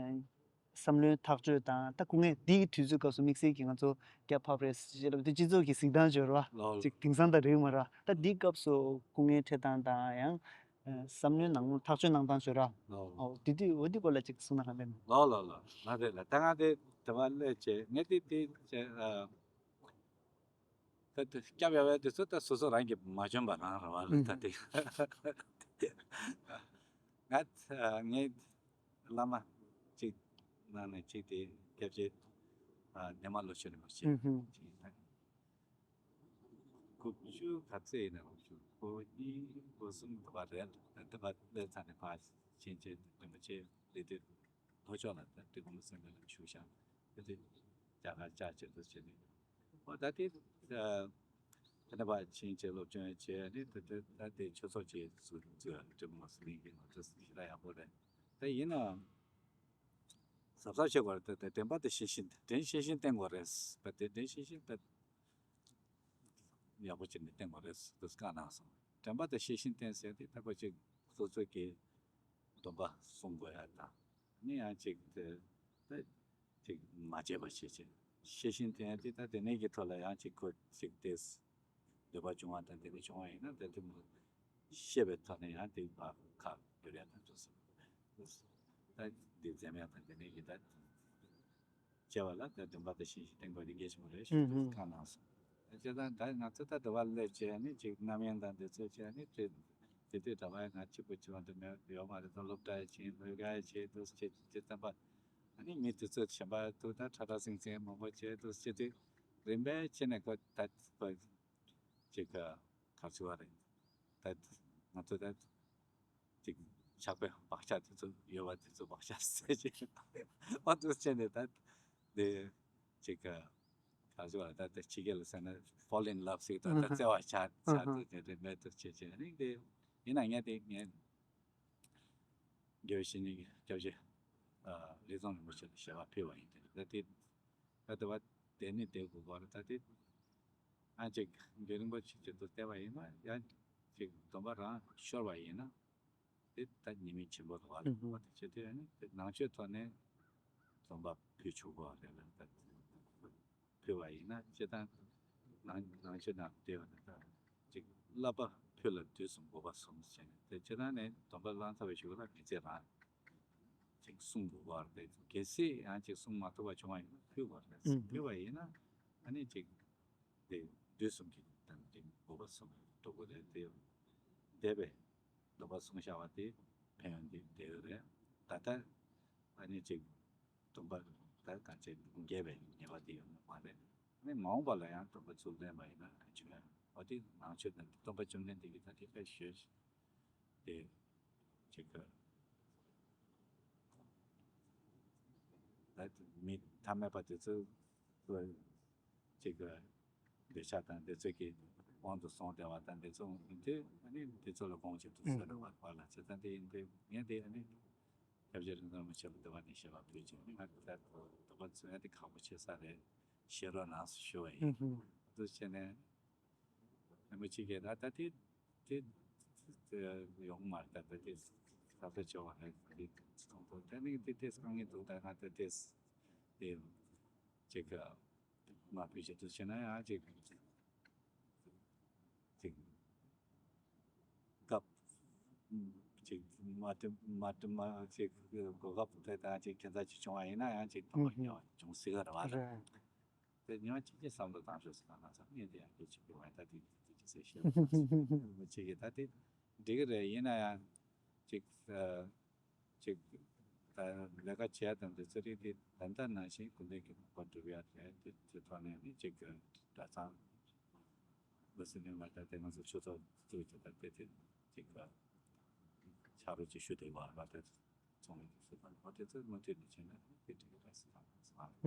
བསམ་བློའི་ཐག་གཅོད་དང་ད་སྐུ་ངལ་འདི་གི་དུས་ཚོད་སྐབས་སུ་དམིགས་བསལ་གྱི་ང་ཚོ་སྐྱ་ཕབ་རེད་ཞེས་ལབ་དུས་སྤྱི་ཚོགས་ཀྱི་གཟིགས་སྟངས་ཆོས་ར་ཅིག་དེང་སང་ད་རེད་མ་ར། ད་འདི་སྐབས་སུ་སྐུ་ངལ་འཕྲད་སྟངས་དང་ཡང་བསམ་བློའི་ནང་ཐག་གཅོད་གནང་སྟངས་ཆོས་ར། ཨོ་དེ་དུས་འོ་འདི་སྐོར་ལ་ཅིག་གསུང་ན་ག་འདྲ། ལོ་ལོ་ལོ་ང་རེད་ལ་ད་ང་དེ་དེ་བ་ལས་བྱེད་ངས་དེ་དེ་བྱེད། ད་དེ་སྐྱབས་ཡོད་པའི་དུས་ཚོད་ད་སོ་སོ་རང་གིས་མ་འཇོན་པ་རང་རེད་བ་ལ། ད་དེ་ང་ངའི་བླ་མ་གཅིག་ནང་ནས་གཅིག་དེ་སྐྱབས་རྗེ་ཨ་སྣེ་མ་ལོ་ཆོས་རིན་པོ་ཆེ་ཨུ་ཧུ། གཅིག་ཡིན་ན་དགུ་བཅུ་ག་ཚད་ཡིན་ན་དགུ་བཅུ་གོ་གཉིས་གོ་གསུམ་དུ་བ་རེད་ལ། དེ་བ་ལས་ཚ་ནས་ཕ་ཕྱིན་ཆད་རིན་པོ་ཆེ་ལས་དེ། ལྷོ་ཕྱོགས་ལ་ད་ཏི་ཀུ་མུ་སེང་གེ་ལ་བཞུགས་ཤག་དེ་དུས་རྒྱ་གར་ལྕགས་ཅན་དུ་བྱས་ནས། ཨོ་ད་དེ་ད་ནི་པ་ཕྱིན་ཆད་སློབ་སྦྱོང་བྱས་ནས་ད་དེ་ད་དེ་ཆོས་ཚོགས་ཅིག་བཙུགས་བཙུགས་ཏི་ཀུ་མུ་སེང་གེ་ང་ཚོ་ཞེ་དྲག་ཡག་པོ་རེད། ད་ཡིན་ནའང་གཟབ་གཟབ་བྱེད་དགོས་རེད། ད་དེ་བདེན་པ་དེ་ཤེས་བཞིན་དྲན་ཤེས་བཞིན་བསྟེན་དགོས་རེད། ད་དེ་དྲན་ཤེས་བཞིན་ད་ཡག་པོ་བྱས་ནས་བསྟེན་དགོས་རེད་དུ་བཀའ་གནང་སོང་། དྲན་པ་དང་ཤེས་བཞིན་བསྟེན་ཟེར་དེ་ད་ཁོ་ཅིག་སོ་སོ་གི་སྡོམ་པ་སྲུང་དགོས་ཡ་དང་། ནི་ཡང་ཅིག་དེ་ད་ཅིག་མ་བརྗེད་པ་བྱེད་ཅིག་ཤེས་བཞིན་བསྟེན་ཡ་དེ་ད་དེ་ནས་ཀྱི་ཐོག་ལ་ཡང་ཅིག་ཁོ་ཅིག་དེས་འདོད་པ་བྱུང་བ་དང་དེ་ནས་བྱུང་བ་ཡིན་ན་དེ་དེ་མོ་ཤེས་པའི་ཐོག་ནས་ཡང་དེ་ཕར་ཁ་བསྒྱུར་ཡ་དང་དུ་སོང་། ད་འདི་འཛེམ་ཡ་དང་དེ་ནས་ཀྱི་ད། བྱས་པ་ལ་དེ་སྡོམ་པ་དེ་ཤེས་བཞིན་བསྟེན་དགོས་དེ་གལ་ཆེན་པོ་རེད་ཞེས་ཨུ་ཧུ། བཀའ་གནང་སོང་། བྱས་ཙང་ད་ང་ཚོ་ད་དུ་བ་སླེབས་བྱས་ནས་ཅིག་རྣམ་གཡེང་དང་འདི་ཚོ་བྱས་ནས་དེ་དེ་དུས་ད་བར་ང་གཅིག་པུ་བྱས་པ་འདི་མེད་ཡོད་མ་རེད། ད་སློབ་གྲྭ་ཡི་ཆེད་ལས་ཀ་ཡི་ཆེད་དུ་བྱས་དུས་ཙམ་པ་ཨ་ནི་མི་དེ་ཚོ་གཞན་པ་དུ་ད་ཁྲ་ཁྲ་སིང་སིང་མང་པོ་བྱས་དུས་བྱས་དུས་རིམ་པས་བྱས་ནས་ཁོ་ད་ཅིག་ག་ཚོད་བ་རེད། ད་ང་ཚོ་ད། ཅིག་ཕྱག་དཔེ་བག་ཆགས་དེ་ཚོ་ཡོད་པ་དེ་ཚོ་བག་ཆགས་སེལ་བྱེད་པ་དུ་བྱས་ནས་ད་དེ་ཅིག་ག་ཚོད་བ་ད་དེ་ཕྱི་རྒྱལ་ལ་ཟེར་ན་fall in love ཟེར་དང་ད་བརྩེ་བ་ཆགས་ཆགས་དུ་དེ་རེ་མེད་དུ་བྱེད་བྱེད་ནི་དེ་ཡིན་ན་ངས་དེ་ངས་དགེ་བའི་བཤེས་གཉེན་གྱི་སྐྱབས་རྗེ་ལས་རྫོང་རིན་པོ་ཆེ་ལ་ཞལ་བ་ཕུལ་བ་ཡིན། དེ་ད་དེ་ད་དེ་བ་དེ་ནི་དེ་གོ་གོ་ར་ད་དེ་ཨ་ཅིག་རྒྱུན་རིང་པོ་ཅིག་ཅིག་ཏུ་བལྟས་པ་ཡིན་ན་ཡང་ཅིག་སྡོམ་པ་རང་ཤོར་བ་ཡིན་ན། དེ་ལྟ་ཉེས་དམིགས་ཆེན་པོ་རེད་བ། ཨུ་ཧུ། དེ་བྱེད་དུས་ནི་དེ་ནང་ཆོས་ཐོག་ནས་སྡོམ་པ་ཕུལ་ཆོག་གོ་རེད་ལ། ད་ཕུལ་བ་ཡིན་ན་སྤྱིར་བཏང་ནང་ནང་ཆོས་ནང་བལྟས་པ་ནི་ད་ཅིག་བསླབ་པ་ཕུལ་ལ་དུས་གསུམ་འགོག་པ་གསུམ་བྱས་ནས་དེ་སྤྱིར་བཏང་ནས་སྡོམ་པ་བླངས་ཚར་བའི་གཞུག་ལ་མི་ཚེ་རང་ཅིག་སྲུང་དགོས་པ་རེད། གལ་སྲིད་ཡང་ཅིག་སྲུང་མ་ཐུབ་པ་བྱུང་བ་ཡིན་ན་ཕུལ་དགོས་རེད། ཨུ་ཧུ། ཕུལ་བ་ཡིན་ན་ཨ་ནི་ཅིག་དེ་དུས་གསུམ་གྱི་དམ་བཅའ་འགོག་པ་གསུམ་འགྲོ་དགོས་རེད། དེ་འདས་པའི་སྡོམ་པ་བསྲུང་བཞག་པ་དེ་ཕན་ཡོན་དེ་འདས་ཡོད་རེད། ད་ལྟ་ཨ་ནི་ཅིག་སྡོམ་པ་ད་ག་ཚད་འགལ་བའི་ཉེས་པ་དེ་ཡོད་མ་རེད། ཨ་ནི་མ་འོངས་པ་ལ་ཡང་སྡོམ་པ་ཚུར་ལེན་པ་ཡིན་ན་ཨ་ཅུ་ཡང་འོ་དེ་ནང་ཆོས་དང་སྡོམ་པ་བཅོམ་ལྡན་འདས་ཀྱིས་ད་དེ་དཔེ་ཞོད་དེ་ཅིག་ག་ད་མི་ཐ་མལ་པ་དེ་ཚོ་ཅིག་ག་ འདོད་ཆགས་དང་འདི་ཚོ་གི་དབང་དུ་སོང་བསྡད་པ་དང་འདི་ཚོ་ཡིན་དུས་ཨ་ནི་འདི་ཚོ་ལ་དགོངས་བཞིན་དུ་ཟེར་བ་བ་ལ་ཚེ་ད་འདི་ཡིན་དུས་ངས་འདི་ཨ་ནི་སྐྱབས་རྗེ་རིན་ཆེན་རིན་པོ་ཆེ་ལ་འདི་བ་ནས་བཤད་པ་ཕུལ་ཅིག་ནི་ང་ད་དོགས་པ་ཚོ་ཡ་དེ་ཁག་པོ་ཆེ་ས་རེད། བཤད་རོགས་གནང་ཟེར་ཞུ་བ་ཡིན། འདུག་བྱས་ནས། རིན་པོ་ཆེ་གིས་ད་ད་དེ་དེ་ཡོང་མ་རེད། ད་ད་དེ་ས་ས་ཆེ་བ་རེད། དེ་ཚོང་པོ་ད་ནི་དེ་དེ་དཀའ་ངལ་འདུག་ད་ང་ད་དེ་དེ་ཅིག་མ་ཕུལ་ཞིག་ཏུ་བྱས་ན་ཡང་ཅིག་ཅིག་སྐབས་ཅིག་མ་དེ་མ་དེ་མ་ཅིག་གོ་སྐབས་དེ་ད་ཅིག་ཁྱད་མཚར་ཅིག་བྱུང་བ་ཡིན་ན་ཡང་ཅིག་དོགས་པ་ཉོ་བྱུང་སྲིད་ག་རེད་བ། རེད། དེ་ཉོན་ཅིག་ཅིག་བསམ་བློ་བཏང་ཤོག་ཟེར་ན་ང་ཚོ་ངས་དེ་ཡང་སྐད་ཆ་དགོས་བ་ད་དེ་དེ་ཅི་ཟེར་ཤེས་མི་བྱེད་ཀྱི་ད་དེ་འགྲིག་གི་རེད། ཡིན་ན་ཡང་ཅིག་ཅིག་ད་ལས་ཀ་བྱས་དང་དེ་ཚོ་རིགས་དེ་ད་ལྟ་ནང་བཞིན་སྐུ་མདུན་གྱི་དགོངས་པ་སྒྲུབ་ཡ་རེད། དེ་དེ་ཐོག་ནས་ནི་ཅིག་གྲྭ་ཚང་བུ་སི་ནི་མ་ད་དེ་ང་ཚོ་ཆོས་ཚོགས་ཚུགས་ཀྱི་ད་དེ་དེ་ཅིག་ཕྱག་རོགས་ཅིག་ཞུ་དེ་བ་ལ་དེ། ཚོང་ལས་ཀྱི་སྲིད་ཏང་ཨོ་དེ་ཚོ་མུ་མཐུད་ནས་བྱས་ན་དེ་འགྲིག་གི་རེད་ཟེར་ཐང་ཟེར་བ་རེད།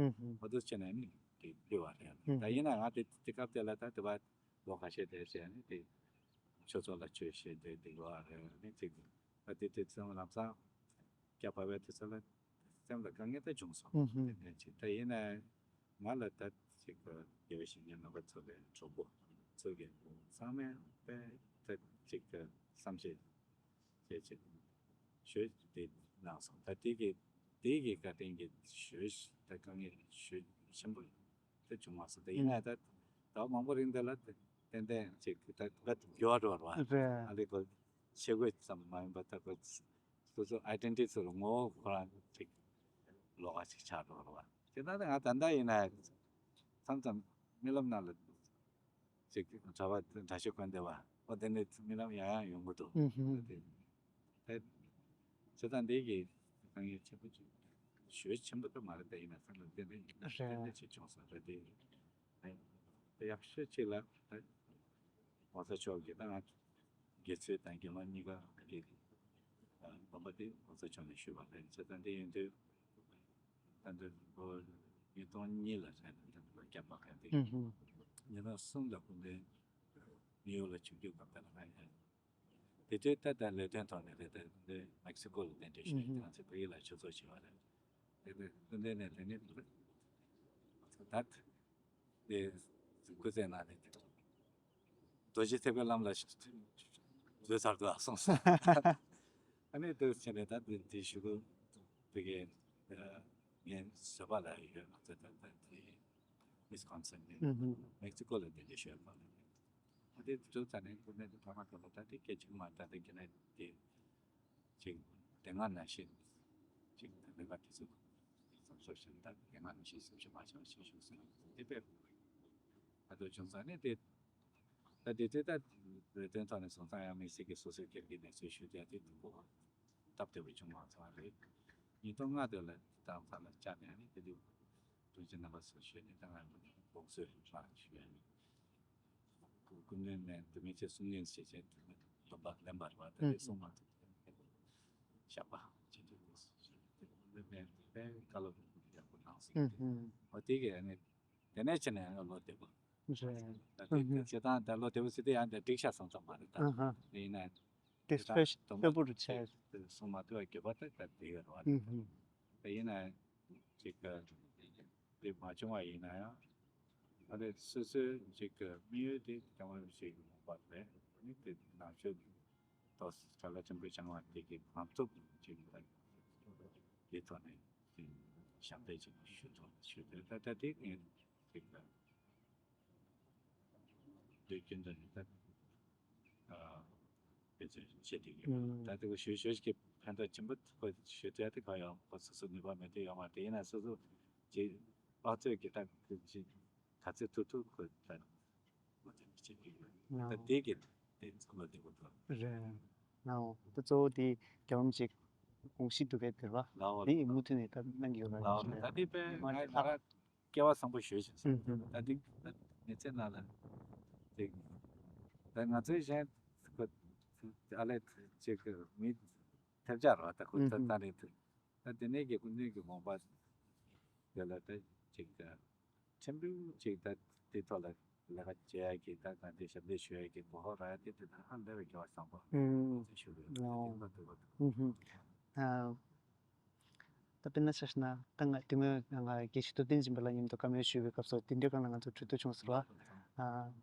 ཨོ་དེ་བྱས་ན་ནི་དེ་འགྲིག་བ་རེད། ད་ཡིན་ན་ང་དེ་དེ་སྐབས་དེ་ལ་ད་དེ་བ་ལོ་ཁ་ཤས་དེ་བྱས་ནས་དེ་ཆོས་ཚོགས་ལ་ཆོས་བཤད་དེ་འགྲིག་བ་རེད། ནི་ཅིག་ད་དེ་དེ་ཚང་ལམ་སང་སྐྱ་བ་བའི་དེ་ཚོ་ལ་སེམས་ལ་དཀའ་ངལ་ད་བྱུང་སོང་། དེ་འདྲ་ཅིག་ད་ཡིན་ན་ང་ལ་ད་ཅིག་དགེ་བའི་བཤེས་གཉེན་རྣམ་པ་ཚོ་ལས་གྲོགས་པོ་ཚོ་གི་ཚང་མས་དཔེ་ད་ཅིག་བསམ་ཤེས། བྱས་ཅིག་ཞོལ་དེ་གནང་སོང་། ད་དེ་གི་དེ་གི་བཀའ་དྲིན་གྱི་ཞོལ་ད་དཀའ་ངལ་ཞོལ་ཆེན་པོ་དེ་བྱུང་མ་སོང་། དེ་ཡིན་ན་ད་ཟླ་བ་མང་པོ་རིང་དེ་ལ་ཏན་ཏན་ཅིག་ད་ད་འགྱུར་བ་འགྲོ་བ་རེད། ཨ་ལེ་གོ་ཆས་གོས་ཙམ་མ་ཡིན་པ་ད་གོ་སོ་སོ་ཨའི་ཌེན་ཊི་ཊི་ཚོ་ལ་ངོ་བོ་ཁོ་རང་ཅིག་ལོགས་ཀ་ཅིག་ཆགས་འགྲོ་བ་རེད། དེ་ད་ང་ད་ལྟ་ཡིན་ན་མཚམས་མཚམས་རྨི་ལམ་ནང་ལ་ཅིག་གྲྭ་པ་གྲྭ་ཆོས་གོན་བསྡད་པ་ཨོ་དེ་ནས་རྨི་ལམ་ཡང་ཡང་ཡོང་གི་འདུག་ཨུ་ཧུ། དེ་དེ་བྱེད་སྟངས་འདི་གི་དཀའ་ངལ་ཆེན་པོ་ཅིག་ཞོལ་ཆེན་པོ་ད་མ་རེད། དེ་ཡིན་ན་ཚང་ལ་ཏན་ཏན་ཏན་ཏན་ཅིག་བྱུང་སོང་རེད། དེ་དེ་ཡག་ཤོས་ཅིག་ལ་ད་གོང་ས་མཆོག་གི་ད་ང་དགེ་ཚུལ་དང་དགེ་སློང་གཉིས་ཀ་གི་དགོངས་པ་དེ་གོང་ས་མཆོག་ནས་ཞུས་པ་རེད། བྱེད་སྟངས་འདི་ཡིན་དུས། ད་འདི་ལོ་ཉིས་སྟོང་གཉིས་ལ་རེད། ད་འདི་ལོ་བརྒྱ་པ་ག་དེ་ཨུ་ཧུ། ཉིས་སྟོང་གསུམ་ལ་སྐུ་མདུན་ནིའུ་ཡོག་ལ་བྱོན་རྒྱུ་སྐབས་དེ་ལ་ང་ཡང་དེ་དུས་ད་ལྟ་ལས་དོན་ཐོག་ནས་རེད། ད་འདི་མེག་སི་ཀོ་ལ་གདན་འདྲེན་ཞུས། ཨུ་ཧུ། ང་ཚོ་བལ་ཡུལ་ལ་ཆོས་ཚོགས་བྱས་པ་རེད། དེ་ནས་སྐུ་མདུན་ནས་དེ་ནས་ད་དེ་སྐུ་ཚེ་ནང་ནས་དེ། རྡོ་རྗེ་ཐེག་པའི་ལམ་ལ་བཟོས་ཚར་འདུག་ཨ་སོང་སོང་། ཨ་ནི་འདུག་བྱས་ནས་ད་འདི་འདི་ཞུ་གི་འདུག་གི། ངའི་བཟོད་པ་ལ་ཡོད་མ་ཚད་ད་ད་འདི་ཝི་སི་ཀོན་སིན་ནས་མེག་སི་ཀོ་ལ་འདི་འདྲ་ཞུ་ཡ་མ་རེད། ཨ་འདི་འདུག་ཙ་ནས་ཁོ་ནས་ཕ་མ་ག་ལ་ད་འདི་སྐད་ཅིག་མ་ད་འདི་གི་ནས་འདི། ཅིག་དེ་སྔ་ནང་བཞིན་ཅིག་དེ་འདྲ་ག་དེ་ཚོ་བསམ་ཚུལ་བཞིན་ད་དེ་སྔ་ནང་བཞིན་བསམ་ཤེས་མ་བྱུང་ཞེས་ཞུ་ཟིན། དེ་དཔེ་ད་དུ་བྱུང་ཙང་ནས་དེ་ད་དེ་དེ་ད་དོན་ཐོག་ནས་སོང་ཙང་ཡང་དམིགས་བསལ་གྱི་སོ་སོའི་སྒེར་གྱི་གནས་ཚུལ་ཞུ་དེ་དེ་དུ་གོ་སྟབས་བདེ་པོ་བྱུང་མ་སོང་བ་རེད། ཉིས་སྟོང་ལྔ་དེ་ལ་ད་ཕར་ལ་བཅར་ནས་ནི་དེ་དུ་དྲུང་ཆེ་རྣམ་པ་ཚོ་ཞུས་ནས་ད་ང་དགོངས་ཚུལ་ཞུ་ཡ་ནི། སྐུ་མདུན་ནས་འདི་མི་ཚེ་གསུང་ཉན་ཞེས་བྱས་སྡོམ་པ་ལེན་པར་བ་དེ་ལས་གསུང་མ་ཐུབ། བཤགས་པ་བྱེད་དུས་སྐུ་མདུན་ནས་དཔེ་བཀའ་སློབ་ཡག་པོ་གནང་སོང་། ཨོ་དེ་གས་ནི་དེ་ནས་ཕྱིན་ནས་ཡང་ལོ་བདེ་པོ། ད་དེ་བྱེད་སྟངས་ད་ལོ་བདེ་པོ་ཟེར་དུས་ཡང་འདི་འགྲིག་ཤག་སོང་ཙམ་མ་རེད་ད། དེ་ཡིན་ན་དེ་ད་སྟོན་པོ་རུ་ཆེ་གསུང་མ་ཐུབ་པ་འགྱོད་པ་ད་ད་བདེ་གི་རེད་བ། དེ་ཡིན་ན། ཅིག་དེ་མ་བྱུང་བ་ཡིན་ན་ཡང་ཨ་ནི་སོ་སོའི་ཅིག་དམིགས་ཡུལ་དེ་ཀྱང་ཞིག་མ་པ་རེད། ཨ་ནི་དེ་ནང་ཆོས་ཏོག་ཙམ་ལ་ཆེན་པོ་བྱང་བ་དེ་གི་ངམ་ཐུབ་ཅིག་ལ་དེ་ཐོག་ནས་དེ་ཞབས་འདེགས་ཅིག་ཞུ་ཐུབ་ཞུ་ཐུབ། ད་ལྟ་དེ་ངས་ཅིག་ལ། དུས་རྒྱུན་དུ་ནི་ད་དཔེ་མཚོན་བྱེད་དེ་ཡོད། ད་དེ་ག་ཞུ་ཞུ་ཞིག་གི་ཕན་ཐོགས་ཆེན་པོ་ཁོ་ཞུ་དུས་ད་ག་ཡོང་ཁོ་སོ་སོ་ནུས་པ་མེད་དུས་ཡོང་བ་དེ་ཡིན་ན་སོ་སོ་ཅིག་དཔག་ཚོད་ཀྱི་ད་ཅིག་ག་ཚོད་ཐུབ་ཐུབ་ཁོ་ད་མོ་དེ་བྱེད་དེ་ཡོད། ད་དེ་གི་དེ་ཚོ་ལ་དེ་གོ་ཐུབ་རེད། ལའོ་ད་གཙོ་བོ་དེ་རྒྱལ་བ་རིན་པོ་ཆེ་དགོངས་གཞི་འདུག་གས་དེ་བ་ལའོ་དེ་ཡི་མུ་མཐུད་ནས་ད་གནང་གི་ཡོད་ལའོ་ད་དེ་དཔེ་ང་ལ་ར། སྐལ་བ་བཟང་པོ་ཞུ་ཞིག་སོང་། ད་འདི་ད་མི་ཚེ་ནང་ལ་ཅིག་ད་ང་ཚོའི་གཞན་ཁོ་ཨ་ལས་ཅིག་མི་ཐེབས་ཆག་རོགས་ད་ཁོ་ད་ད་རེད་དུ་ད་དེ་ནས་ཀྱི་སྐུ་མདུན་གྱི་དགོངས་པ་དེ་ལ་ད་ཅིག་ད་ཕྲན་བུ་ཅིག་ད་དེ་ཐོག་ལ་ ལས་ཀ་བྱེད་ཡ་གི་ད་གང་དེ་ཞབས་འདེགས་ཞུ་ཡ་གི་མོ་ཧོ་ར་ཡ་དེ་དེ་ད་ཧ་ལས་པའི་སྐལ་བ་བཟང་པོ་ཨུམ་དེ་ཞུ་གི་ཡོད། ཨོ། དེ་ལ་དུ་བ་དུ་ཨུམ་ཧུམ། ཨ། ད་དཔེར་ན་ཆ་བཞག་ན་ད་ང་དེ་སྔོན་ང་དགེ་བཤེས་ཐུབ་བསྟན་སྦྱིན་པ་ལགས་མཉམ་དུ་བཀའ་མོལ་ཞུས་པའི་སྐབས་སུ་དེ་འདྲའི་སྒང་ལ་ང་ཚོ་གྲོས་བསྡུར་བྱུང་ཟེར་བ། ཨ།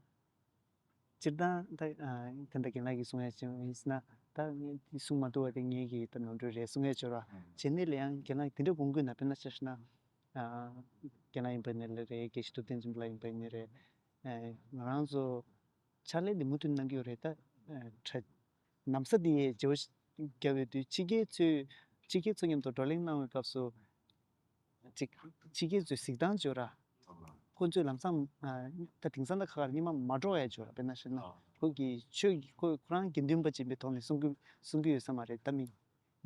སྤྱིར་བཏང་ད་ཨ་དེ་འདྲ་རྒན་ལགས་ཀྱིས་གསུང་ཡ་ཅིག་ཡིན་ན་ད་ངས་གསུང་མ་ཐུབ་པ་དེ་ངེད་ཀྱི་ད་ནོར་འཁྲུལ་རེད་གསུང་ཡ་ཅིག་ཡོད་ར། བྱས་ནས་ལ་ཡང་རྒན་ལགས་དེ་འདྲ་དགོངས་ཀྱི་ཡོད་ན། དཔེར་ན་ཆ་བཞག་ན་ཨ་རྒན་ལགས་ཡིན་པ་ནི་ལ་རེད། དགེ་བཤེས་ཐུབ་བསྟན་སྦྱིན་པ་ལགས་ཡིན་པ་ནི་རེད། ཨ་ང་རང་ཚོ་ཕྱག་ལས་འདི་མུ་མཐུད་གནང་གི་ཡོད་རེད། ད་ཨ་ཁྲ་ན་བཟའ་འདི་ཡས་བརྗེ་བོ་བརྒྱབ་ཡོད་དུས་ཕྱི་རྒྱལ་ཚོས་ཕྱི་རྒྱལ་ཚོ་མཉམ་དུ་བགྲོ་གླེང་གནང་བའི་སྐབས་སུ། ཅིག་ཕྱི་རྒྱལ་ཚོའི་གཟིགས་སྟངས་ཅིག་ཡོད་ར། ཁོ་ཚོས་ལམ་སང་ཨ་ད་དེང་སང་ད་ཁ་ཁར་སྙན་མ་མ་སྒྲོག་ཡ་ཅིག་ཡོད་ར། དཔེར་ན་བཤད་ན་ཨ་ཁོ་གི་ཆོས་ཀྱི་ཁོ་ཁོ་རང་དགེ་འདུན་པ་ཅིག་ཡིན་པའི་ཐོག་ནས་གསུང་གི་གསུང་གི་ཡོད་ས་མ་རེད། ད་མི་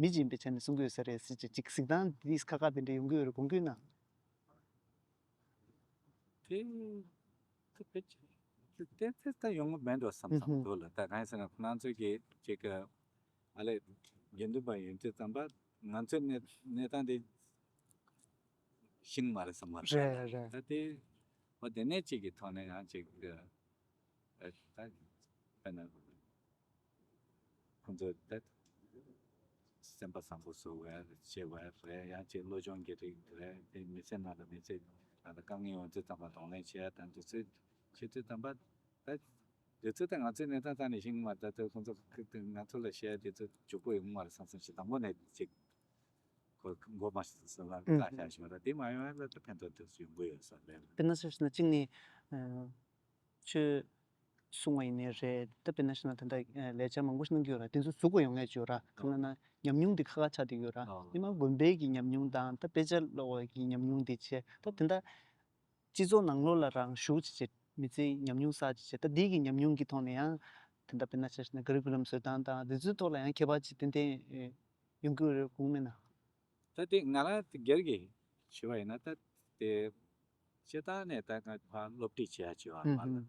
མི་ཅིག་ཡིན་པའི་ཆ་ནས་གསུང་གི་ཡོད་ས་རེད་ཟེར་ཅིག་ཅིག་གཟིགས་སྟངས་འདི་ཁ་ཁ་དེ་འདྲ་ཡོང་གི་ཡོད་རེད། དགོངས་ཀྱི་ཡོད་ན། དེ་དེ་དཔེ་ཅིག་དེ་དེ་ད་ཡོང་གི་མེད་འགྲོ་བསམ་ཨུ་བསམ་ཧུམ། འདུག་ལ། ད་གང་ཡིན་ཟེར་ན་ཁོ་རང་ཚོས་ཀྱི་ཅིག་ཨ་ལས་དགེ་འདུན་པ་ཡིན་དུས་ཙམ་པ་ང་ཚོའི་གནས་གནས་སྟངས་དེ་ཤེས་མ་རེད་བསམ་མ་རེད། རེད་རེད། ད་དེ་འོ་དེ་ནས་ཅིག་གི་ཐོག་ནས་ཡང་ཅིག་ཨ་ད་དཔེར་ན། ཁོང་ཚོས་ད་སེམས་པ་བཟང་པོ་བཟོ་བའི་བྱེད་པ་རེད། ཡང་ཅིག་བློ་སྦྱོང་གི་རིགས་རེད། དེ་མི་ཚེ་ནང་ལ་མི་ཚེ་ནང་ལ་དཀའ་ངལ་ཡོང་དུས་ཙམ་པ་གདོང་ལེན་བྱེད་ཡ་དང་དེ་ཚོའི་བྱེད་དུས་ཙམ་པ་ད་དེ་ཚོ་ད་ང་ཚོའི་གནས་སྟངས་རྩ་ནས་ཤེས་ཀྱི་མ་རེད། ད་ལྟ་ཁོང་ཚོ་ང་ཚོ་ལ་བཤད་ཡ་དེ་ཚོ་འཇུག་པོ་ཡོང་གི་མ་རེད་བསམ་བསམ་ཞིག་དང་པོ་ནས་ཅིག་གོ་མགོ་མ་ཞིག་སོང་ལ་ཨུ་བཀའ་ཧུམ། བཞག་ཞོར་ལ་དེ་མ་ཡོང་ཡ་ལ་ད་ཕན་ཐོགས་དེ་ཚོ་ཡོང་གི་ཡོད་ས་རེད། དཔེར་ན་ཆ་བཞག་ན་གཅིག་ནི། ཆོས་གསུང་བ་ཡིན་ནའི་རེད། ད་དཔེར་ན་བཤད་ན་ད་ལྟ་ལས་འཆར་མང་པོ་ཞིག་གནང་གི་ཡོད་ར། དེ་ཚོ་ཟུག་ག་ཡོང་ཡ་ཅིག་ཡོད་ར། གང་ལབ་ན་ཉམས་མྱོང་འདི་ཁག་ཁག་ཆགས་བསྡད་ཡོད་ར། ཨོ། ཉི་མ་དགོན་པའི་གི་ཉམས་མྱོང་དང་ད་དཔེ་ཆ་ཀློག་པའི་གི་ཉམས་མྱོང་འདི་བྱས། ད་དེ་འདྲ་སྤྱི་ཚོགས་ནང་ལོགས་ལ་རང་ཞུགས་བྱས་བྱས་མི་ཚེའི་ཉམས་མྱོང་བསགས་བྱས་བྱས། ད་འདི་གི་ཉམས་མྱོང་གི་ཐོག་ནས་ཡང་དེ་འདྲ་དཔེར་ན་ཆ་བཞག་ན་ཀ་རི་ཀུ་ལམ་བཟོ་སྟངས་དང་དེ་ཚོའི་ཐོག་ལ་ཡང་ཁྱད་པར་ཅིག་ཏན་ཏན་ཡོང་གི་ཡོད་རེད་དགོངས་མེད་ན། ད་དེ་ང་རང་དེ་སྒེར་གྱི་ཞུ་བ་ཡིན་ན་ད་དེ། སྤྱིར་བཏང་ནས་ད་ང་ཕར་སློབ་ཁྲིད་བྱེད་ཡ་བྱེད་པ་ཧུམ་མ་ལ་ཧུམ།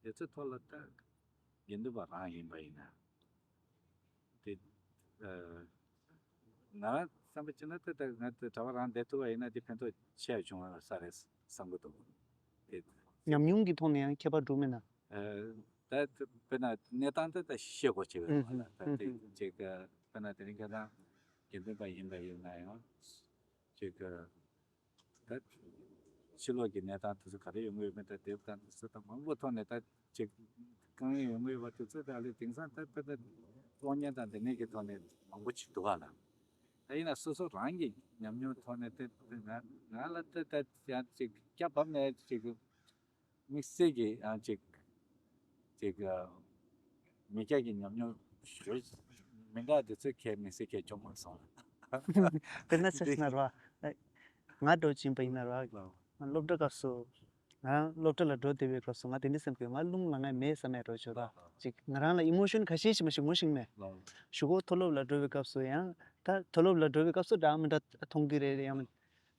དེ་ཚོའི་ཐོག་ལ་ད་དགེ་འདུན་པ་རང་ཡིན་པ་ཡིན་ན་དེ་ཨ་ང་རང་བསམ་པ་བྱས་ན་ད་ད་ང་ད་གྲྭ་པ་རང་བསྡད་ཐུབ་པ་ཡིན་ན་དེ་ཕན་ཐོགས་ཆེ་བྱུང་བ་ས་རེད་བསམ་གི་འདུག་དེ་ཉམས་མྱོང་གི་ཐོག་ནས་ཡང་ཁྱད་པར་འགྲོ་མེད་ན། ཨ་ད་དཔེར་ན་གནས་སྟངས་དེ་ད་ཤེས་དགོས་བྱེད་པ་ཧུམ་ལ་ད་ཧུམ་དེ་ཧུམ་ཅིག་དཔེར་ན་དེ་རིང་ཁ་སང་དགེ་འདུན་པ་ཡིན་པ་ཡིན་ན་ཡང་ཅིག་ད་ཕྱི་ལོགས་ཀྱི་གནས་སྟངས་དེ་ཚོ་ག་རེ་ཡོང་གི་ཡོད་མེད་དང་དེབ་དང་དེ་ཚོ་དང་མང་པོ་ཐོག་ནས་ད་ཅིག་དཀའ་ངལ་ཡོང་གི་ཡོད་པ་དེ་ཚོ་ད་ལས་དེང་སང་ད་ད་ད་གློག་བརྙན་དང་དེ་ནས་ཀྱི་ཐོག་ནས་མང་པོ་ཅིག་འདུག་ག་ལ། ད་ཡིན་ན་སོ་སོ་རང་གི་ཉམས་མྱོང་ཐོག་ནས་དེ་དེ་ང་ང་ལ་ད་ད་ཡང་ཅིག་སྐྱ་བབས་ནས་ཅིག་དམིགས་བསལ་གྱི་ཡང་ཅིག་ཅིག་ཨ་མི་སྐྱ་གི་ཉམས་མྱོང་ཞུ་མི་འདྲ་དེ་ཚོའི་ཁྱད་མི་སྲིད་ཁྱད་ཅུང་མང་སོང་ལ། དཔེར་ན་ཆ་བཞག་ན་ར་ང་འདྲ་བོ་ཅིག་ཡིན་པ་ཡིན་ན་ར། ང་སློབ་གྲྭ་སྐབས་སུ་ང་སློབ་གྲྭ་ལ་འགྲོ་བསྡད་པའི་སྐབས་སུ་ང་དེ་འདྲ་བསམ་གི་ང་རླུང་ལངས་ཡ་མེད་བསམ་ཡ་འདྲ་བོ་ཅིག་ར། ཅིག་ང་རང་ལ་ཨི་མོ་ཤོན་ཁ་ཤས་ཤིག་མ་ཤེས་ངོ་ཤེས་མེད། གཞུག་གུ་མཐོ་སློབ་ལ་འགྲོ་བའི་སྐབས་སུ་ཡང་ད་མཐོ་སློབ་ལ་འགྲོ་བའི་སྐབས་སུ་འདྲ་མི་འདྲ་མཐོང་གི་རེད་ཡང་།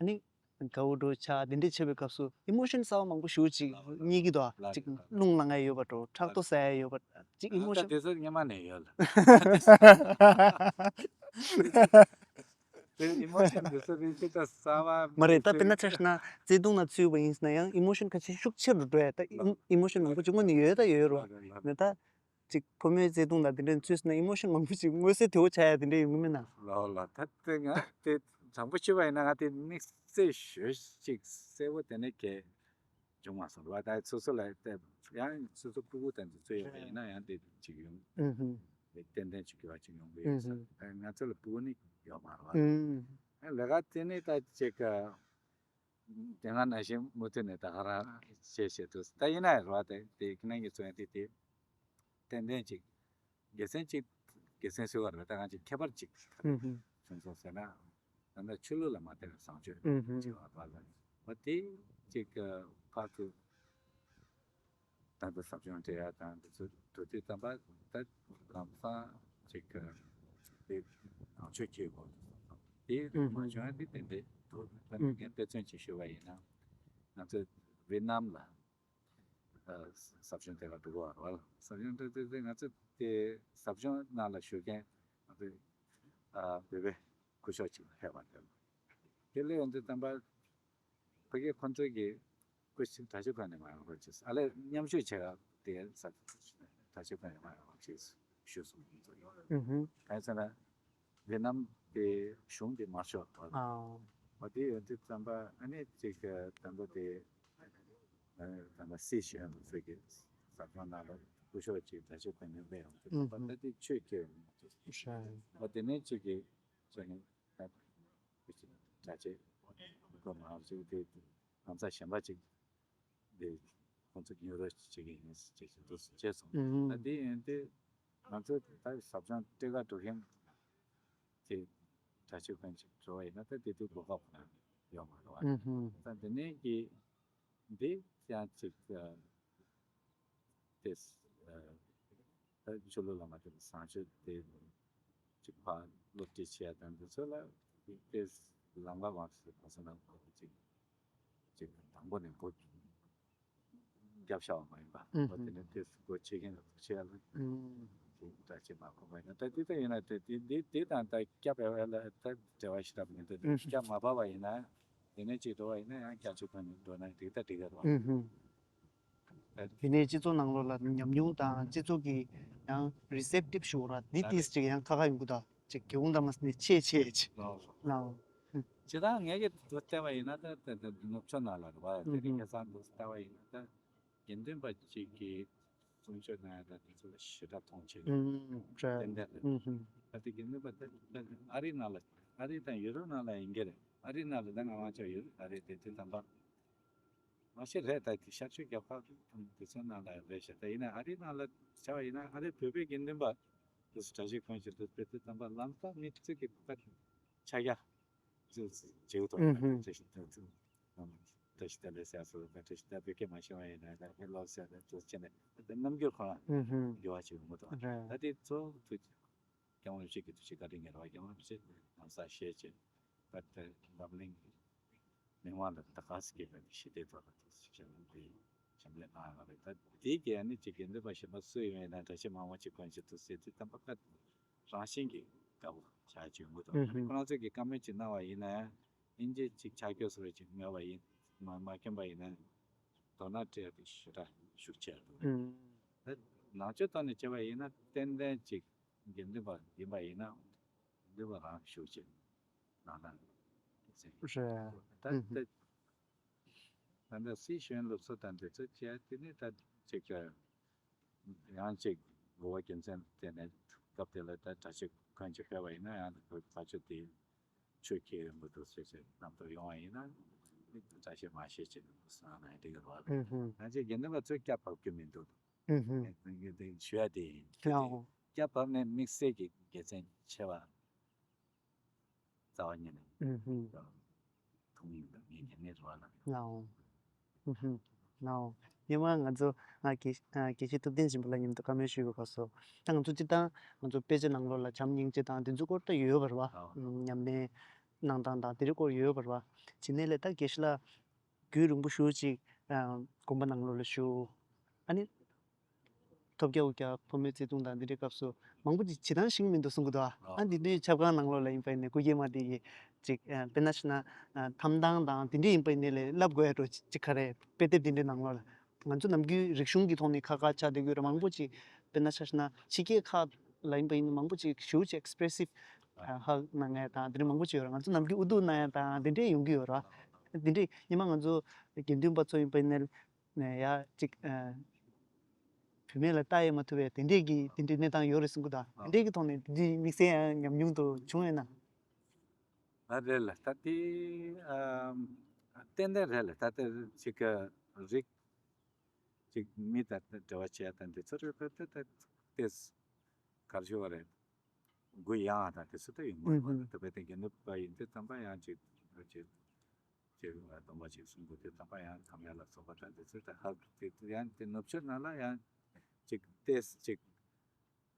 ཨ་ནི། དགའ་བོ་འགྲོ་ཆགས་དེ་འདྲས་བྱེད་པའི་སྐབས་སུ་ཨི་མོ་ཤོན་གསར་པ་མང་པོ་ཞེ་པོ་ཅིག་རྙེད་ཀྱི་འདུག་ཨ། ཅིག་རླུང་ལངས་ཡ་ཡོད་པ་འདྲ་བོ་ཕྲག་དོག་ཟ་ཡ་ཡོད་པ་ཅིག་ཨི་མོ་ཤོན། དེ་ཚོ་སྔོན་མ་ནས་ཡོད་ལ། དེ་ཨི་མོ་ཤོན་དེ་ཚོ་རིགས་ཅིག་ད་གསར་པ་མ་རེད། ད་དཔེར་ན་ཆ་བཞག་ན་བརྩེ་དུང་ནང་ཚུད་པ་ཡིན་ན་ཡང་ཨི་མོ་ཤོན་ཁ་ཤས་ཤུགས་ཆེ་རུ་འགྲོ་ཡ། ད་ཨི་མོ་ཤོན་མང་པོ་ཅིག་དངོས་གནས་ཡོད་ད་ཡོད་རེད་བ། ནི་ད། ཅིག་ཕོ་མོའི་བརྩེ་དུང་དང་དེ་འདྲ་ཚུད་སོང་ན་ཨི་མོ་ཤོན་མང་པོ་ཞིག་མངོན་གསལ་དོད་པོ་ཆགས་ཡ་དེ་འདྲ་ཡོང་གི་མིན་ན། ལོ་ལོ་ད་དེ་ང་དེ་དྲང་པོ་ཞུས་པ་ཡིན་ན་ང་དེ་དམིགས་བསལ་ཞེ་ཅིག་གསལ་པོ་དེ་ནས་གས་བྱུང་མ་སོང་ར། ད་སོ་སོ་ལ་དེ་ཡང་སོ་སོ་སྤུ་གུ་དང་དེ་ཚོ་ཡོད་པ་ཡིན་ན་ཡང་དེ་ཅིག་ཡོང་། ཨུ་ཧུ། དེ་ཏན་ཏན་ཅིག་གི་བ་ཅིག་ཡོང་གི་ཡོད་ས། ཨུ་ཧུ། ད་ང་ཚོ་ལ་སྤུ་གུ་ནི་ཡོད་མ་རེད་བ། ཨུ། ལས་ཀ་དེ་ནི་ད་ཅིག་ག་དེ་སྔ་ནང་བཞིན་མུ་མཐུད་ནས་ད་ག་རང་བྱེད་བྱེད་དུ་ད་ཡིན་ན་རོ་དེ་དེ་ཁྱེད་རང་གི་ཚོད་དེ་དེ་ཏན་ཏན་ཅིག་དགེ་མཚན་ཅིག་དགེ་མཚན་ཟེར་བ་རེད། ད་གང་ཅིག་ཁྱད་པར་ཅིག་ཧུམ་ཧུམ། བྱུང་སོང་ཟེར་ན་ད་ལྟ་ཆོས་ལུགས་ལ་མ་བལྟས་པའི་བཟང་སྤྱོད་ཧུམ་ཧུམ། ཅིག་བ་བ་ལ་བ་དེ་ཅིག་ཕར་ཚུར་ད་ལྟ་ཟབ་སྦྱོང་སྤྲད་ཡ་དང་དེ་ཚོ་དུ་དུས་ཙམ་པ་ད་ལམ་སང་ཅིག་དེ་ནང་ཆོས་ཁྱེད་གོ་དེ་ཧུམ་ཧུམ། མ་བྱུང་ཡ་དེ་ཏན་ཏན་དུ་ད་ཧུམ་ངས་དཔེ་མཚོན་ཅིག་ཞུ་བ་ཡིན་ན་ང་ཚོ་ཝེ་ནམ་ལ། ཟབ་སྦྱོང་དེ་ལ་འགྲོ་བར་བ་ལ་ཟབ་སྦྱོང་དེ་དེ་ང་ཚོ་དེ་ཟབ་སྦྱོང་ནང་ལ་ཞུགས་མཁན་ང་ཚོ་བོད་པའི་སྐུ་ཞབས་ཅིག་ཕེབས་པ་དེ་ལ་དེ་ལས་ཡོང་དུས་ཙམ་པ་ཕ་གི་ཁོང་ཚོས་ཀྱི་ ཁོ་ཞིག་དྲག་ཤོས་ཁང་ནས་མ་ཡོང་བ་ཅིག་ཨ་ལས་མཉམ་ཞུགས་བྱེད་ག་དེ་ས་དྲག་ཤོས་ཁང་ནས་མ་ཡོང་བ་ཅིག་ཞུས་སོང་། ཨུ་ཧུམ། གང་ཡིན་ཟེར་ན། ཝེ་ནམ་དེ་གཞུང་དེ་མ་ཤོར་བ། ཨ། འོ་དེ་ཡོད་དུས་ཙམ་པ་ཨ་ནི་ཅིག་དང་པོ་དེ་ད་ལྟ་སྲིད་གཞུང་ཚོ་གི་ཟབ་སྦྱོང་ནང་ལ་སྐུ་ཞབས་ཅིག་དྲག་ཤོས་ཁང་ནས་སླེབས་ཡོང་དུས་ཙམ་པ་ད་དེ་ཆོས་ཁྱེར་ཡོང་དུས། འོ་དེ་ནས་ཅིག་གི་ཅིག་གི་ད་དྲག་ཆས་ཁོ་མ་ཅིག་དེ་ང་ཚོ་གཞན་པ་ཅིག་འདི་ཁོང་ཚོ་ཉོ་རོགས་བྱེད་ཀྱི་ཡིན་ཅེས་ཞུ་འདུག་བྱས་སོང་། ཨུ་ཧུམ། ད་འདི་ཡིན་དུས་ང་ཚོ་ད་ཟབ་སྦྱོང་སྤྲད་ག་འགྲོ་མཁན་དེ་དྲག་ཤོས་ཁང་ཅིག་འགྲོ་བ་ཡིན་ན་ད་དེ་དུས་གོ་སྐབས་ཡོད་མ་རེད་བ། ཨུ་ཧུམ། ད་འདི་ནས་ཀྱི་འདི་ཡང་ཅིག་ཨ། དེ་ཨ་ཆོས་ལུགས་བླ་མ་དེ་བཟང་སྤྱོད་དེ་ཅིག་ཕར་སློབ་ཁྲིད་བྱས་དང་དེ་ཚོ་ལ་དེ་ལམ་ཁ་མང་ཞིག་གོང་ས་ལ་ཅིག་ཅིག་དང་པོ་ནས་སྒོ་བརྒྱབ་བཞག་པ་མ་ཡིན་པ། ཨུ་ཧུམ། འོ་དེ་ནས་དེ་སྒོ་ཕྱེ་མཁན་ལ་ཐུགས་རྗེ་ཆེ་ལ་ཨུ་ཅིག་འདྲ་ཅིག་མ་གོ་བ་ཡིན་ན་ད་དེ་ལྟ་ཡིན་ན་དེ་དེ་དེ་དེ་དང་ད་སྐྱབས་ཡ་ལ་ད་འབྲེལ་བ་ཞིག་རག་མི་འདུག་ཨུ་ཧུམ། སྐྱབས་མ་བབས་པ་ཡིན་ན་དེ་ནས་ཅིག་འགྲོ་བ་ཡིན་ན་ཡང་སྐྱབས་ཅིག་ཐོན་ནས་འགྲོ་ན་དེ་ལྟ་འགྲིག་ག་རེད་བ། ཨུ་ཧུམ། དེ་ནས་སྤྱི་ཚོགས་ནང་ལོགས་ལ་ཉམས་མྱོང་དང་སྤྱི་ཚོགས་ཀྱི་ཡང་རི་སེབ་ཊིབ་ཞུ་བ་ར་འདི་ཏིས་ཅིག་ཡང་ཁ་ཁ་ཡོང་གི་འདུག་ཅིག་སྐྱེ་བོ་འདྲ་མ་ནི་ཆེ་ཆེ་ཅིག་ལའོ། ལའོ། ཇི་ལྟར་ངས་ཀྱི་དུ་བལྟས་པ་ཡིན་ན་ད་ད་ད་ནུབ་ཕྱོགས་ནང་ལ་རེད་བ་དེ་རིང་ཁ་སང་དུ་བལྟས་པ་ཡིན་ན་ད་དགེ་འདུན་པ་གཅིག་གིས་གསུང་ཆོས་གནང་ཡ་ད་དེ་ཚོ་ལ་ཞེ་དྲག་མཐོང་ཆེན་ཏན་ཏན་རེད། ད་དེ་དགེ་འདུན་པ་ད་ད་ཨ་རི་ནང་ལ་ཨ་རི་དང་ཡུ་རོབ་ནང་ལ་ཡིན་གྱི་རེད། ཨ་རི་ནང་ལ་ད་ང་མང་ཆོག་ཡོད་ཨ་རི་དེ་དུས་དམ་པ། མ་གཞི་རེད་ད་དེ་ཤར་ཕྱོགས་རྒྱལ་ཁབ་དེ་ཚོའི་ནང་ལ་རེད་ཤག་ད་ཡིན་ན་ཨ་རིའི་ནང་ལ་བྱ་བ་ཡིན་ན་ཨ་རིའི་བོད་པའི་དགེ་འདུན་པ་དེ་ཚོ་གྲྭ་བཞི་ཁོང་ཞིག་ཏུ་དཔེ་དེ་དམ་པ་ལམ་སང་མི་ཚོས་ཀྱི་ཕ་ཆ་རྒྱ་ཚོས་བྱེའུ་དང་ཨུ་ཧུམ། བཀྲ་ཤིས་བདེ་ལེགས་ཟེར་སོ་བཀྲ་ཤིས་བདེ་བོད་སྐད་མ་ཤེས་པ་ཡིན་ན་ད་ཨེ་ལོ་ཟེར་ད་ཚོ་བྱས་ནས་ད་རྣམ་འགྱུར་ཁོ་རང་ཨུ་ཧུམ། འགྱུར་བ་ཅིག་ཡོང་གི་འདུག་རེད། ད་དེ་ཚོ་དུ་སྐྱབས་མགོན་རིན་པོ་ཆེ་གི་ཐུགས་རྗེ་བཀའ་དྲིན་གྱིས་རེད་བ། སྐྱབས་མགོན་རིན་པོ་ཆེ་ལམ་སང་ཞལ་གྱིས་ད་ལྟ་འཛམ་གླིང་མི་མང་ལ་ད་ག་ཟེ་གི་ཞི་བདེའི་ཐོག་ལ་ཞབས་འདེགས་གནང་ཡོད་རེད། ད་དེ་གི་ཨ་ནི་ཅིག་དགེ་འདུན་པ་གཞན་པ་སུ་ཡིན་ཡིན་ན་གྲྭ་ཆས་མང་པོ་ཅིག་གོན་ཅིག་ཏུ་ཟེར་དུས་ཙམ་པ་ཀ་རང་བཞིན་གྱིས་དགའ་པོ་ཆགས་ཀྱི་ཡོང་གི་འདུག་ཨུ་ཧུམ། ཁོ་རང་ཚོས་ཀྱི་བཀའ་མོལ་ཅིག་གནང་བ་ཡིན་ན་ཡང་ཨིན་ཇི་ཅིག་ཆ་རྒྱུས་སུ་རེ་ཅིག་མེད་པ་ཡིན་མ་མ་མཁྱེན་པ་ཡིན་ན་དོ་སྣང་སྤྲད་དེ་ཞེ་དྲག་ཤུགས་ཆེ་རེད་འདུག་ཨུ་ཧུམ། ད་ནང་ཆོས་ཐོག་ནས་བྱས་པ་ཡིན་ན་ཏན་ཏན་ཅིག་དགེ་འདུན་པ་ཡིན་པ་ཡིན་ན་དགེ་འདུན་པ་རང་ཤུགས་ཆེ་ནང་ན་ཟེར། རེད། ད་ཨུ་ཧུམ། ད་ད་ད་ལྟ་སྲིད་གཞུང་སློབ་གསོ་དང་འདི་ཚོ་བྱས་དེ་ནི་ད་ཅིག་ཡང་ཅིག་འགོ་བ་རྒྱུ་མཚན་དེ་ནས་སྐབས་དེ་ལ་ད་གྲྭ་ཆས་གོན་ཆས་སྤེལ་བ་ཡིན་ན་ཡང་ཁོའི་ཕ་ཆོས་དེ་ཆོས་ཁྱེར་ཡོང་གི་འདུག་ཟེར་ཟེར་རྣམ་རྟོག་ཡོང་བ་ཡིན་ན་ནི་གྲྭ་ཆས་མ་བྱེད་ཅེས་གསུངས་ན་འགྲིག་གི་རེད་བ། ང་ཚོས་དགེ་འདུན་པ་ཚོས་སྐྱབས་བབས་རྒྱུ་མི་འདུག་ངས་ཞུ་ཡ་དེ་ཡིན། སྐྱབས་བབས་ནས་དམིགས་བསལ་གྱི་དགེ་མཚན་ཆེ་བ་རྩ་བ་ཉིད་ནས་ཨུ་ཧུམ། མཐོང་ཡོང་དང་ངས་ཉན་ནས་རོགས་ལ། ལའོ། ཨུ་ཧུམ། ལའོ། སྔོན་མ་ང་ཚོ་ང་དགེ་ཨ་དགེ་བཤེས་ཐུབ་བསྟན་སྦྱིན་པ་ལགས་མཉམ་དུ་བཀའ་མོལ་ཞུས་པའི་སྐབས་སུ་ད་ང་ཚོ་སྤྱིར་བཏང་ང་ཚོ་དཔེ་ཆ་ནང་ལོགས་ལ་བྱམས་སྙིང་རྗེ་དང་དེ་ཚོ་སྐོར་ད་ཡོད་པ་རེད་བ། ལའོ། ཉམས་ལེན་གནང་སྟངས་དང་དེ་འདྲའི་སྐོར་ཡོད་པ་རེད་བ། བྱས་ནས་ལས་ད་དགེ་བཤེས་ལགས་རྒྱུན་རིང་པོ་ཞེ་པོ་ཅིག་ཨ་དགོན་པ་ནང་ལོགས་ལ་བཞུགས། ཨ་ནི། ཐོབ་རྒྱལ་དབུ་རྒྱལ་ཕོ་མོའི་བརྩེ་དུང་དང་འདི་འདྲའི་སྐབས་སུ་མང་པོ་ཅིག་བྱེད་སྟངས་ཤེས་ཀྱི་མི་འདུག་གསུང་གི་འདུག་ཨ། ཨ་འདི་འདྲའི་ཆབ་ཁང་ནང་ལོགས་ལ་ཡིན་པ་ཡིན་ནའི་སྐུ་སྐྱེས་མ་དེ་གིས་ཅིག་ཨ་དཔེར་ན་ཆ་ན་ཨ་ཐབས་སྣང་དང་འདི་འདྲའི་ཡིན་པ་ཡིན་ནའི་ལས་བསླབ་དགོས་ཡ་འགྲོ་ཅིག་ག་རེ་དཔེ་དེབ་འདི་འདྲའི་ནང་ལོགས་ལ་ང་ཚོ་ནམ་རྒྱུན་རིག་གཞུང་གི་ཐོག་ནས་ཁ་ཁ་ཆགས་བསྡད་ཀྱི་ཡོད་རེད། མང་པོ་ཅིག་དཔེར་ན་ཆ་ན་ཕྱི་རྒྱལ་ཁག་ལ་ཡིན་པ་ཡིན་ན་མང་པོ་ཅིག་ཞེ་པོ་ཅིག་expressive ཨ་hug་གནང་ཡ་དང་འདི་འདྲ་མང་པོ་ཅིག་ཡོད་རེད། ང་ཚོ་ནམ་རྒྱུན་ཨུ་ཐུག་གནང་ཡ་དང་འདི་འདྲས་ཡོང་གི་ཡོད་རེད། འདི་འདྲས་སྔོན་མ་ང་ཚོ་དགེ་འདུན་པ་ཚོ་ཡིན་པ་ཡིན་ནའི། ནས་ཡ་གཅིག་ཨ་བུད་མེད་ལ་ལྟ་ཡ་མ་ཐུབ་པའི་དེ་འདྲས་ཀྱི་དེ་འདྲས་གནས་སྟངས་ཡོད་རེད་གསུང་གི་འདུག་དེ་འདྲས་ཀྱི་ཐོག་ནས་འདི་དམིགས་བསལ་ཡང་ཉམས་མྱོང་དུ་བྱུང་ཡོད་ན། ཨ་རེད་ལ་ད་དེ་ཨ་ཏན་ཏན་རེད་ལ་ད་ལྟ་ཅིག་ག་རིགས་ཅིག་མི་དང་འབྲེལ་བ་བྱས་དང་འདི་ཚོ་རེད་ད་ལྟ་ད་ལྟས་གར་ཞུ་བ་རེད། གུ་ཡངས་དང་དེ་ཚོ་ད་ཡོང་གི་རེད་བ། ད་བོད་དེ་དགེ་འདུན་པ་ཡིན་དུས་ཙམ་པ་ཡང་ཅིག་ཅིག་ཅིག་སྡོམ་པ་ཅིག་གསུང་དགོས་དུས་ཙམ་པ་ཡང་ཁམས་ཡངས་ལ་སོགས་པ་དང་དེ་ཚོ་ད་ཧ་གོ་དེ་ཡང་དེ་ནུབ་ཕྱོགས་ནང་ལ་ཡང་ཅིག་ཏེས་ཅིག་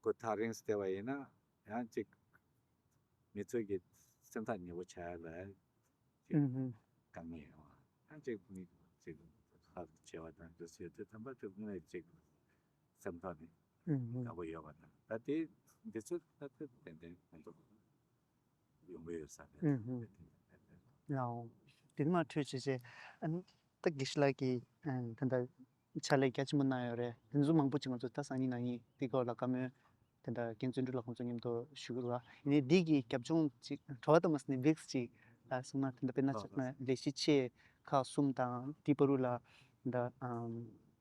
གུ་ཐག་རིང་སྟེ་བ་ཡིན་ན་ཡང་ཅིག་མི་ཚོས་ཀྱི་སེམས་ཐག་ཉེ་པོ་བྱ་ཡ་ལ་ཅིག་དཀའ་ངལ་ཡོང་བ་ཡང་ཅིག་མི་ཅིག་ཧ་གོ་བྱས་པ་དང་དེ་ཚོ་ཡོད་དུས་ཙམ་པ་དེ་དངོས་གནས་ཅིག་སེམས་ཐག་ནས་དགའ་པོ་ཡོད་པ་དང་ད་དེ་འདི་ཚོ་ད་ལྟ་ཏན་ཏན་ཁོང་ཚོ་ཡོང་གི་ཡོད་ས་རེད། ལའོ། དེ་མ་འཕྲོས་བྱས་བྱས་ཨ་ནི་ ད་དགེ་བཤེས་ལགས་ཀྱིས་ཨ་ད་ལྟ་ཕྱག་ལས་རྒྱ་ཆེན་པོ་གནང་ཡོད་རེད། དེ་ཚོ་མང་པོ་ཅིག་ང་ཚོ་ད་སང་ཉིན་གནངས་ཉིན་དེ་སྐོར་ལ་བཀའ་མོལ་དེ་འདྲ་རྒན་བརྩོན་འགྲུས་ལགས་ཁོང་ཚོ་མཉམ་དུ་ཞུ་གི་རེད་བ། ཡིན་ནའི་འདི་གི་རྒྱབ་ལྗོངས་ཅིག་གྲོ་བ་ཏོ་མ་སི་ནི་བིགས་ཅིག་ལ་གསུངས་ན་དེ་འདྲ་དཔེར་ན་ཆགས་ན་ལས་གཞི་ཆེ་ཁག་གསུམ་དང་དེའི་བར་དུ་ལ་ད་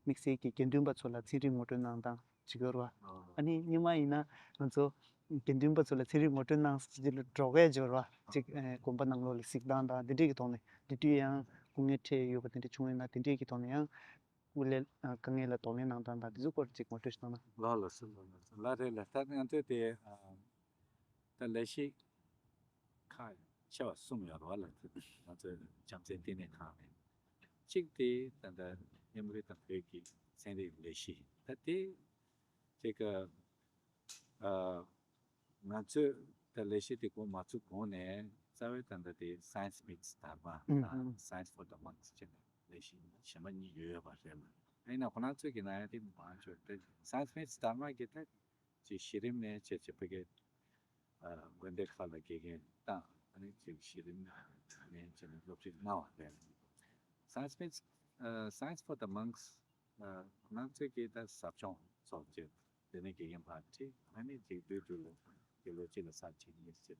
དམིགས་བསལ་གྱི་དགེ་འདུན་པ་ཚོ་ལ་ཚན་རིག་ངོ་སྤྲོད་གནང་སྟངས་བྱེད་ཀྱི་ཡོད་རེད་བ། ཨ་ནི་སྔོན་མ་ཡིན་ན་ང་ཚོ་དགེ་འདུན་པ་ཚོ་ལ་ཚན་རིག་ངོ་སྤྲོད་གནང་ཟེར་གྱི་ལ་འགྲོ་གས་འབྱོར་བ་ཅིག་ཨ་དགོན་པ་ནང་ལོགས་ལ་གཟིགས་སྟངས་དང་དེ་འདྲས་ཀྱི་ཐོག་ནས་དེ་དུས་ཡང་སྐུ་ངལ་འཕྲད་ཡོད་པ་དེ་འདྲས་བྱུང་ཡོད་ན་དེ་འདྲས་ཀྱི་ཐོག་ནས་ཡང་དབུ་ལས་ཨ་དཀའ་ངལ་ལ་གདོང་ལེན་གནང་སྟངས་དང་དེ་ཚོ་སྐོར་ཅིག་ངོ་སྤྲོད་ཞིག་གནང་ན། ལགས་ལགས་སོ་ལགས་ལགས་སོ་ལགས་རེད་ལགས། ད་ང་ཚོས་དེ་ཨ་ད་ལས་གཞི་ཁག་ཆེ་བ་གསུམ་ཡོད་རེད་བ་ལགས། ང་ཚོའི་བྱམས་བརྩེའི་བསྟི་གནས་ཁང་ནས་གཅིག་དེ་ད་ལྟ་མཉམ་རུབ་དང་བོད་ཀྱི་ཚན་རིག་ལས་གཞི་ད་དེ་དེ་ག་ཨ་ང་ཚོས་ད་ལས་གཞི་དེ་འགོ་མ་ཚུགས་གོང་ནས་རྩ་བའི་ད་ལྟ་དེ་Science Meets Dharma ཨ་Science for the Monks ཅེས་ནས་ལས་གཞི་གཞན་པ་གཉིས་ཡོད་ཡོད་པ་རེད་ལགས། ཡིན་ན་ཁོ་རང་ཚོས་ཀྱི་ན་ཡང་དེ་མང་ཆོག་དེ་Science Meets Dharma གི་ད་ཅིག་གཞི་རིམ་ནས་བྱས་བྱས་ཕ་གི་ཨ་དགོན་སྡེ་ཁག་ལ་དགེ་རྒན་བཏང་ཨ་ནི་ཅིག་གཞི་རིམ་ནས་བྱས་ནས་སློབ་ཁྲིད་གནང་བ་རེད། Science Meets ཨ་Science for the Monks ཨ་ཁོ་རང་ཚོས་ཀྱི་ད་ཟབ་སྦྱོང་ཚོགས་བྱས་དེ་ནས་དགེ་རྒན་ཕར་ཁྲིད་ཨ་ནི་ཅིག་བདུན་དུ་ལོ་དགེ་ལོ་གཅིག་ལ་ས་གཅིག་གཉིས་བྱས་ཏེ་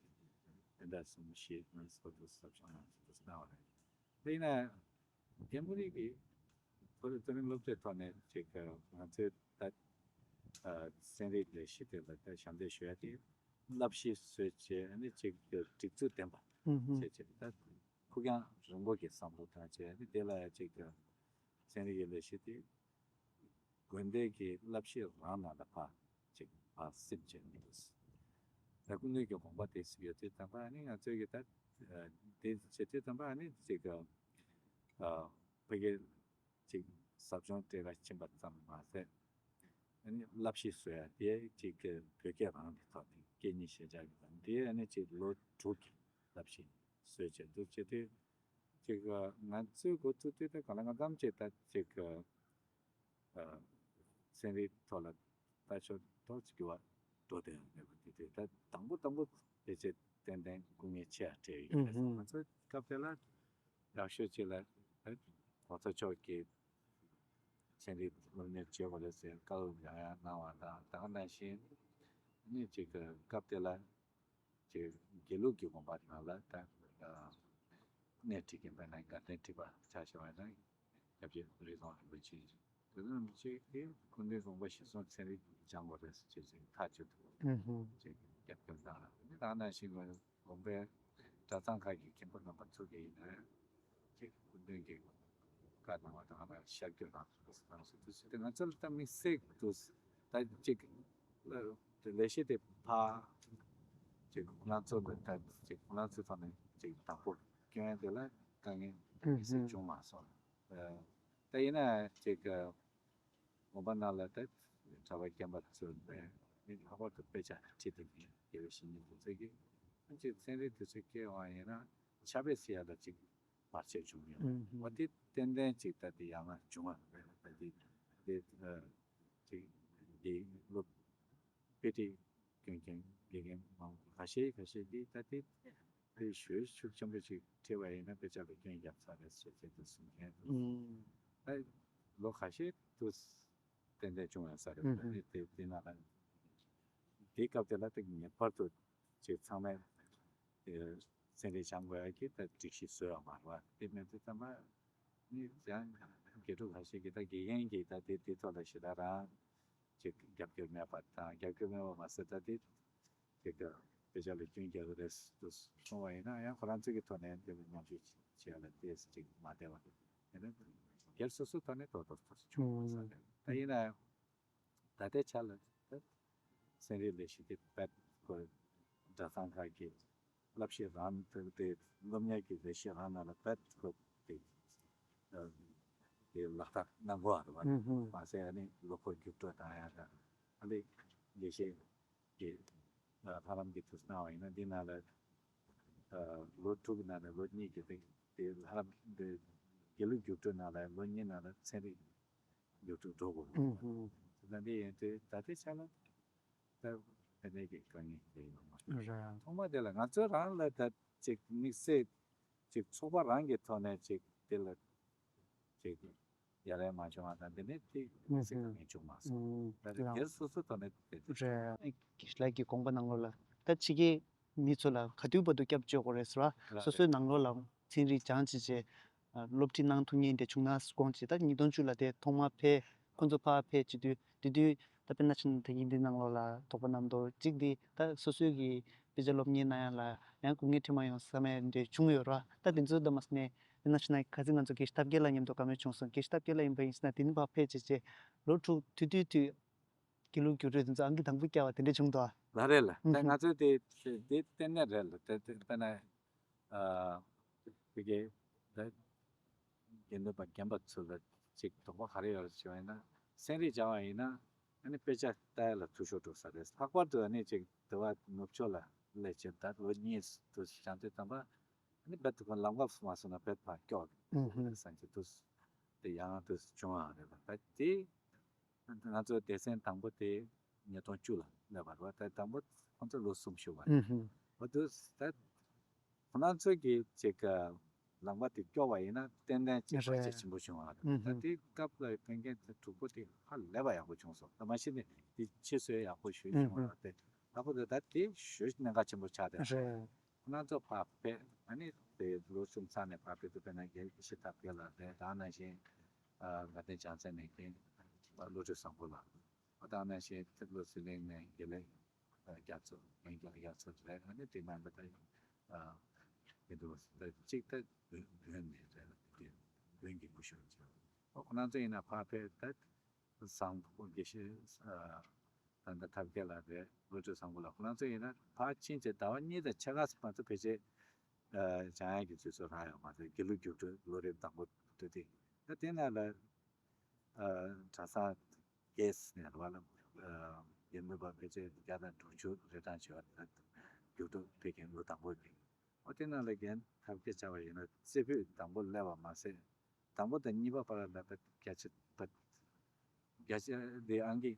དེ་འདྲ་གསུམ་བཞི་ལྔ་སོགས་ཀྱི་ཟབ་སྦྱོང་ཡང་ཅིག་གནང་བ་རེད། དེ་ཡིན་ན་རྒན་མོ་རིགས་ཀྱི་ཁོ་རེ་ཚོ་རིང་སློབ་གྲྭའི་ཐོག་ནས་ཅིག་ང་ཚོའི་ད་ཚན་རིག་ལས་གཞི་དེ་ལ་ད་ཞབས་འདེགས་ཞུ་ཡ་དེ་བསླབ་གཞི་བཟོས་བྱས་ཨ་ནི་ཅིག་སྒྲིག་ཚུལ་ལྡན་པ་བྱས་བྱས་ད་ཕུགས་རྒྱང་རིང་པོ་གི་བསམ་བློ་བཏང་བྱས་ཨ་ནི་དེ་ལ་ཡ་ཅིག་ཚན་རིག་གི་ལས་གཞི་དེ་དགོན་སྡེ་གི་བསླབ་གཞི་རང་ནང་ལ་ཕར་ཅིག་ཕར་སིམ་བྱས་ནས་འདུག་ད་སྐུ་མདུན་གྱི་དགོངས་པ་དེ་གཟིགས་ཡོད་དུས་ཙམ་པ་ཨ་ནི་ང་ཚོའི་གི་ད་དེ་བྱེད་དུས་ཙམ་པ་ཨ་ནི་ཅིག་ཕ་གི་ཅིག་ཟབ་སྦྱོང་སྤྲད་ག་ཕྱིན་པ་ཙམ་མ་ཟད་ཨ་ནི་བསླབ་གཞི་བཟོ་ཡ་དེ་ཅིག་བོད་སྐད་རང་གི་ཐོག་ནས་སྐད་གཉིས་ཤེས་བྱ་གི་དང་དེ་ཨ་ནི་ཅིག་ལོ་དྲུག་གི་བསླབ་གཞི་བཟོས་བྱས་འདུག་བྱེད་དུས་ཅིག་ང་ཚོའི་འགོ་ཚུགས་དུས་ད་གང་ལ་གང་འཚམ་ཅིག་ད་ཅིག་ཚན་རིག་ཐོག་ལ་ལྟ་ཕྱོགས་ཏོག་ཙམ་འགྱུར་བ་འགྲོ་བསྡད་ཡོད་མེད་པ་དེ་དེ་ད་དང་པོ་དང་པོ་དེ་ཚེ་ཏན་ཏན་སྐུ་ངལ་ཆེ་བ་འཕྲད་ཡོད་རེད། ང་ཚོ་སྐབས་དེ་ལ་ཡག་ཤོས་ཅིག་ལ་གོང་ས་མཆོག་གིས་ཚན་རིག་སློབ་གཉེར་བྱེད་དགོས་རེད་ཟེར་བཀའ་སློབ་ཡང་ཡང་གནང་བ་དང་ད་ག་ནང་བཞིན་ནི་ཅིག་སྐབས་དེ་ལ་ཅིག་དགེ་ལུགས་ཀྱི་དགོན་པ་ནང་ལ་ད་སྣེ་ཁྲིད་མཁན་དཔེར་ན་དགའ་ལྡན་ཁྲི་པ་ཆ་བཞག་པ་ན། སྐྱབས་རྗེ་རིག་འཛིན་རིན་པོ་ཆེ། རིག་འཛིན་རིན་པོ་ཆེ་གིས་སྐུ་མདུན་དགོངས་པ་གཞིར་བཟུང་ཚན་རིག་སྦྱང་དགོས་རེད་ཟེར་བྱས་ཚིག་ཐག་གཅོད་དུ་ཅིག་རྒྱབ་སྐྱོར་གནང་། དེ་དང་ནང་བཞིན་དགོངས་པའི་གྲྭ་ཚང་ཁག་གི་མཁན་པོ་རྣམ་པ་ཚོ་གིས་ཡིན་ན་ཅིག་སྐུ་མདུན་གྱི་བཀའ་གནང་བ་དང་ལ་ཤར་བསྐྱོད་གནང་ཐུབ་པ་གནང་སྲོལ་དུ་ཟེར་ཏེ་ང་ཚོ་ལ་ད་དམིགས་བསལ་དུ་ད་ཅིག་ལས་གཞི་དེ་ཕར་ཅིག་ཁོ་རང་ཚོ་ལ་ད་ཅིག་ཁོ་རང་ཚོའི་ཐོག་ནས་ཅིག་དང་པོ་སྐྱོན་དེ་ལ་དཀའ་ངལ་དམིགས་བསལ་བྱུང་མ་སོང་། ད་ཡིན་ན་ཅིག་དགོན་པ་ནང་ལ་ད་གྲྭ་པ་རྒན་པ་ཚོ་ནས་ལྷག་པར་དུ་དཔེ་ཆ་ཁྲིད་དེ་དགེ་བའི་བཤེས་གཉེན་དེ་ཚོ་གིས་ཅིག་ཚན་རིག་དེ་ཚོ་སྐྱེལ་བ་ཡིན་ན་ཕྱག་དཔེ་ཟེར་ཡ་ལ་ཅིག་བར་ཆད་བྱུང་ཡོད། འོ་དེ་ཏན་ཏན་ཅིག་ད་དེ་ཡང་ན་བྱུང་བ་རེད། ད་དེ་དེ་ཅིག་དེ་སློབ་དཔེ་ཁྲིད་སྐྱོན་མཁན་དགེ་རྒན་མང་པོ་ཁ་ཤས་ཁ་ཤས་ཀྱིས་ད་དེ་དེ་ཞོལ་ཤུགས་ཆེན་པོ་ཞིག་ཁྲིད་པ་ཡིན་ན་དཔེ་ཆ་ལ་སྐྱོན་བརྒྱབ་ཚར་རེད་ཟེར་བྱས་དུ་གསུང་མཁན་ད་ལོ་ཁ་ཤས་དུ་ཏན་ཏན་བྱུང་ཡོད་ས་རེད། ད་དེ་དེ་དེ་ནང་ལ་དེ་སྐབས་དེ་ལ་ད་ངེས་པར་དུ་ཅིག་ཚང་མས་ཚན་རིག་སྦྱང་དགོས་ཡ་གི་ད་སྒྲིག་གཞི་བཟོས་ཡོད་མ་རེད་བ། དེ་མེད་དུས་ཙམ་པ་ནི་ཡང་དགེ་ཕྲུག་ཁ་ཤས་ཀྱིས་ད་དགེ་རྒན་གྱིས་ད་དེ་དེ་ཐོག་ལ་ཞེ་དྲག་རང་ཅིག་རྒྱབ་སྐྱོར་མེད་པ་དང་རྒྱབ་སྐྱོར་མེད་པ་མ་ཟད་ད་དེ་དེ་ག་དཔེ་ཆ་ལ་སྐྱོན་རྒྱག་གི་རེད་དུ་གསུང་བ་ཡིན་ན་ཡང་ཁོ་རང་ཚོ་གི་ཐོག་ནས་དེ་ལ་མཉམ་ཞུགས་བྱེད་ཡ་ལ་ཏོག་ཙམ་ཅིག་མ་བདེ་བ་ཡིན་ན་སྒེར་སོ་སོའི་ཐོག་ནས་དོ་དོ་དོ་བྱུང་ས་རེད། ད་ཡིན་ན་ཡང་ད་ལྟའི་ཆ་ལ་ད་ཚན་རིག་ལས་གཞི་དེ་རྦད་ཁོ་གྲྭ་ཚང་ཁག་གི་བསླབ་གཞི་རང་དེ་དེ་སློབ་གཉེར་གྱི་ལས་གཞི་རང་ནང་ལ་རྦད་ཁོ་དེ་དེ་ལག་བསྟར་གནང་དགོས་པ་རེད་བ། མ་ཟད་ཨ་ནི་ལོ་འཁོར་རྒྱུགས་སྤྲོད་བཏང་ཡ་དང་ཨ་ནི་དགེ་བཤེས་ཀྱི་ལྷ་ལམ་གྱི་དུས་གནང་བ་ཡིན་ན་འདི་ནང་ལ་ལོ་དྲུག་གི་ནང་ནས་ལོ་གཉིས་ཀྱི་རིང་དེ་ལྷ་ལམ་དེ་དགེ་ལུགས་རྒྱུགས་སྤྲོད་ནང་ལ་ལོ་གཉིས་ནང་ལ་ཚན་རིག་ཡོད་དུ་འགྲོ་དགོས། ད་འདི་ཡིན་དུས་ད་ལྟའི་ཆ་ལ་ད་ཕན་ནས་ཀྱི་དཀའ་ངལ་དེ་ཡོད་མ་རེད། ཐོག་མ་དེ་ལ་ང་ཚོ་རང་ལ་ད་ཅིག་དམིགས་བསལ་ཅིག་ཚོགས་པ་རང་གི་ཐོག་ནས་ཅིག་དེ་ལ་ ཅིག་ཡ་རབས་མ་བྱུང་བ་དང་དེ་ནས་དེ་ཨུ་གཟིགས་ཧུམ། སྟངས་ཡང་བྱུང་མ་སོང་། ཨུ་ད་ཡང་དེ་སོ་སོ་ཐོག་ནས་དེ་རེད། ལགས་ཀྱི་དགོངས་པ་གནང་རོགས་ལ། ད་ཕྱི་རྒྱལ་མི་ཚོ་ལ་ག་དུས་བར་དུ་སྐྱབས་བཅོལ་དགོས་རེད་ཟེར་བ། རེད་སོ་སོའི་རེད། ནང་ལོགས་ལ་ཚན་རིག་སྦྱང་བྱས་བྱས་སློབ་ཁྲིད་གནང་ཐུབ་མཁན་དེ་བྱུང་ན་དགོངས་བྱས། ད་ཉིས་སྟོང་བཅུ་ལ་དེ་ཐོག་མར་ཕེབས། ཁོང་ཚོ་ཕར་ཕེབས་བྱེད་དུས་དེ་དུས་ད་དཔེར་ན་ཕྱིན་ད་ཡིན་འདི་ནང་ལོགས་ལ་དོགས་པ་རྣམ་རྟོག་གཅིག་འདི་ད་སོ་སོའི་གི་དཔེ་ཆ་སློབ་གཉེར་གནང་ཡ་ལ་ཡང་སྐུ་ངལ་འཕྲད་མ་ཡོང་བསམ་ཡ་འདྲ་བྱུང་ཡོད་ར། ད་དེ་ཚོ་ད་མ་སོང་ནས་དེ་ན་ཕྱིན་ན་ཁ་སང་ང་ཚོ་དགེ་བཤེས་ཐབས་མཁས་ལགས་མཉམ་དུ་བཀའ་མོལ་བྱུང་སོང་། དགེ་བཤེས་ཐབས་མཁས་ལགས་ཡིན་པ་ཡིན་ཟེར་ན་དེ་ནི་ཕར་ཕེབས་བྱས་བྱས་ལོ་དྲུག་དུས་དུས་དུས་དགེ་ལུགས་རྒྱུགས་སྤྲོད་དེ་ཚོ་ཨང་ཀི་དང་པོ་བཀྱག་པ་དེ་འདྲ་བྱུང་འདུག་ཨ། ལགས་རེད་ལགས། ད་ང་ཚོས་དེ་དེ་གཏན་ནས་རེད་ལ། དེ་དེ་དཔེར་ན་ཨ་དེ་གའི་ད་དགེ་འདུན་པ་རྒན་པ་ཚོ་ལ་ཅིག་དོགས་པ་ག་རེ་ཡོད་རེད་ཟེར་བ་ཡིན་ན། ཚན་རིག་སྦྱང་བ་ཡིན་ན་ཨ་ནི་དཔེ་ཆ་ལྟ་ཡ་ལ་འཐུས་ཤོར་འགྲོ་ས་རེད། ལྷག་པར་དུ་ཨ་ནི་ཅིག་དེ་བ་ནུབ་ཕྱོགས་ལ་སླེབས་བྱས་ད་ལོ་གཉིས་དུ་སྦྱང་དུས་ཙམ་པ་ཨ་ནི་རྦད་དེ་ཁོ་ལམ་ཁ་མ་སོང་ན་རྦད་ཕར་སྐྱོ་བ་ཨུ་ཧུ། སངས་རྒྱས་དུས་དེ་ཡང་དུ་བྱུང་བ་རེད་པ། ད་དེ་ང་ཚོ་སྡེ་ཚན་དང་པོ་དེ་ཉིས་སྟོང་བཅུ་ལ་སླེབས་པ་རེད་བ། ད་དང་པོ་ཁོང་ཚོ་ལོ་གསུམ་བཞུགས་པ་རེད། ཨུ་ཧུ། འོ་དུས་ད་ཁོ་རང་ཚོ་གི་ཅིག་ལམ་ཁ་དེ་སྐྱོ་བ་ཡིན་ན་ཏན་ཏན་ཅིག་བར་ཆད་རེད། ཆེན་པོ་བྱུང་བ་རེད། ཨུ་ད་ཧུ། དེ་སྐབས་ལ་ཕན་མཁན་དེ་དྲུག་པོ་དེ་ཧ་ལས་པ་ཡག་པོ་བྱུང་སོང་། ད་མ་གཞི་ནས་དེ་ཕྱི་སོས་ཡག་པོ་ཞུས་ཨུ་བྱུང་བ་ཧུ། རེད་དེ། ལྷག་པར་དུ་ད་དེ་ཞུ་གནད་འགག་ཆེན་པོ་ཆགས་བསྡད་རེད། ཁོ་རང་ཚོ་ཕར་ཕེབས་ཨ་ནི་དེ་ལོ་གསུམ་ཚར་ནས་ཕར་ཕེབས་དུས་དཔེར་ན་དགེ་བཤེས་ཐབས་མཁས་ལགས་རེད། ད་ནང་བཞིན་དགའ་ལྡན་བྱང་རྩེ་ནས་མཁན་བློ་གྲོས་བཟང་པོ་ལགས། ད་ནང་བཞིན་ཐེག་ལོ་ཟི་ལིང་ནས་དགེ་ལེགས་རྒྱ་མཚོ་ངན་རྒྱ་རྒྱ་མཚོ་རེད། ཨ་ནི་དེ་མིན་པ་ད་ཡིན་དུ་ད་གཅིག་ད་བོན་ནས་རེད། དེ་བོན་གྱི་སྐུ་ཞབས་ཅིག་ཁོ་རང་ཚོ་ཡིན་ན་ཕར་ཕེབས་ད། བཟང་པོ་དགེ་བཤེས་ཨ་ད་ལྟ་ཐབས་མཁས་ལགས་རེད། བློ་གྲོས་བཟང་པོ་ལགས། ཁོ་རང་ཚོ་ཡིན་ན་ཕར་ཕྱིན་བྱས་ཟླ་བ་གཉིས་དང་ཕྱེད་ཀ་ཙམ་ང་ཚོ་ཕལ་ཆེར་ཨ་སྦྱང་ཡག་གི་དུས་ཚོད་རག་ཡོད་མ་རེད། དགེ་ལུགས་རྒྱུགས་སྤྲོད་ལོ་རེའི་དང་པོ་དུས་དེ། ད་དེ་ནང་ལ་ཨ་གྲྭ་ཚང་བརྒྱད་ནས་རེད་བ་ལ་ཨ་ཡིན་མིན་པ་ཕལ་ཆེར་བརྒྱ་དང་དྲུག་ཅུ་རེ་གྲངས་བྱེད་པ་རེད། རྒྱུགས་སྤྲོད་ཕེབས་མཁན་ལོ་དང་པོ་གི། ཨོ་དེ་ནང་ལ་རྒན་ཐབས་མཁས་བྱ་བ་ཡིན་ན་རྩེ་ཕུད་དང་པོ་སླེབས་པ་མ་ཟད། དང་པོ་དང་གཉིས་པ་བར་ལ་བརྒྱ་ཆ་བརྒྱ་ཆ་འདི་ཨང་ཀི་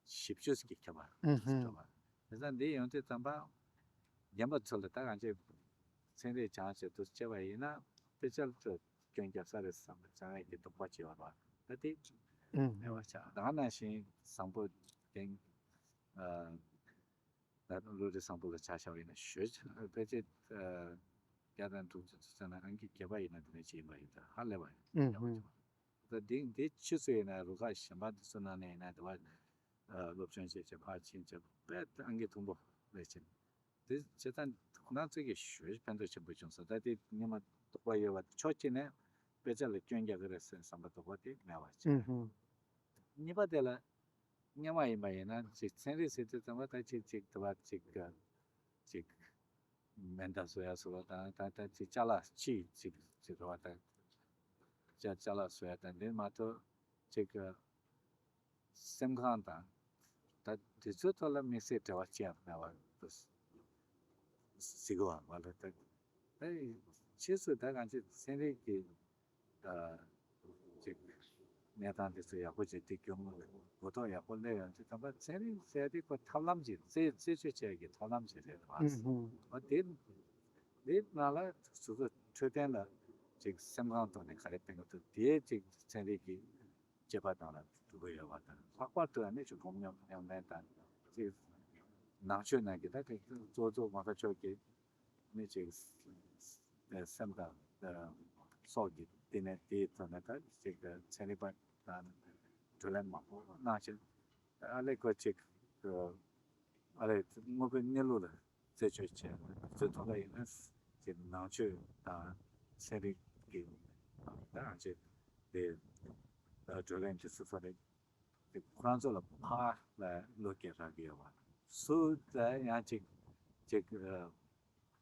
བཞི་བཅུ་ཞིག་ཁྱབ་པ་ཨུ་ཧུ། འགྲོ་བ། དེ་ཙང་འདི་ཡོང་དུས་ཙམ་པ་རྒན་པ་ཚོ་ལ་ད་གང་ཅི་ཚན་རིག་སྦྱང་བྱེད་དུ་བྱས་པ་ཡིན་ན་དཔེ་ཆ་ལ་སྐྱོན་རྒྱག་ས་རེད་བསམ་པ་སྦྱང་ཡས་ཀྱི་དོགས་པ་བྱེད་པ་རེད་བ། ད་དེ་ཨུ་ཧུ། མེད་པ་ཆགས། ད་ག་ནང་བཞིན་བཟང་པོ་རྒན་ད་བློ་གྲོས་བཟང་པོ་ལ་ཆ་བཞག་པ་ཡིན་ན་ཞོལ་ཕལ་ཆེར་བརྒྱ་དང་དྲུག་ཅུ་ཙམ་ན་ཨང་ཀི་བརྒྱད་པ་ཡིན་ན་དེ་ནས་ཅི་ཡིན་པ་ཡིན་ད་ཧ་ལས་པ་ཡིན། ཨུ་ཧུ། ད་འདི་འདི་ཕྱི་སུ་ཡིན་ན་རུ་ཁག་གཞན་པ་འདི་ཚོ་ནང་ནས་ཡིན་ན་དེ་བ་སློབ་སྦྱོང་བྱེད་བྱེད་ཕར་ཕྱིན་བྱེད་དཔེ་ཨང་ཀི་མཐོན་པོ་ལས་ཕྱིན། དེ་བྱེད་སྟངས་ཁོ་རང་ཚོ་གི་ཞོལ་ཕན་ཐོགས་ཆེན་པོ་བྱུང་སོང་། ད་དེ་སྔོན་མ་དོགས་པ་ཡོད་པ་ཕྱོགས་གཅིག་ནས་དཔེ་ཆ་ལ་སྐྱོན་རྒྱག་གི་རེད་ཟེར་བསམ་པ་དོགས་པ་དེ་མེད་པ་བྱས། ཨུ་ཧུ། གཉིས་པ་དེ་ལ་སྔོན་མ་ཡིན་པ་ཡིན་ན་ཅིག་ཚན་རིག་ཟེར་དུས་ཙམ་པ་ད་ཅིག་ཅིག་དུ་བ་ཅིག་ཅིག་མེ་མདའ་བཟོ་ཡ་བཟོ་བ་དང་ད་ད་ཅིག་ཅ་ལག་ཕྱིས་ཅིག་ཅིག་རེད་བ། ད་ཅ་ཅ་ལག་བཟོ་ཡ་དང་འདི་མ་གཏོགས་ཅིག་སེམས་ཁམས་དང་ད་དེ་ཚོའི་ཐོག་ལ་དམིགས་བསལ་འབྲེལ་བ་ཅི་ཡང་མེད་པ་འདུག་ཟེར་གི་བ་ལ། ད་ད་ཕྱིས་སུ་ད་གང་ཅི་ཚན་རིག་གི་ཨ་ཅིག་གནས་སྟངས་དེ་ཚོ་ཡག་པོ་ཅིག་དེ་སྐྱོང་གོ་ཐོག་ཡག་པོ་སླེབས་ཡོང་དུས་ཙམ་པ་ཚན་རིག་ཟེར་དེ་ཁོ་ཐབས་ལམ་ཅིག་རྩད་རྩད་གཅོད་བྱེད་ཡག་གི་ཐབས་ལམ་ཅིག་རེད་བ། ཨུ་ཧུ། འོ་དེ་དེ་ནང་ལ་སོ་སོ་འཕྲོད་བསྟེན་ལ་ཅིག་སེམས་ཁམས་ཐོག་ནས་ག་རེ་ཕན་གི་འདུག་དེ་ཅིག་ཚན་རིག་གི་དཔྱད་པ་དང་ལ་འགྲོ་གི་ཡོད་པ་དང་། ལྷག་པར་དུ་ཨ་ནི་ཅིག་སྒོམ་ཉམས་ཉམས་ལེན་དང་ཅིག་ནང་ཆོས་ནང་གི་ད་གཙོ་གཙོ་མ་ཁ་ཕྱོགས་ཀྱི་ནི་ཅིག་སེམས་དང་སྲོག་གི་བསྟི་གནས་དེའི་ཐོག་ནས་ད་ཅིག་ཚན་རིག་པ་དང་བགྲོ་གླེང་མང་པོ་གནང་ཕྱིན། ཨ་ལས་ཁོ་ཅིག་ཨ་ལས་དངོས་པོའི་གནས་ལུགས་ལ་རྩད་གཅོད་བྱས་ཚོད་ཐོག་ལ་ཡིན་ན་ཅིག་ནང་ཆོས་དང་ཚན་རིག་གི་ད་ཅིག་དེ་བགྲོ་གླེང་དེ་སུ་ཚོ་རེད། ཁོ་རང་ཚོ་ལ་ཕར་ལ་བློ་སྐྱེད་རག་གི་ཡོད་པ། སུ་ལ་ཡང་ཅིག་ཅིག་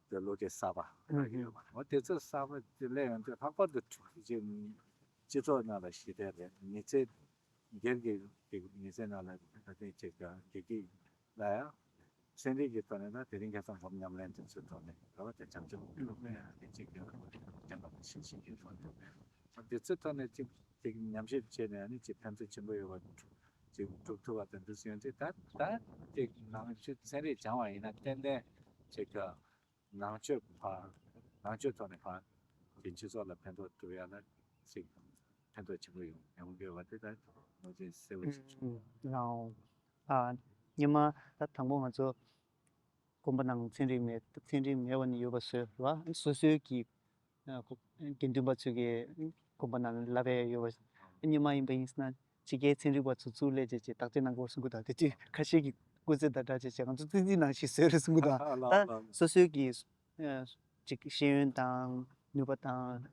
དེ་བློ་སྐྱེད་གསར་པ་རག་གི་ཡོད་པ། འོ་དེ་ཚོ་གསར་པ་དེ་སླེབས་ཡོང་དུས་ལྷག་པར་དུ་ཅིག་སྤྱི་ཚོགས་ནང་ལ་ཞི་བདེ་རེད། མི་ཚེ་སྒེར་གྱི་མི་ཚེ་ནང་ལ་ད་ཐེངས་ཅིག་བདེ་སྐྱིད་ལ་ཡང་ཚན་རིག་གི་ཐོག་ནས་ད་དེ་རིང་ཁ་སང་སྒོམ་ཉམས་ལེན་དེ་ཚོའི་ཐོག་ནས་རེ་བ་དེ་བྱང་ཆུབ་སློབ་དཔོན་ཡང་དེ་གཅིག་ཡོད་པ་དེ་བྱང་ཆུབ་ཤེས་བཞིན་གྱི་ཐོག་ནས་དེ་ཚོའི་ཐོག་ནས་གཅིག་གཅིག་ཉམས་ཞིབ་བྱས་ནས་ཨ་ནི་གཅིག་ཕན་ཐོགས་ཆེན་པོ་ཡོད་པ་གཅིག་སྒྲུབ་ཐུབ་པ་དེ་འདྲ་ཡོང་དུས་ད་ད་གཅིག་ནང་ཆོས་ཚན་རིག་སྦྱང་བ་ཡིན་ན་ཏན་ཏན་གཅིག་ནང་ཆོས་ཕར་ནང་ཆོས་ཐོག་ནས་ཕར་གཅིག་སྤྱི་ཚོགས་ལ་ཕན་ཐོགས་སྒྲུབ་ཡ་ལ་གཅིག་ ཕན་ཐོགས་ཆེན་པོ་ཡོང་ཡོང་དགོས་པ་དེ་ད་ངོས་འཛིན་གསལ་བོ་ཞིག་བྱུང་། ཨང་། ཨ། སྔོན་མ་ད་དང་པོ་ང་ཚོ་དགོན་པ་ནང་ཚན་རིག་མེད་ཚན་རིག་མེད་པ་ནས་ཡོད་པ་བཟོས་པ། སོ་སོའི་གི་ཨ་དགེ་འདུན་པ་ཚོས་ཀྱི་དགོན་པ་ནང་བསླབ་པ་ཡོད་པ། སྔོན་མ་ཡིན་པ་ཡིན་ན་ཕྱི་རྒྱལ་ཚན་རིག་པ་ཚོ་ཚུར་སླེབས་བྱས་བྱས་བརྟག་དཔྱད་གནང་དགོས་གསུང་གི་འདུག་དེ་དུས་ཁ་ཤས་ཀྱིས་སྐུ་ཚེ་དང་སྦྲགས་བྱས་བྱས་ང་ཚོ་ཙི་ཙི་ནང་བཞིན་བཟོས་རེད་གསུང་གི་འདུག་ད་སོ་སོའི་གི་ཨ་ཅིག་ཤེས་ཡོན་དང་ནུས་པ་དང་།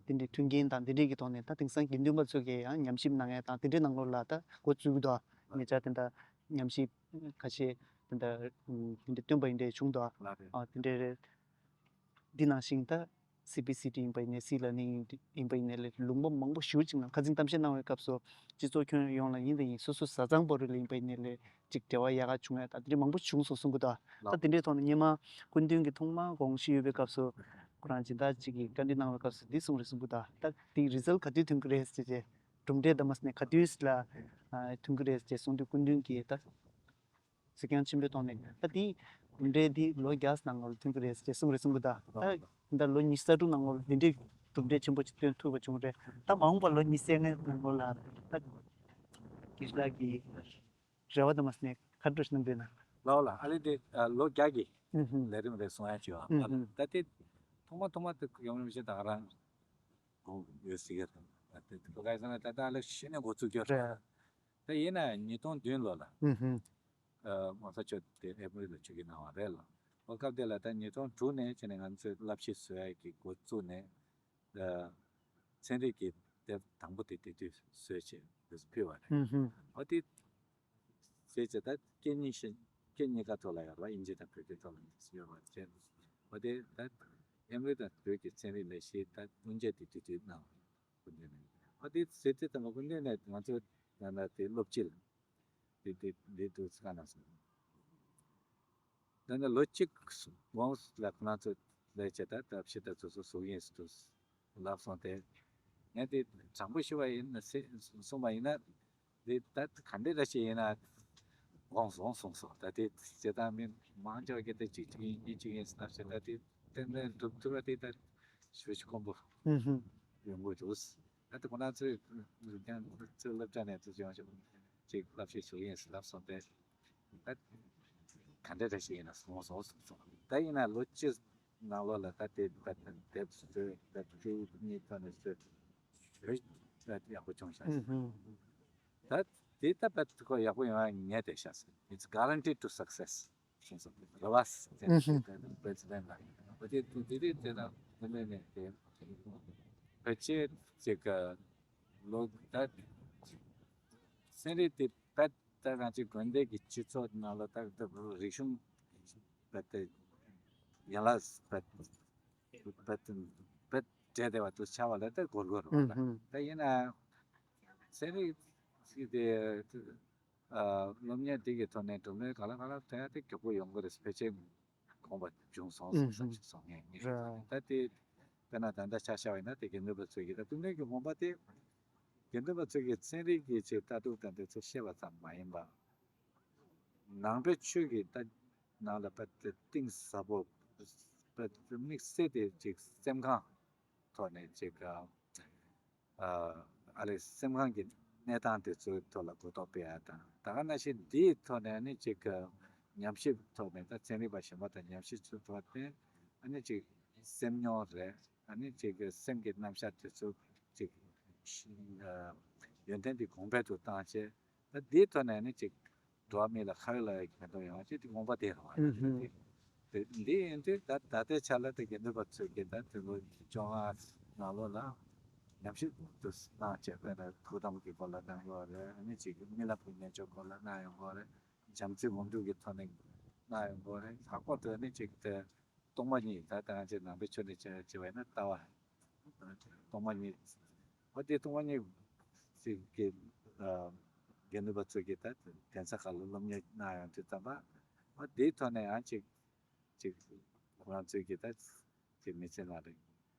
དེ་འདྲའི་མཐུན་རྐྱེན་དང་དེ་འདྲའི་གི་ཐོག་ནས་ད་དེང་སང་དགེ་འདུན་པ་ཚོ་གིས་ཡང་ཉམས་ཞིབ་གནང་ཡ་དང་དེ་འདྲའི་ནང་ལོགས་ལ་ད་འགོ་བཙུགས་ཀྱི་འདུག་ཉེ་ཆར་དེ་འདྲ་ཉམས་ཞིབ་ཁ་ཤས་དེ་འདྲ་དེ་འདྲ་བཏོན་པ་ཡིན་འདྲ་བྱུང་འདུག་ལགས་རེད། ཨ་དེ་འདྲའི་རེད། འདི་ནང་བཞིན་ད་སི་བི་སི་ཊི་ཡིན་པ་ཡིན་ནའི་སི་ལར་ནིང་ཡིན་པ་ཡིན་ནའི་ལས་ལུང་པ་མང་པོ་ཞེ་པོ་ཅིག་ནང་ཁ་སང་གཏམ་བཤད་གནང་བའི་སྐབས་སུ་སྤྱི་ཚོགས་ཁྱོན་ཡོངས་ལ་ཡིན་དང་ཡིན་སོ་སོ་བཟའ་ཚང་བར་དུ་ལ་ཡིན་པ་ཡིན་ནའི་ལས་ཅིག་འབྲེལ་བ་ཡག་ག་བྱུང་ཡ་ད་དེ་འདྲའི་མང་པོ་བྱུང་སོང་གསུང་གི་འདུག་ད་དེ་འདྲའི་ཐོག་ནས་སྔོན་མ་སྐུ་མདུན་གྱི་ཐོག་མ་དགོངས་ཞུ་ཡོད་པའི་སྐབས་སུ་ཁོ་རང་སྦྱིན་བདག་ཅིག་གིས་བཀའ་འདྲི་གནང་བའི་སྐབས་སུ་འདི་གསུངས་རེད་གསུང་གི་འདུག་ད་དེའི་རི་ཛལ་ག་དུས་ཐོན་གི་རེད་ཟེར་བྱས་གྲུབ་འབྲས་ད་མ་སོང་ནས་ག་དུས་ལ་ཐོན་གི་རེད་ཟེར་བྱས་གསུང་དུས་སྐུ་མདུན་གྱིས་ད། གཟིགས་སྐྱོང་ཆེན་པོའི་ཐོག་ནས་ད་དེའི་གྲུབ་འབྲས་འདི་ལོ་བརྒྱ་ནང་ལོགས་ཐོན་གྱི་རེད་ཅེས་གསུངས་རེད་གསུང་གི་འདུག་ད་ད་ལོ་ཉི་ཤུ་རྩ་དྲུག་ནང་ལོགས་འདི་འདྲའི་གྲུབ་འབྲས་ཆེན་པོ་ཅིག་ཐོན་ཐུབ་པ་བྱུང་རེད། ད་མ་འོངས་པ་ལོ་ཉི་ཤུ་རྩ་ལྔའི་ནང་ལོགས་ལ་ད་དགེ་བཤེས་ལགས་ཀྱི་རེ་བ་དང་མ་སོང་ནས་ག་འདྲ་ཞིག་གནང་འདོད་ན། ལའོ་ལ་ཨ་ལེ་དེ་ལོ་བརྒྱ་གི་ལས་རིམ་རེད་གསུང་ཡ་བྱོས་ཨ། ད་དེ་ཐོག་མ་ཐོག་མ་དེ་ཡོང་རིམ་བཞིན་ད་ག་རང་དགོངས་ཡོད་སྲིད་ཀྱི་རེད། ད་དེ་ལོ་ག་ཡི་ཟེར་ན་ད་ད་ལོ་ཤི་ནས་འགོ་ཚུགས་རྒྱུ་རེད། ད་ཡིན་ན་ཉིས་སྟོང་བདུན་ལོ་ལ། ཨ་ངོ་ཚ་ཆོས་དེ་ཨེ་པ་རི་ལ་ཆོས་ཀྱི་གནང་བ་རེད་ལ། ཨོ་སྐབས་དེ་ལ་ད་ཉིས་སྟོང་དྲུག་ནས་བྱས་ནས་ང་ཚོས་བསླབ་གཞི་བཟོ་ཡ་གི་འགོ་བཙུགས་ནས། ཚན་རིག་གི་དེབ་དང་པོ་དེ་དེ་དུས་བཟོས་བྱས་དེ་ཕུལ་བ་རེད། ཨོ་དེ་བྱས་བྱས་ད་སྐད་གཉིས་ཤིག་སྐད་གཉིས་ཀ་ཐོག་ལ་ཡོད་རེད་བ། དབྱིན་ཇི་དང་བོད་སྐད་ཐོག་ལ་ཡོད་པ་བྱས། ཨོ་དེ་ད་ཨེ་པ་རི་དང་བོད་ཀྱི་ཚན་རིག་ལས་གཞི་ད་སྔོན་ཆད་དེ་དུས་དུས་གནང་བ་རེད། ཨོ་དེ་ཟེར་དུས་ད་ལོ་ཀུན་ནས་ང་ཚོ་ད་ལྟ་དེ་སློབ་སྤྱི་ལ། དེ་དེ་དེ་དུས་ཚོད་ག་ན་སོང་། ད་ནི་ལོ་གཅིག་གོང་ལ་ཁོ་རང་ཚོ་ལས་བྱེད་ད་ད་ཕྱི་ད་ཚོ་སོ་སོ་ཡིན་སུ་ལབ་སོང་སྟེ། ངས་དེ་དྲང་པོ་ཞུ་བ་ཡིན་ན་སེ་གསུངས་པ་ཡིན་ན། དེ་ད་ག་འདྲ་འདྲ་ཞིག་ཡིན་ན་དགོངས་སོང་གསུངས་སོང་། ད་དེ་བྱེད་སྟངས་མི་མང་ཆེ་བ་གི་དེ་གཅིག་གཅིག་ཡིན་གཉིས་གཅིག་ཡིན་ཟེར་ན་བྱེད་ད་དེ་ཏན་ཏན་སྒྲུབ་ཐུབ་པ་དེ་ད་ཞུ་ཞུ་དཀོན་པོ་ཡོང་གི་འདུག་ད་དེ་ཁོ་ན་ཚོས་ཀྱང་ཚོས་སློབ་གྲྭ་ནས་ཚོས་ཡོང་ཞིག་ཅིག་བསླབ་བྱ་ཞུ་ཡིན་ཟེར་ལབ་སོང་སྟེ། ད་ག་འདྲ་འདྲ་ཞིག་ཡིན་ན་སོང་སོང་སོང་སོང་། ད་ཡིན་ན་ལོ་གཅིག་ནང་ལོགས་ལ་ད་དེ་ད་དེབ་བཟོས་ད་དེ་གཉིས་ཐོག་ནས་བཟོས་བཟོས་ད་ཡག་པོ་བྱུང་ཤག་ད་དེ་ད་ད་ཁོ་ཡག་པོ་ཡོང་ཡ་ངས་བལྟས་ཤག It's guaranteed to success. གསུངས་སོང་། རེ་བ་ཟེར་ཏེ་པེ་རེ་སི་ཌེན་ལ་ཡིན། འོ་དེ་དེ་དེ་དེ་ན་དེ་ནས་ནས་དེ་ཕལ་ཆེར་ཅིག་ལོ་ད་ཚན་རིག་དེ་པད་ད་རང་ཅིག་དགོན་སྡེ་གི་སྤྱི་ཚོགས་ནང་ལ་ད་ད་རིག་གཞུང་པད་དེ་ཡན་ལག་པད་པད་པད་འདྲེས་བསྡད་པ་དུ་ཆགས་པ་ལ་ད་གོར་གོར་རོ་ད་ཡིན་ན་ཚན་རིག་དེ། སློབ་གཉེར་འདི་གི་ཐོག་ནས་གྲུབ་འབྲས་ག་ལ་ག་ལ་ཐོན་ཡ་དེ་མགྱོགས་པོ་ཡོང་གི་རེད། ཕལ་ཆེར་གོམ་པ་བྱུང་སོང་ཟེར་ས་ཞིག་སོང་ངས་ངས་ད་དེ་དཔེར་ན་ད་ལྟ་ཆ་བཞག་པ་ཡིན་ན་དེ་དགེ་འདུན་པ་ཚོས་ཀྱི་ད་སྐུ་མདུན་གྱི་དགོངས་པ་དེ་དགེ་འདུན་པ་ཚོས་ཀྱི་ཚན་རིག་གི་ཆེད་ལྟ་གྲུབ་དང་དེ་ཚོ་བཤད་པ་ཙམ་མ་ཡིན་པ། ནང་པའི་ཆོས་ཀྱི་ད་ནང་ལ་དཔེ་གཏིང་ཟབ་པོ་དཔེ་དམིགས་བསལ་དེ་ཅིག་སེམས་ཁམས་ཐོག་ནས་ཅིག་ཨ་ལས་སེམས་ཁམས་ཀྱི་གནས་སྟངས་དེ་ཚོའི་ཐོག་ལ་གོ་རྟོགས་སྤེལ་ཡ་དང་། ད་ག་ནང་བཞིན་འདིའི་ཐོག་ནས་ནི་ཅིག་གི་ཉམས་ཞིབ་ཐོག་ནས་ད་ཚན་རིག་པ་གཞན་པ་དང་ཉམས་ཞིབ་ཚུལ་ཐོག་ནས་ཨ་ནི་ཅིག་སེམས་མྱོང་རེད། ཨ་ནི་ཅིག་གི་སེམས་ཀྱི་རྣམ་གཞག་དེ་ཚོ་ཅིག་ཡོན་ཏན་དེ་གོང་འཕེལ་དུ་བཏང་བྱས། ད་འདིའི་ཐོག་ནས་ནི་ཅིག་འགྲོ་བ་མི་ལ་ཁ་ཡོད་ལག་ཡོད་ཀྱི་མི་འདུག་ཡོང་བ་ཅིག་དེ་དགོངས་པ་དེ་རེད་བ། དེ་འདི་ཡིན་དུས་ད་ད་ལྟའི་ཆ་ལ་ད་དགེ་འདུན་པ་ཚོས་ཀྱི་ད་དུས་ལོ་བཅོ་ལྔ་ནང་ལོགས་ལ་ཉམས་ཞིབ་དུ་གནང་བྱས། དཔེར་ན་ཐུགས་དམ་གྱི་སྐོར་ལ་གནང་དགོས་རེད། ཨ་ནི་ཅིག་རྨི་ལམ་གྱི་རྣལ་འབྱོར་སྐོར་ལ་གནང་ཡོང་དགོས་རེད། བྱམས་བརྩེ་སྒོམ་སྒྲུབ་ཀྱི་ཐོག་ནས་གནང་ཡོང་དགོས་རེད། ལྷག་པར་དུ་ཨ་ནི་ཅིག་དེ། སྟོང་པ་ཉིད་ད་ལྟ་ང་ཚོས་ནང་པའི་ཆོས་ནས་བྱས་བྱས་པ་ཡིན་ན་ལྟ་བ། སྟོང་པ་ཉིད། འོ་དེ་སྟོང་པ་ཉིད་ཅིག་གི་དགེ་འདུན་པ་ཚོས་ཀྱི་ད་གདན་ས་ཁག་ལ་སློབ་གཉེར་གནང་ཡོང་དུས་ཙམ་པ། འོ་དེའི་ཐོག་ནས་ཡང་ཅིག་ཅིག་ཁོ་རང་ཚོས་ཀྱི་ད་ཅིག་མི་ཚེ་ནང་ལ་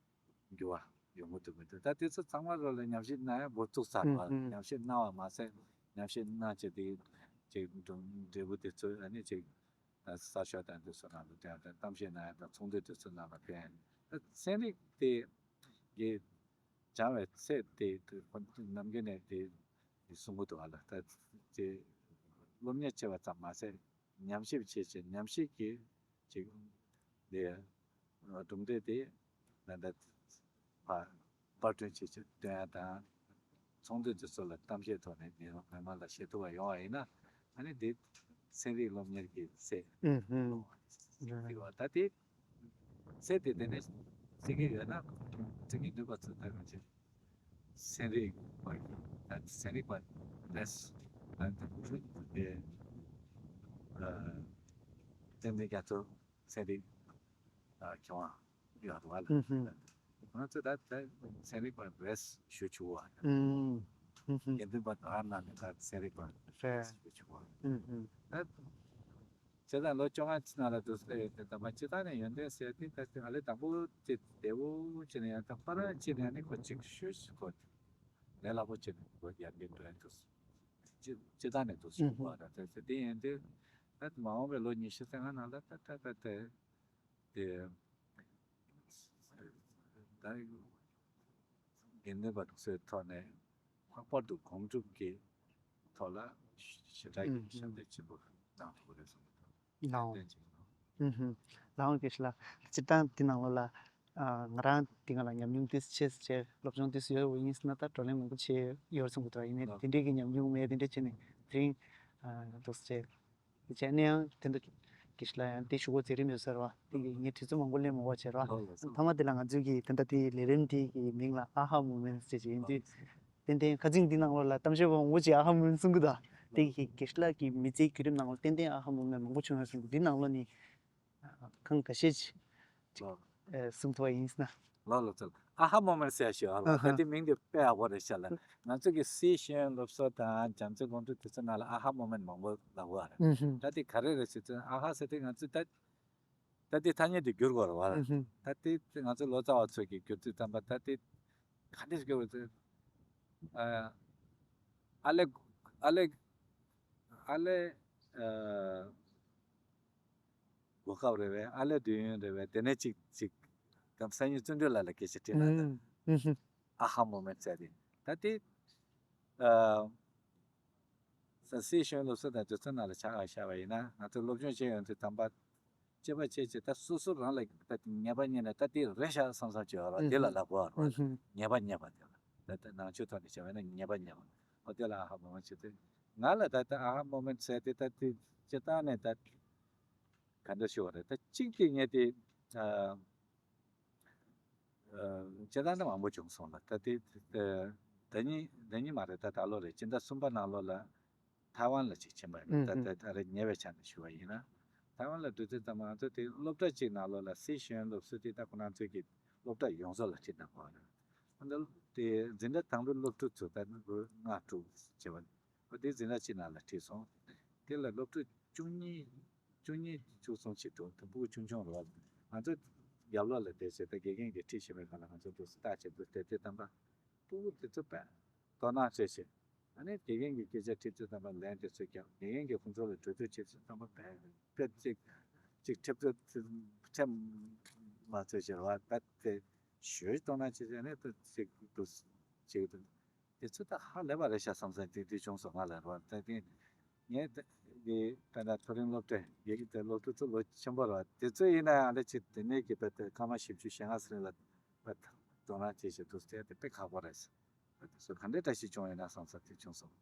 འགྱུར་བ་ཡོང་གི་འདུག་མི་འདུག་ད་དེ་ཚོ་ཚང་མ་རོགས་ལ་ཉམས་ཞིབ་གནང་ཡང་འགོ་བཙུགས་ཚར་བ། ཉམས་ཞིབ་གནང་བ་མ་ཟད་ཉམས་ཞིབ་གནང་བྱས་དེ་ཅིག་འབྲས་བུ་དེ་ཚོ་ཨ་ནི་ཅིག་གསར་ཤོག་དང་དེ་ཚོ་ནང་ལ་བསྟན་དང་གཏམ་བཤད་གནང་ཡ་དང་ཚོགས་འདུ་དེ་ཚོ་ནང་ལ་བསྟན། ད་ཚན་རིག་དེ་གི་ སྦྱང་བའི་ཚད་དེ་དེ་ཁོ་ནམ་རྒྱུན་ནས་དེ་དེ་གསུང་གི་འདུག་ག་ལ། ད་དེ་སློབ་གཉེར་བྱེད་པ་ཙམ་མ་ཟད་ཉམས་ཞིབ་བྱེད་བྱེད་ཉམས་ཞིབ་ཀྱི་ཅིག་དེ་གྲུབ་འབྲས་དེ་ད་ལྟ་ཕར་པར་སྐྲུན་བྱེད་བྱེད་སྟོན་ཡ་དང་། ཚོགས་འདུ་དེ་ཚོ་ལ་གཏམ་བཤད་ཐོག་ནས་མི་མང་མི་མང་ལ་བཤད་ཐུབ་པ་ཡོང་བ་ཡིན་ན། ཨ་ནི་འདི་ཚན་རིག་སློབ་གཉེར་གྱི་ཚད་ཨུ་ཧུམ། ལོངས་པ་ཡིན་པ། ད་དེ་ཚད་དེ་དེ་ནས་ཟེར་གྱི་ཡོད་ན། ཚན་རིག་ནུས་པ་ཚོ་ད་གང་ཅི་ཚན་རིག་པ་ཡིན་ད་ཚན་རིག་པ་རེད། ད་དེ་ཨ་ཏན་ཏན་རྒྱ་མཚོ་ཚན་རིག་ཨ་མཁས་དབང་ཡོད་རེད་བ་ལ། ཨུ་ཧུམ། ང་ཚོ་ད་ད་ཚན་རིག་པ་རེད་ཞུ་ཆོག་བ། ཨུམ། ཨུ་ཧུམ། དགེ་འདུན་པ་དག་ནང་ནས་ད་ཚན་རིག་པ་རེད་ཞུ་ཆོག་བ། ཨུ་ཧུམ། ད་བྱས་ཙང་ལོ་བཅོ་ལྔ་ནང་ལ་འདུག་ཟེར་ཡོད་དེ། ད་མ་སྤྱིར་བཏང་ནས་ཡོན་ཏན་ཟེར་དེ་ད་ཨ་ལེ་དང་པོ་དེ་བདེ་བོ་བྱས་ནས་ཡང་ད་པ་ར་བྱས་ནས་ཨ་ནི་ཁོ་གཅིག་ཤོས་ཤིག་ཁོ་ལས་སླ་པོ་བྱས་ནས་ཁོ་ཡར་རྒྱས་འགྲོ་ཡ་འདུག་སྤྱིར་བཏང་ནས་འདུག་ཟེར་བ་ད་དེ་དེ་ཡིན་དུས་ད་མ་འོངས་པའི་ལོ་ཉི་ཤུ་རྩ་ལྔ་ནང་ལ་ད་ད་ད་དེ་དེ་ད་དགེ་འདུན་པ་ཚོའི་ཐོག་ནས་ལྷག་པར་དུ་སྒོམ་སྒྲུབ་ཀྱི་ཐོག་ལ་ཞེ་དྲག་གི་ཞབས་འདེགས་ཆེན་པོ་གནང་ཐུབ་ཀྱི་རེད་བསམ་གྱི་འདུག་ལའོ། ཏན་ཅིག་ལོ། ཨུ་ཧུམ། ལའོ་དགེ་བཤེས་ལགས། སྤྱིར་བཏང་འདི་ནང་ལོགས་ལ་ཨ་ང་རང་འདི་སྒང་ལ་ཉམས་མྱོང་ཏོག་ཙམ་ཆེ་ཙམ་བྱས་སློབ་སྦྱོང་ཏོག་ཙམ་ཡོད་པ་ཡིན་ཟེར་ན། ད་བགྲོ་གླེང་མང་པོ་བྱས་ཡོད་རེད་བསམ་གྱི་འདུག་ཡིན་ནའི་ལོ། དེ་འདྲའི་གི་ཉམས་མྱོང་མེད། དེ་འདྲ་བྱས་ནས་དེ་རིང་ཨ་ཏོག་ཙམ་བྱས། དེ་བྱས་ནས་ཡང་དེ་འདྲ་དགེ་བཤེས་ལགས་ཡང་དེ་ཞུ་སྒོ་མཛད་རིམ་ཡོད་ས་རེད་བ། དེ་གི་ངས་དུས་ཚོད་མང་པོ་ལེན་མ་དགོས་བྱས་རེད་བ། ལོ་ལོ་སོ། མཐའ་མ་དེ་ལ་ང་ཚོའི་གི་ད་ལྟ་དེ་ལས་རིམ་དེ་གི་མིང་ལ་ཨ་ཧ་མོ་མེན་ཊི་ཟེར་གྱི་ཡིན་དུས། ཏན་ཏན་ཁ་སང་འདི་ནང་ལོགས་ལ་གཏམ་བཤད་པ་མང་པོ་ཅིག་ཨ་ཧ་མོ་མེན་ཊི་གསུང་གི་འདུག་དེ་གི་དགེ་བཤེས་ལགས་ཀྱི་མི་ཚེའི་བརྒྱུད་རིམ་ནང་ལ་ཏན་ཏན་ཨ་ཧ་མོ་མེན་ཊི་མང་པོ་བྱུང་ཡོད་གསུང་གི། འདི་ནང་ལོགས་ནས་གང་འགའ་ཤས་ཅིག་ལོ། ཨེ་གསུང་ཐུབ་པ་ཡིན་ཟེར་ན། ལོ་ལོ་ཚོ་ཨ་ཧ་མོ་མེན་ཊི་ཟེར་ཡ་ཞིག་ཡོད་ལ། ཨ་ཧ། ད་དེ་མིང་དེ་དཔེ་ཡག་པོ་རེད་ཤག་ལ། ང་ཚོ་གི་སི་ཤེས་ཡོན་སློབ་གསོ་དང་བྱམས་བརྩེ་སྒོམ་སྒྲུབ་དེ་ཚོ་ནང་ལ་ཨ་ཧ་མོ་མེན་ཊི་མང་པོ་ལབ་ཀྱི་ཡོད་རེད། ཨུ་ཧུམ། ད་དེ་ག་རེ་རེད་ཟེར་དུས་ཨ་ཧ་ཟེར་དུས་ང་ཚོ་ད་ད་དེ་ཐ་སྙད་དེ་བསྒྱུར་དགོས་རེད་བ། ཨུ་ཧུམ། ད་དེ་ང་ཚོ་ལོ་ཙཱ་བ་ཚོ་གིས་བསྒྱུར་དུས་ཙམ་པ་ད་དེ་ག་འདྲ་ཞིག་བསྒྱུར་དགོས་ཟེར། ཨ་ཨ་ལེ་ཨ་ལེ་ཨ་ལེ་ཨ། གོ་སྐབས་རེད་པས། ཨ་ལས་དུས་ཡུན་རེད་པས། དེ་ནས་ཅིག་ཅིག་གམ་སང་ཉིན་བརྩོན་འགྲུས་ལགས་ལ་སྐད་ཆ་དྲིས་ན་ད། ཨུམ། ཨུམ། ཨ་ཧ་མོ་མེན་ཊི་ཟེར་དེ། ད་དེ་ཨ་ས་སི་ཤེས་ཡོན་སློབ་གསོ་དང་སྒྱུ་རྩལ་ནང་ལ་ཆ་བཞག་པ་ཡིན་ན། ང་ཚོ་སློབ་སྦྱོང་བྱེད་ཡོང་དུས་ཙམ་པ་སྐྱེས་པ་བྱས་བྱས་ད་སོ་སོ་རང་ལ་ད་དེ་ངེས་པ་རྙེད་ན་ད་དེ་རེད་ཤག་བསམ་བསམ་བྱེད་ཡོད་ར། དེ་ལ་ལབ་དགོས་ར། ངེས་པ་རྙེད་པ་དེ་ལ་ད་ད་ནང་ཆོས་ཐོག་ནས་བྱས་པ་ཡིན་ན་ངེས་པ་རྙེད་པ། ཨོ་དེ་ལ་ཨ་ཧ་མོ་མེན་ཊི་བྱེད་དུས་ང་ལ་ད་ད་ཨ་ཧ་མོ་མེན་ཊི་ཟེར་དེ་ད་དེ་སྤྱིར་བཏང་ནས་ད་ག་འདྲ་ཞུ་བ་རེད། ད་གཅིག་དེ་ངས་དེ་ཨ་ཨ་སྤྱིར་བཏང་ནས་མང་པོ་བྱུང་སོང་ལ། ད་དེ་ཨ་ཟླ་གཉིས་ཟླ་གཉིས་མ་རེད། ད་ད་ལོ་རེད། སྤྱི་ཟླ་གསུམ་པ་ནང་ལོགས་ལ་ཐའེ་ཝན་ལ་ཅིག་ཕྱིན་པ་ཡིན། ད་ད་ད་རེས་ཉེ་བའི་ཆ་ནས་ཞུ་བ་ཡིན་ན། ཐའེ་ཝན་ལ་འགྲོ་དུས་ཙམ་པ་ང་ཚོ་དེ་སློབ་གྲྭ་གཅིག་ནང་ལོགས་ལ་སི་ཤེས་ཡོན་སློབ་གསོ་དེ་ད་ཁོ་རང་ཚོའི་གི་སློབ་གྲྭ་ཡོངས་རྫོགས་ལ་ཁྲིད་གནང་བ་རེད། ཨ་ནི་དེ་འཛིན་གྲྭ་དང་པོའི་སློབ་ཕྲུག་ཚོ་ད་ལོ་ལྔ་དྲུག་བྱས་པ་ཨ་དེ་འཛིན་གྲྭ་གཅིག་ནང་ལ་ཁྲིད་སོང་། དེ་ལ་སློབ་ཕྲུག་བཅུ་གཉིས་བཅུ་གཉིས་བཅུ་གསུམ་ཞིག་འདུག་ད་ཕྲུ་གུ་ཆུང་ཆུང་རེད་བ། ང་ཚོ་རྒྱབ་ལོགས་ལ་བསྡད་བྱས་ད་དགེ་རྒན་གྱིས་ཁྲིད་བཞིན་པའི་སྒང་ལ་ང་ཚོ་འདུག་སེ་ལྟ་བྱས་འདུག་སྟེ་དེ་ཙམ་པ་ཕྲུ་གུ་དེ་ཚོ་དཔེ་དོ་སྣང་སྤྲད་བྱས། ཨ་ནི་དགེ་རྒན་གྱིས་སྐད་ཆ་དྲིས་དུས་ཙམ་པ་ལན་དེ་ཚོ་རྒྱབ། དགེ་རྒན་གྱིས་ཁོང་ཚོ་ལ་གྲོས་བསྡུར་བྱེད་དུས་ཙམ་པ་དཔེ་དཔེ་ཅིག་ཅིག་ཁྲེལ་ཚུལ་ཁྲེལ་མ་ཚུལ་བྱས་རེད་བ། དཔེ་དེ་ཞོལ་དོ་སྣང་བྱེད་བྱས་ནས་དེ་ཅིག་འདུག་ཅིག་འདུག་དེ་ཚོ་ད་ཧ་ལས་པ་རེད་ཤག་བསམ་བསམ་དེ་དུས་བྱུང་སོང་ང་ལ་རེད་བ། ད་དེ་ངས་དེ་དེ་ད་ལྟ་མཐོ་རིམ་སློབ་གྲྭའི་དགེ་རྒན་དེ་སློབ་ཕྲུག་ཚོ་ལོ་ཆེན་པོ་རེད་བ། དེ་ཚོ་ཡིན་ན་ཡང་ལས་ཅིག་དེ་ནས་ཀྱི་དཔེ་དེ་སྐར་མ་བཞི་བཅུ་ཞེ་ལྔ་ཟེར་ལ་དཔེ་དོ་སྣང་བྱེད་བྱེད་འདུག་སྟེ་དེ་དཔེ་ཁག་པོ་རེད། དེ་ཚོ་ག་འདྲའི་བཀྲ་ཤིས་བྱུང་ཡོད་ན་བསམ་བསམ་དེ་བྱུང་སོང་།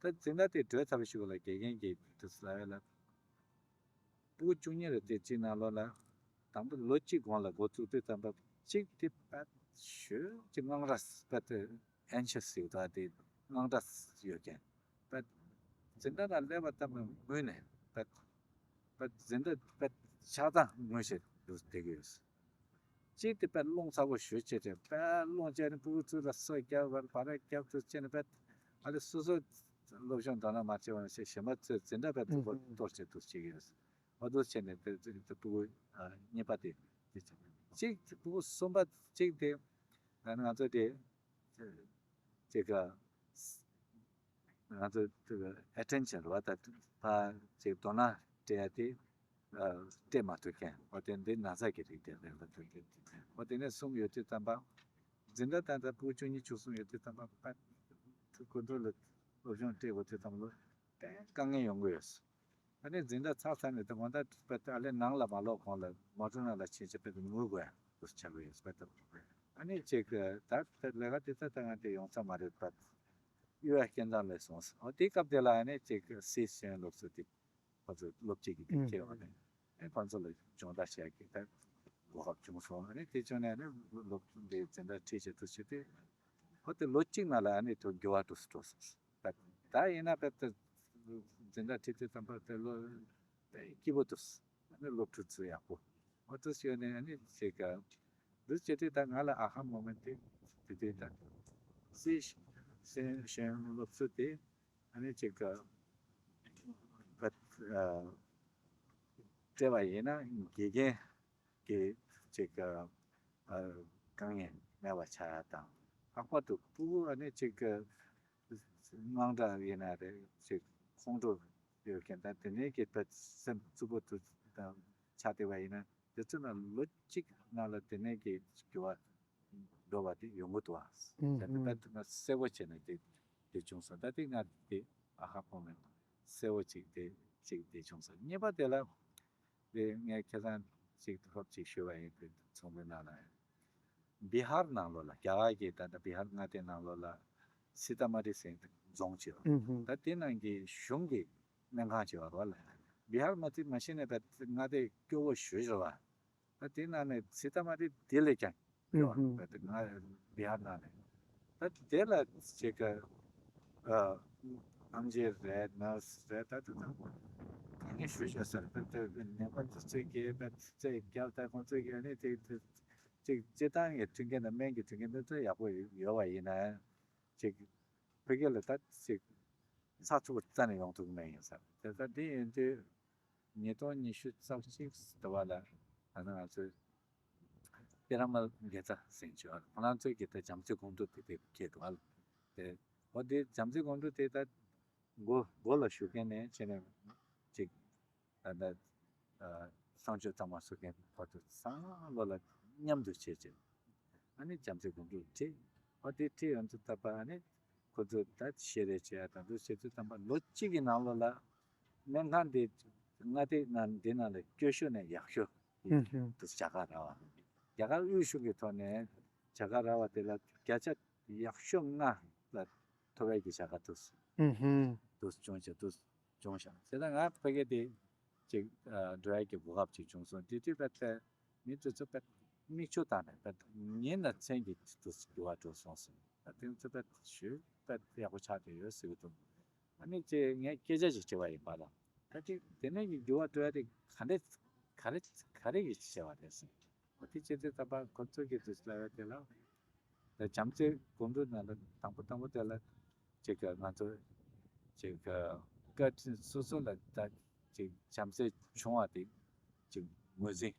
ད་འཛིན་གྲྭ་དེ་གྲོལ་ཚར་བའི་གཞུག་ལ་དགེ་རྒན་གྱིས་དེ་ཚོ་ལབ་ཡོད་ལ། ཕྲུ་གུ་བཅུ་གཉིས་རེ་དེ་གཅིག་ནང་ལོགས་ལ་དང་པོ་ལོ་གཅིག་གོང་ལ་འགོ་བཙུགས་དུས་ཙམ་པ་གཅིག་དེ་དཔེ་ཞོལ་གྱི་དངངས་སྐྲག་དཔེ་དེ་ཨེན་ཤེས་ཡོད་ད་དེ་དངངས་སྐྲག་ཡོད་མཁན་དཔེ་འཛིན་གྲྭ་ནང་སླེབས་པ་ཙམ་པ་ངུས་ནས་དཔེ་དཔེ་འཛིན་གྲྭ་དཔེ་ཆགས་སྡང་ངུས་བྱས་འདུག་བསྡད་ཀྱི་ཡོད། གཅིག་དེ་དཔེ་རླུང་ཚ་པོ་ཞོལ་བྱས་ཏེ་དཔེ་རླུང་བྱས་ནས་ཕྲུ་གུ་ཚོ་ལ་སོ་རྒྱབ་པར་བ་ར་རྒྱབ་ཏུ་བྱས་ནས་དཔེ་ཨ་ལེ་སོ་སོ་སློབ་སྦྱོང་དོ་སྣང་མ་བྱས་པ་ནས་གཞན་པ་ཚོས་འཛིན་གྲྭ་དཔེ་དུ་པོ་གཏོར་བྱས་འདུག་བྱེད་ཀྱི་ཡོད། འོ་འདུག་བྱས་ནས་དེ་དེ་ཕྲུ་གུ་གཉིས་པ་དེ་དེ་བྱས། གཅིག་ཕྲུ་གུ་གསུམ་པ་གཅིག་དེ་ང་ཚོ་དེ་ཅིག་ག་ང་ཚོ་དེ་ཨེ་ཊེན་ཤན་རེད་བ། ད་ཕ་ཅིག་དོ་སྣང་སྤྲད་ཡ་དེ་སྤྲད་མ་ཐུབ་མཁན། འོ་དེ་འདི་ན་ཚ་གི་རིགས་དེ་རེད་ལ། འོ་དེ་ནས་གསུམ་ཡོད་དུས་ཙམ་པ་ འཛིན་གྲྭ་ད་ལྟ་ཕྲུ་གུ་བཅུ་གཉིས་བཅུ་གསུམ་ཡོད་དུས་ཙམ་པ་ཕར་ཁོ་ཚོ་ལ་སློབ་སྦྱོང་སྤྲད་དགོས་དུས་ཙམ་པ་ལ་དཔེ་དཀའ་ངལ་ཡོང་གི་ཡོད། ཨ་ནི་འཛིན་གྲྭ་ཚར་ཚར་ནས་ད་དགོང་དག་ཕར་ཨ་ལས་ནང་ལ་མ་ལོག་གོང་ལ་མོ་ཊ་ནང་ལ་ཕྱིན་བྱས་ཕར་ངུ་དགོས་ཡ་དུ་ཆགས་ཀྱི་ཡོད་པ་དང་། ཨ་ནི་ཅིག་ད་ལས་ཀ་དེ་ད་ད་ང་དེ་ཡོང་ས་མ་རེད་པ། གཡུ་བ་སྐྱེ་མཚམས་ལས་སོང་། ཨོ་དེའི་སྐབས་དེ་ལ་ཨ་ནི་ཅིག་སི་ཤེས་ཡོན་སློབ་གསོ་དེ། ཁོ་ཚོ་སློབ་སྤྱི་གི་དེ་ཁྱེར་བ་ནས་ཨེ་ཁོ་ཚོ་ལ་སྦྱོང་བརྡར་བྱེད་ཀྱི་ད་གོ་སྐབས་བྱུང་སོང་། ཨ་ནི་དེ་བྱུང་ནས་ཨ་ནི་སློབ་འདི་འཛིན་གྲྭ་ཁྲིད་བྱེད་དུ་བྱེད་དུས་ཁོ་དེ་ལོ་གཅིག་ནང་ལ་ཨ་ནི་ཐོག་འགྱུར་བ་འགྲོ་སུ་འགྲོ་སོང་། ད་ད་ཡིན་ན་དཔེ་ད་འཛིན་གྲྭ་ཁྲིད་དུས་ཙམ་པ་དེ་ལོ་སྐྱིད་པོ་འདུག་ཨ་ནི་སློབ་ཕྲུག་ཚོ་ཡག་པོ་འོ་དུ་ཞོན་ནས་ཨ་ནི་བྱེད་ཀ་འདུག་བྱེད་དུས་ད་ང་ལ་ཨ་ཧ་མོ་མེན་ཊི་དེ་དེ་ད་སི་ཤེས་ཡོན་སློབ་གསོ་དེ་ཨ་ནི་ཅིག་ག་བ་སྤྲད་པ་ཡིན་ན་དགེ་རྒན་གྱི་ཅིག་ག་དཀའ་ངལ་མེད་པ་ཆགས་ཡ་དང་། ལྷག་པར་དུ་ཕྲུ་གུ་ཨ་ནི་ཅིག་ག་དངངས་སྐྲག་ཡིན་ན་རེད། ཅིག་ཁོང་ཁྲོ་ཡོད་མཁན་དང་དེ་ནས་ཀྱི་བ་སེམས་རྩུབ་པོ་དུ་དང་ཆགས་བསྡད་པ་ཡིན་ན་དེ་ཚོ་ན་ལོ་གཅིག་ནང་ལ་དེ་ནས་ཀྱི་འགྱུར་བ་འགྲོ་བ་དེ་ཡོང་གི་འདུག་ཨ། ཨུམ་ད་ལྟ་ཨུམ། ད་ང་གསལ་པོ་བྱས་ནས་དེ་དེ་བྱུང་སོང་། ད་དེ་ང་དེ་ཨ་ཧ་ཕོ་མེད་གསལ་པོ་ཅིག་དེ་ཅིག་དེ་བྱུང་སོང་། གཉིས་པ་དེ་ལ་དེ་ངས་ཁ་སང་ཅིག་ཧོབ་ཅིག་ཞུས་པ་ཡིན། དེ་ཚོགས་འདུ་ནང་ལ་བི་ཧར་ནང་ལོགས་ལ་རྒྱ་གར་གྱི་ད་ལྟ་བི་ཧར་མངའ་སྡེ་ནང་ལོགས་ལ་སི་ཏ་མ་ཊི་ཟེར་རྫོང་ཅིག་ཡོད། ཨུམ་ཧུམ། ད་དེ་ནང་གི་གཞུང་གི་སྨན་ཁང་ཅིག་ཡོད་རེད་བ་ལ། བི་ཧར་མ་ཚད་མ་གཞི་ནས་ད་མངའ་སྡེ་སྐྱོ་བོ་ཞེ་པོ་ཅིག་རེད་བ། ད་དེ་ནང་ནས་སི་ཏ་མ་ཊི་དེ་ལས་ཀྱང་ཡོད་ཨུ་ཧུ། རེད། ང་བི་ཧར་ནང་ནས་ད་དེ་ལ་ཅིག་ག་ཨ་ཨམ་ཆི་རེད། ནར་སི་རེད། ད་དེ་ཚོ་ག་ནས་ཞུ་ཤོག་ཟེར། ད་དེ་ནད་པ་ཚོ་ཚོས་ཀྱི་ད་ཚོས་རྒྱབ་ད་ཁོང་ཚོས་ཀྱི་ནི་དེ་དེ་ཅིག་སྤྱིར་བཏང་གི་མཐུན་རྐྱེན་དང་སྨན་གྱི་མཐུན་རྐྱེན་དེ་ཚོ་ཡག་པོ་ཡོད་པ་ཡིན་ན་ཅིག་ཕ་གི་ལ་ད་ཅིག་ཚགས་ཚུད་པོ་རྩ་ནས་ཡོང་ཐུབ་ཀྱི་མེད་ཡིན་ཟེར། དེ་ད་དེ་ཡིན་དུས། ཉིས་སྟོང་ཉི་ཤུ་རྩ་གཅིག་ཟླ་བ་ལ་ད་ནང་ང་ཚོས་པི་ར་མལ་དགེ་རྩ་ཟེར་གྱི་ཡོད། ཁོང་རང་ཚོས་ཀྱི་ད་བྱམས་བརྩེ་དགོང་དྲོ་དེ་དེ་ཁེལ་འདུག་ཨ། དེ་འོ་དེ་བྱམས་བརྩེ་དགོང་དྲོ་དེ་ད་མགོ་མགོ་ལ་ཞུགས་མཁན་ནས་བྱས་ནས་ཅིག་ད་ད་གསང་སྤྱོད་གཙང་མ་བཟོ་མཁན་བར་དུ་སང་ལོ་ལ་མཉམ་དུ་བྱས་བྱས། ཨ་ནི་བྱམས་བརྩེ་དགོང་དྲོ་ཁྲིད། ཨོ་དེ་ཁྲིད་ཡོང་དུས་ཙམ་པ་ཨ་ནི་ཁོ་ཚོས་ད་བཤད་རེས་བྱེད་ཡ་དང་དུ་བྱེད་དུས་ཙམ་པ་ལོ་གཅིག་གི་ནང་ལོགས་ལ་སྨན་ཁང་འདི་མངའ་སྡེ་ནང་འདི་ནང་ལ་སྐྱོ་ཤོས་ནས་ཡག་ཤོས་ཨུ་ཧུ། དུ་བྱ་དགའ་རག་པ། རྒྱ་གར་དབུས་གཞུང་གི་ཐོག་ནས་བྱ་དགའ་རག་པ་དེ་ལ་བརྒྱ་ཆ་ཡག་ཤོས་ལྔ་ལ་ཐོབ་པའི་གི་བྱ་དགའ་དུ་ཨུ་ཧུ། དུ་བྱུང་ཞིང་དུ་བྱུང་ཞིང་། དེ་ལ་ང་ཕ་གི་དེ་ཅིག་འགྲོ་ཡ་གི་གོ་སྐབས་ཅིག་བྱུང་སོང་། དེ་དུས་པ་དེ་མི་དེ་ཚོ་པ་མིག་ཆུ་བཏང་ནས་པ་ཉིན་ལ་མཚན་གྱི་དུ་འགྱུར་བ་འགྲོ་སོང་ཟེར། ད་དེ་ཚོ་པ་ཞུ་པ་ཡག་པོ་ཆགས་བསྡད་ཡོད་ཟེར་གི་འདུག་ཨ་ནི་ཅེ་ངས་སྐད་ཆ་ཞིག་དྲིས་པ་ཡིན་པ་ལ། ད་ཅིག་དེ་ནས་ཀྱི་འགྱུར་བ་འགྲོ་ཡ་དེ་ག་འདྲས་ག་རེ་ག་རེ་གི་བྱས་པ་རེད་ཟེར། འོ་དེ་བྱས་ཚེ་ད་པ་ཁོ་ཚོ་གི་དུ་ལ་བས་དེ་ལ་ད་བྱམས་བརྩེ་དགོང་དྲོ་ནང་ལ་དང་པོ་དང་པོ་དེ་ལ་ཅིག་གི་ང་ཚོ་ཅིག་གི་བཀའ་དྲིན་སོ་སོ་ལ་ད་ཅིག་བྱམས་བརྩེ་བྱུང་བ་དེ་ཅིག་ངོས་འཛིན་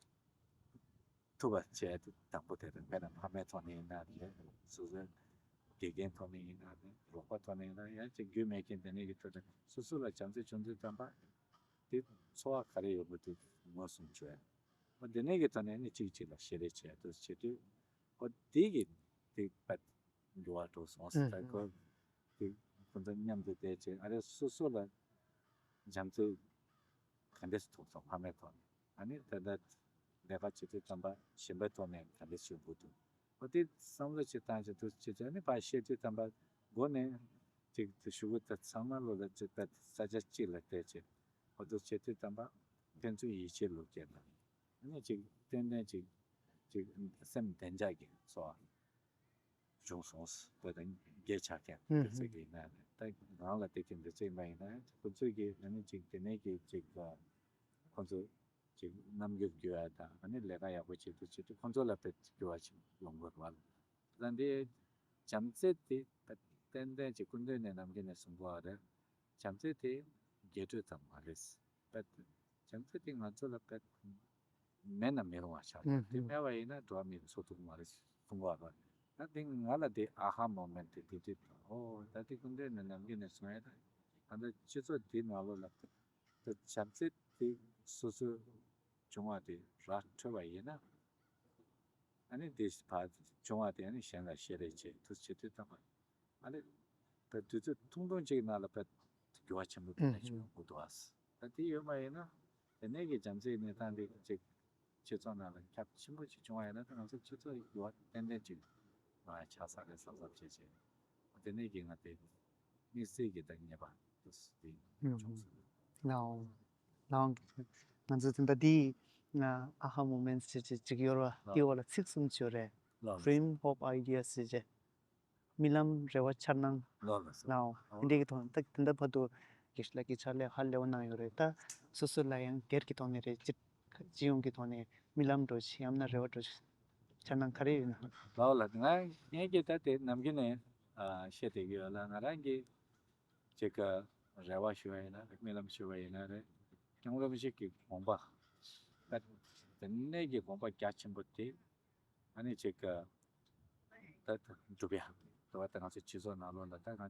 ཐུབ་པ་བྱས་ཏེ་དང་པོ་དེ་རེད། དཔེར་ན་ཕ་མའི་ཐོག་ནས་ཡིན་ན་རེད། སོ་སོའི་དགེ་རྒན་ཐོག་ནས་ཡིན་ན་རེད། རོགས་པ་ཐོག་ནས་ཡིན་ན་ཡང་ཅིག་རྒྱུས་མེད་མཁན་དེ་ནས་ཀྱི་ཐོག་ནས་སོ་སོ་ལ་བྱམས་བརྩེ་བྱུང་དུས་ཙམ་པ་དེ་ཚོར་བ་ག་རེ་ཡོད་པ་དེ་ངོས་བཟུང་བྱས། འོ་དེ་ནས་ཀྱི་ཐོག་ནས་ནི་གཅིག་གཅིག་ལ་བཤད་རེས་བྱས་དུས་བྱེད་དུས་འོ་དེ་གི་དེ་པད་འགྱུར་བ་འགྲོ་སོང་ཟེར། ད་ཁོ་དེ་ཁོ་ཚོ་མཉམ་དུ་བསྡད་བྱས་ཨ་རེ་སོ་སོ་ལ་བྱམས་བརྩེ་ག་འདྲས་ཐོབ་སོང་། ཕ་མའི་ཐོག་ནས་ཨ་ནི་ད་ལྟ་ལས་ཀ་བྱེད་དུས་ཙམ་པ་གཞན་པའི་ཐོག་ནས་ག་འདྲས་བྱེད་དགོས་འདུག་འོ་དེ་བསམ་བློ་ཞིག་བཏང་བྱས་དུས་བྱེད་བྱས་ནི་ཕར་བཤད་དུས་ཙམ་པ་མགོ་ནས་ཅིག་ཏུ་ཞུ་གི་ད་ཚང་མ་ལོ་ལ་ཅིག་ད་ས་ཆ་གཅིག་ལ་བསྡད་བྱས་འོ་དེ་བྱེད་དུས་ཙམ་པ་ཕན་ཚུན་ཡིད་ཆེས་ལུགས་ཀྱི་ལ་ཨ་ནི་ཅིག་ཏན་ཏན་ཅིག་ཅིག་སེམས་བདེ་འཇགས་ཀྱི་ཚོར་བ། བྱུང་སོང་། དེ་དང་རྒྱལ་ཆགས་མཁན་ཧུམ་དེ་ཚོ་ཧུམ། གི་ཡིན་ན་ད་རང་ལ་དེ་གི་འདི་ཚོ་ཡིན་པ་ཡིན་ན་ཁོ་ཚོས་གི་ཨ་ནི་ཅིག་དེ་ནས་གི་ཅིག་ཁོ་ཚོ་ཅིག་རྣམ་འགྱུར་འགྱུར་བ་དང་ཨ་ནི་ལས་ཀ་ཡག་པོ་བྱེད་དུ་བྱེད་དུ་ཁོ་ཚོ་ལ་དཔེ་འགྱུར་བ་ཞིག་ཡོང་དགོས་རེད་བ། ད་འདི་བྱམས་བརྩེ་དེ་ཏན་ཏན་ཅིག་སྐུ་མདུན་ནས་ནམ་རྒྱུན་ནས་གསུང་གི་ཡོད་རེད། བྱམས་བརྩེ་དེ་རྒྱས་སྤྲོས་ཙམ་མ་རེད། བྱམས་བརྩེ་དེ་ང་ཚོ་ལ་མེད་ན་མི་རུང་བ་ཆགས། ཨུ་དེ་ཧུམ། མེད་པ་ཡིན་ན་འགྲོ་བ་མིའི་འཚོ་ཐུབ་མ་རེད་གསུང་གི་ཡོད་རེད། ད་དེ་ང་ལ་དེ་ཨ་ཧ་མོ་མེན་ཊི་དེ་དེ་དེ་ཨོ་ད་དེ་སྐུ་མདུན་ནས་ནམ་རྒྱུན་ནས་གསུང་ཡ་ད་ད་ལྟ་སྤྱི་ཚོགས་དེའི་ནང་ལོགས་ལ་ད་བྱམས་བརྩེ་དེ་སོ་སོའི་བྱུང་བ་དེ་ར་འཕྲོད་པ་ཡིན་ན། ཨ་ནི་དེ་ཕར་བྱུང་བ་དེ་ཨ་ནི་གཞན་ལ་བཤད་རེས་བྱེད་དུས་བྱེད་དུས་ཙམ་པ། ཨ་ནི་ད་དུས་ཚོད་ཐུང་ཐུང་ཅིག་ནང་ལ་ཕར་འགྱུར་བ་ཆེན་པོ་དེ་འདྲ་ཞིག་ཡོང་གི་འདུག་ཨ། ད་དེ་ཡོད་པ་ཡིན་ན་དེ་ནས་ཀྱི་བྱམས་བརྩེའི་གནས་སྟངས་དེ་ཅིག་སྤྱི་ཚོགས་ནང་ལ་ཁྱབ་ཆེན་པོ་ཅིག་བྱུང་བ་ཡིན་ན་ད་ང་ཚོ་སྤྱི་ཚོགས་ཡོད་པ་ཏན་ཏན་ཅིག་ང་ཆགས་ས་རེད་བསམ་བསམ་བྱས་བྱས། དེ་ནས་ཀྱི་ང་དེ་དམིགས་བསལ་གྱི་ད་ངེས་པ་དེ་དེ་བྱུང་སོང་། ལའོ། ལའོ། ང་ཚོ་དེ་འདྲ་དེ་ང་ཨ་ཧ་མོ་མེན་སི་ཅིག་ཅིག་ཡོད་ར་དེའི་འོག་ལ་ཚིག་གསུམ་ཅིག་ཡོད་རེད། Dream, hope, ideas ཟེར་བྱས། རྨི་ལམ། རེ་བ། འཆར་སྣང་། ལོ་ལ་སོ། ལའོ། འདི་འདྲའི་གི་ཐོག་ནས་ད་དེ་འདྲ་བར་དུ་དགེ་བཤེས་ལགས་ཀྱིས་ཕྱག་ལས་ཧ་ལས་པ་གནང་ཡོད་རེད། ད་སོ་སོ་ལ་ཡང་སྒེར་གྱི་ཐོག་ནས་རེད། སྤྱི་སྤྱི་ཡོངས་ཀྱི་ཐོག་ནས་རྨི་ལམ་འདྲ་ཞིག་ཡང་ན་རེ་བ་འདྲ་ཞིག་འཆར་སྣང་ག་རེ་ཡོད་ན། ལའོ་ལ་ང་ངས་ཀྱི་ད་དེ་ནམ་རྒྱུན་ནས་ཨ་བཤད་བསྡད་ཀྱི་ཡོད་ལ། ང་རང་གི་ཅིག་ག་རེ་བ་ཞུ་བ་ཡིན་ན་རེད། རྨི་ལམ་ཞུ་བ་ཡིན་ན་རེད། སྐྱབས་མགོན་རིན་པོ་ཆེ་གི་དགོངས་པ་ད་དེ་ནས་ཀྱི་དགོངས་པ་རྒྱ་ཆེན་པོ་དེ། ཨ་ནི་ཅིག་ག་ད་སྒྲུབ་ཡ་དེ་བ་ད་ང་ཚོ་སྤྱི་ཚོགས་ནང་ལོགས་ལ་ད་ང་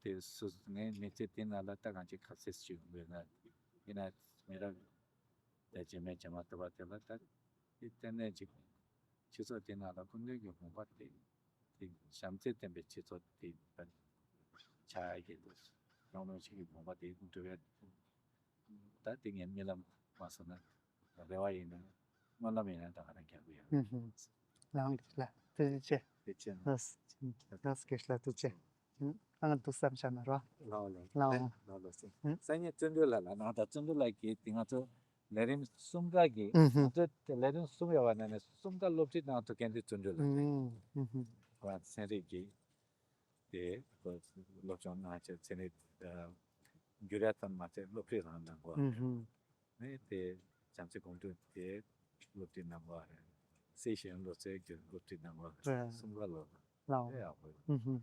དེ་སུ་ངའི་མི་ཚེ་དེ་ནང་ལ་ད་ང་ཅིག་ཁ་ཟས་ཅིག་ཡོང་དགོས་ན་ཡིན་ན་མི་རབས་ད་རྗེས་མའི་རྗེས་མ་དེ་བ་དེ་ལ་ད་དེ་གཏན་ནས་ཅིག་སྤྱི་ཚོགས་དེ་ནང་ལ་སྐུ་མདུན་གྱི་དགོངས་པ་དེ་དེ་བྱམས་བརྩེ་ལྡན་པའི་སྤྱི་ཚོགས་དེ་ད་ཆགས་ཡ་གི་འདུག་རང་རང་ཅིག་གི་དགོངས་པ་དེ་སྒྲུབ་ཡ། ད་དེ་ངའི་རྨི་ལམ་མ་སོང་ན་རེ་བ་ཡིན་ན་སྨོན་ལམ་ཡིན་ན་ད་ག་རང་རྒྱག་གི་ཡོད། ཨུ་ཧུ། ལའོ་ལགས་དེ་ཅི། དེ་ཅི། ལགས་ལགས་དགེ་བཤེས་ལགས་དེ་ཅི། ཨང་ཐུགས་བསམ་བཞག་ན་རོ། ལའོ་ལའོ། ལའོ་ལའོ་ལའོ་ཟེར། ཨུ། སང་ཉིན་བརྩོན་འགྲུས་ལགས་ལ་ནང་ད་བརྩོན་འགྲུས་ལགས་ཀྱིས་དེ་ང་ཚོ་ལས་རིམ་གསུམ་ཀ་གི་ཨུ་ཧུ། ང་ཚོ་དེ་ལས་རིམ་གསུམ་ཡོད་པ་ནང་ནས་གསུམ་ཀ་སློབ་ཁྲིད་གནང་ཐུབ་མཁན་དེ་བརྩོན་འགྲུས་ལགས་རེད། ཨུ་ཧུ། ང་ཚན་རིག་གི་དེ་སློབ་སྦྱོང་གནང་བྱས་ཚན་རིག་འགྱུར་ཡ་ཙམ་མ་ཚད་སློབ་ཁྲིད་རང་གནང་དགོས་རེད། ཨུ་ཧུ། ནས་དེ་བྱམས་བརྩེ་དགོངས་དོན་དེ་སློབ་ཁྲིད་གནང་དགོས་རེད། སྲིད་ཞིའི་ལོ་ཙཱའི་རྒྱུན་སློབ་ཁྲིད་གནང་དགོས་རེད། རེད། གསུམ་ཀ་ལོ་ལའོ། དེ་ཡག་པོ་རེད། ཨུ་ཧུ།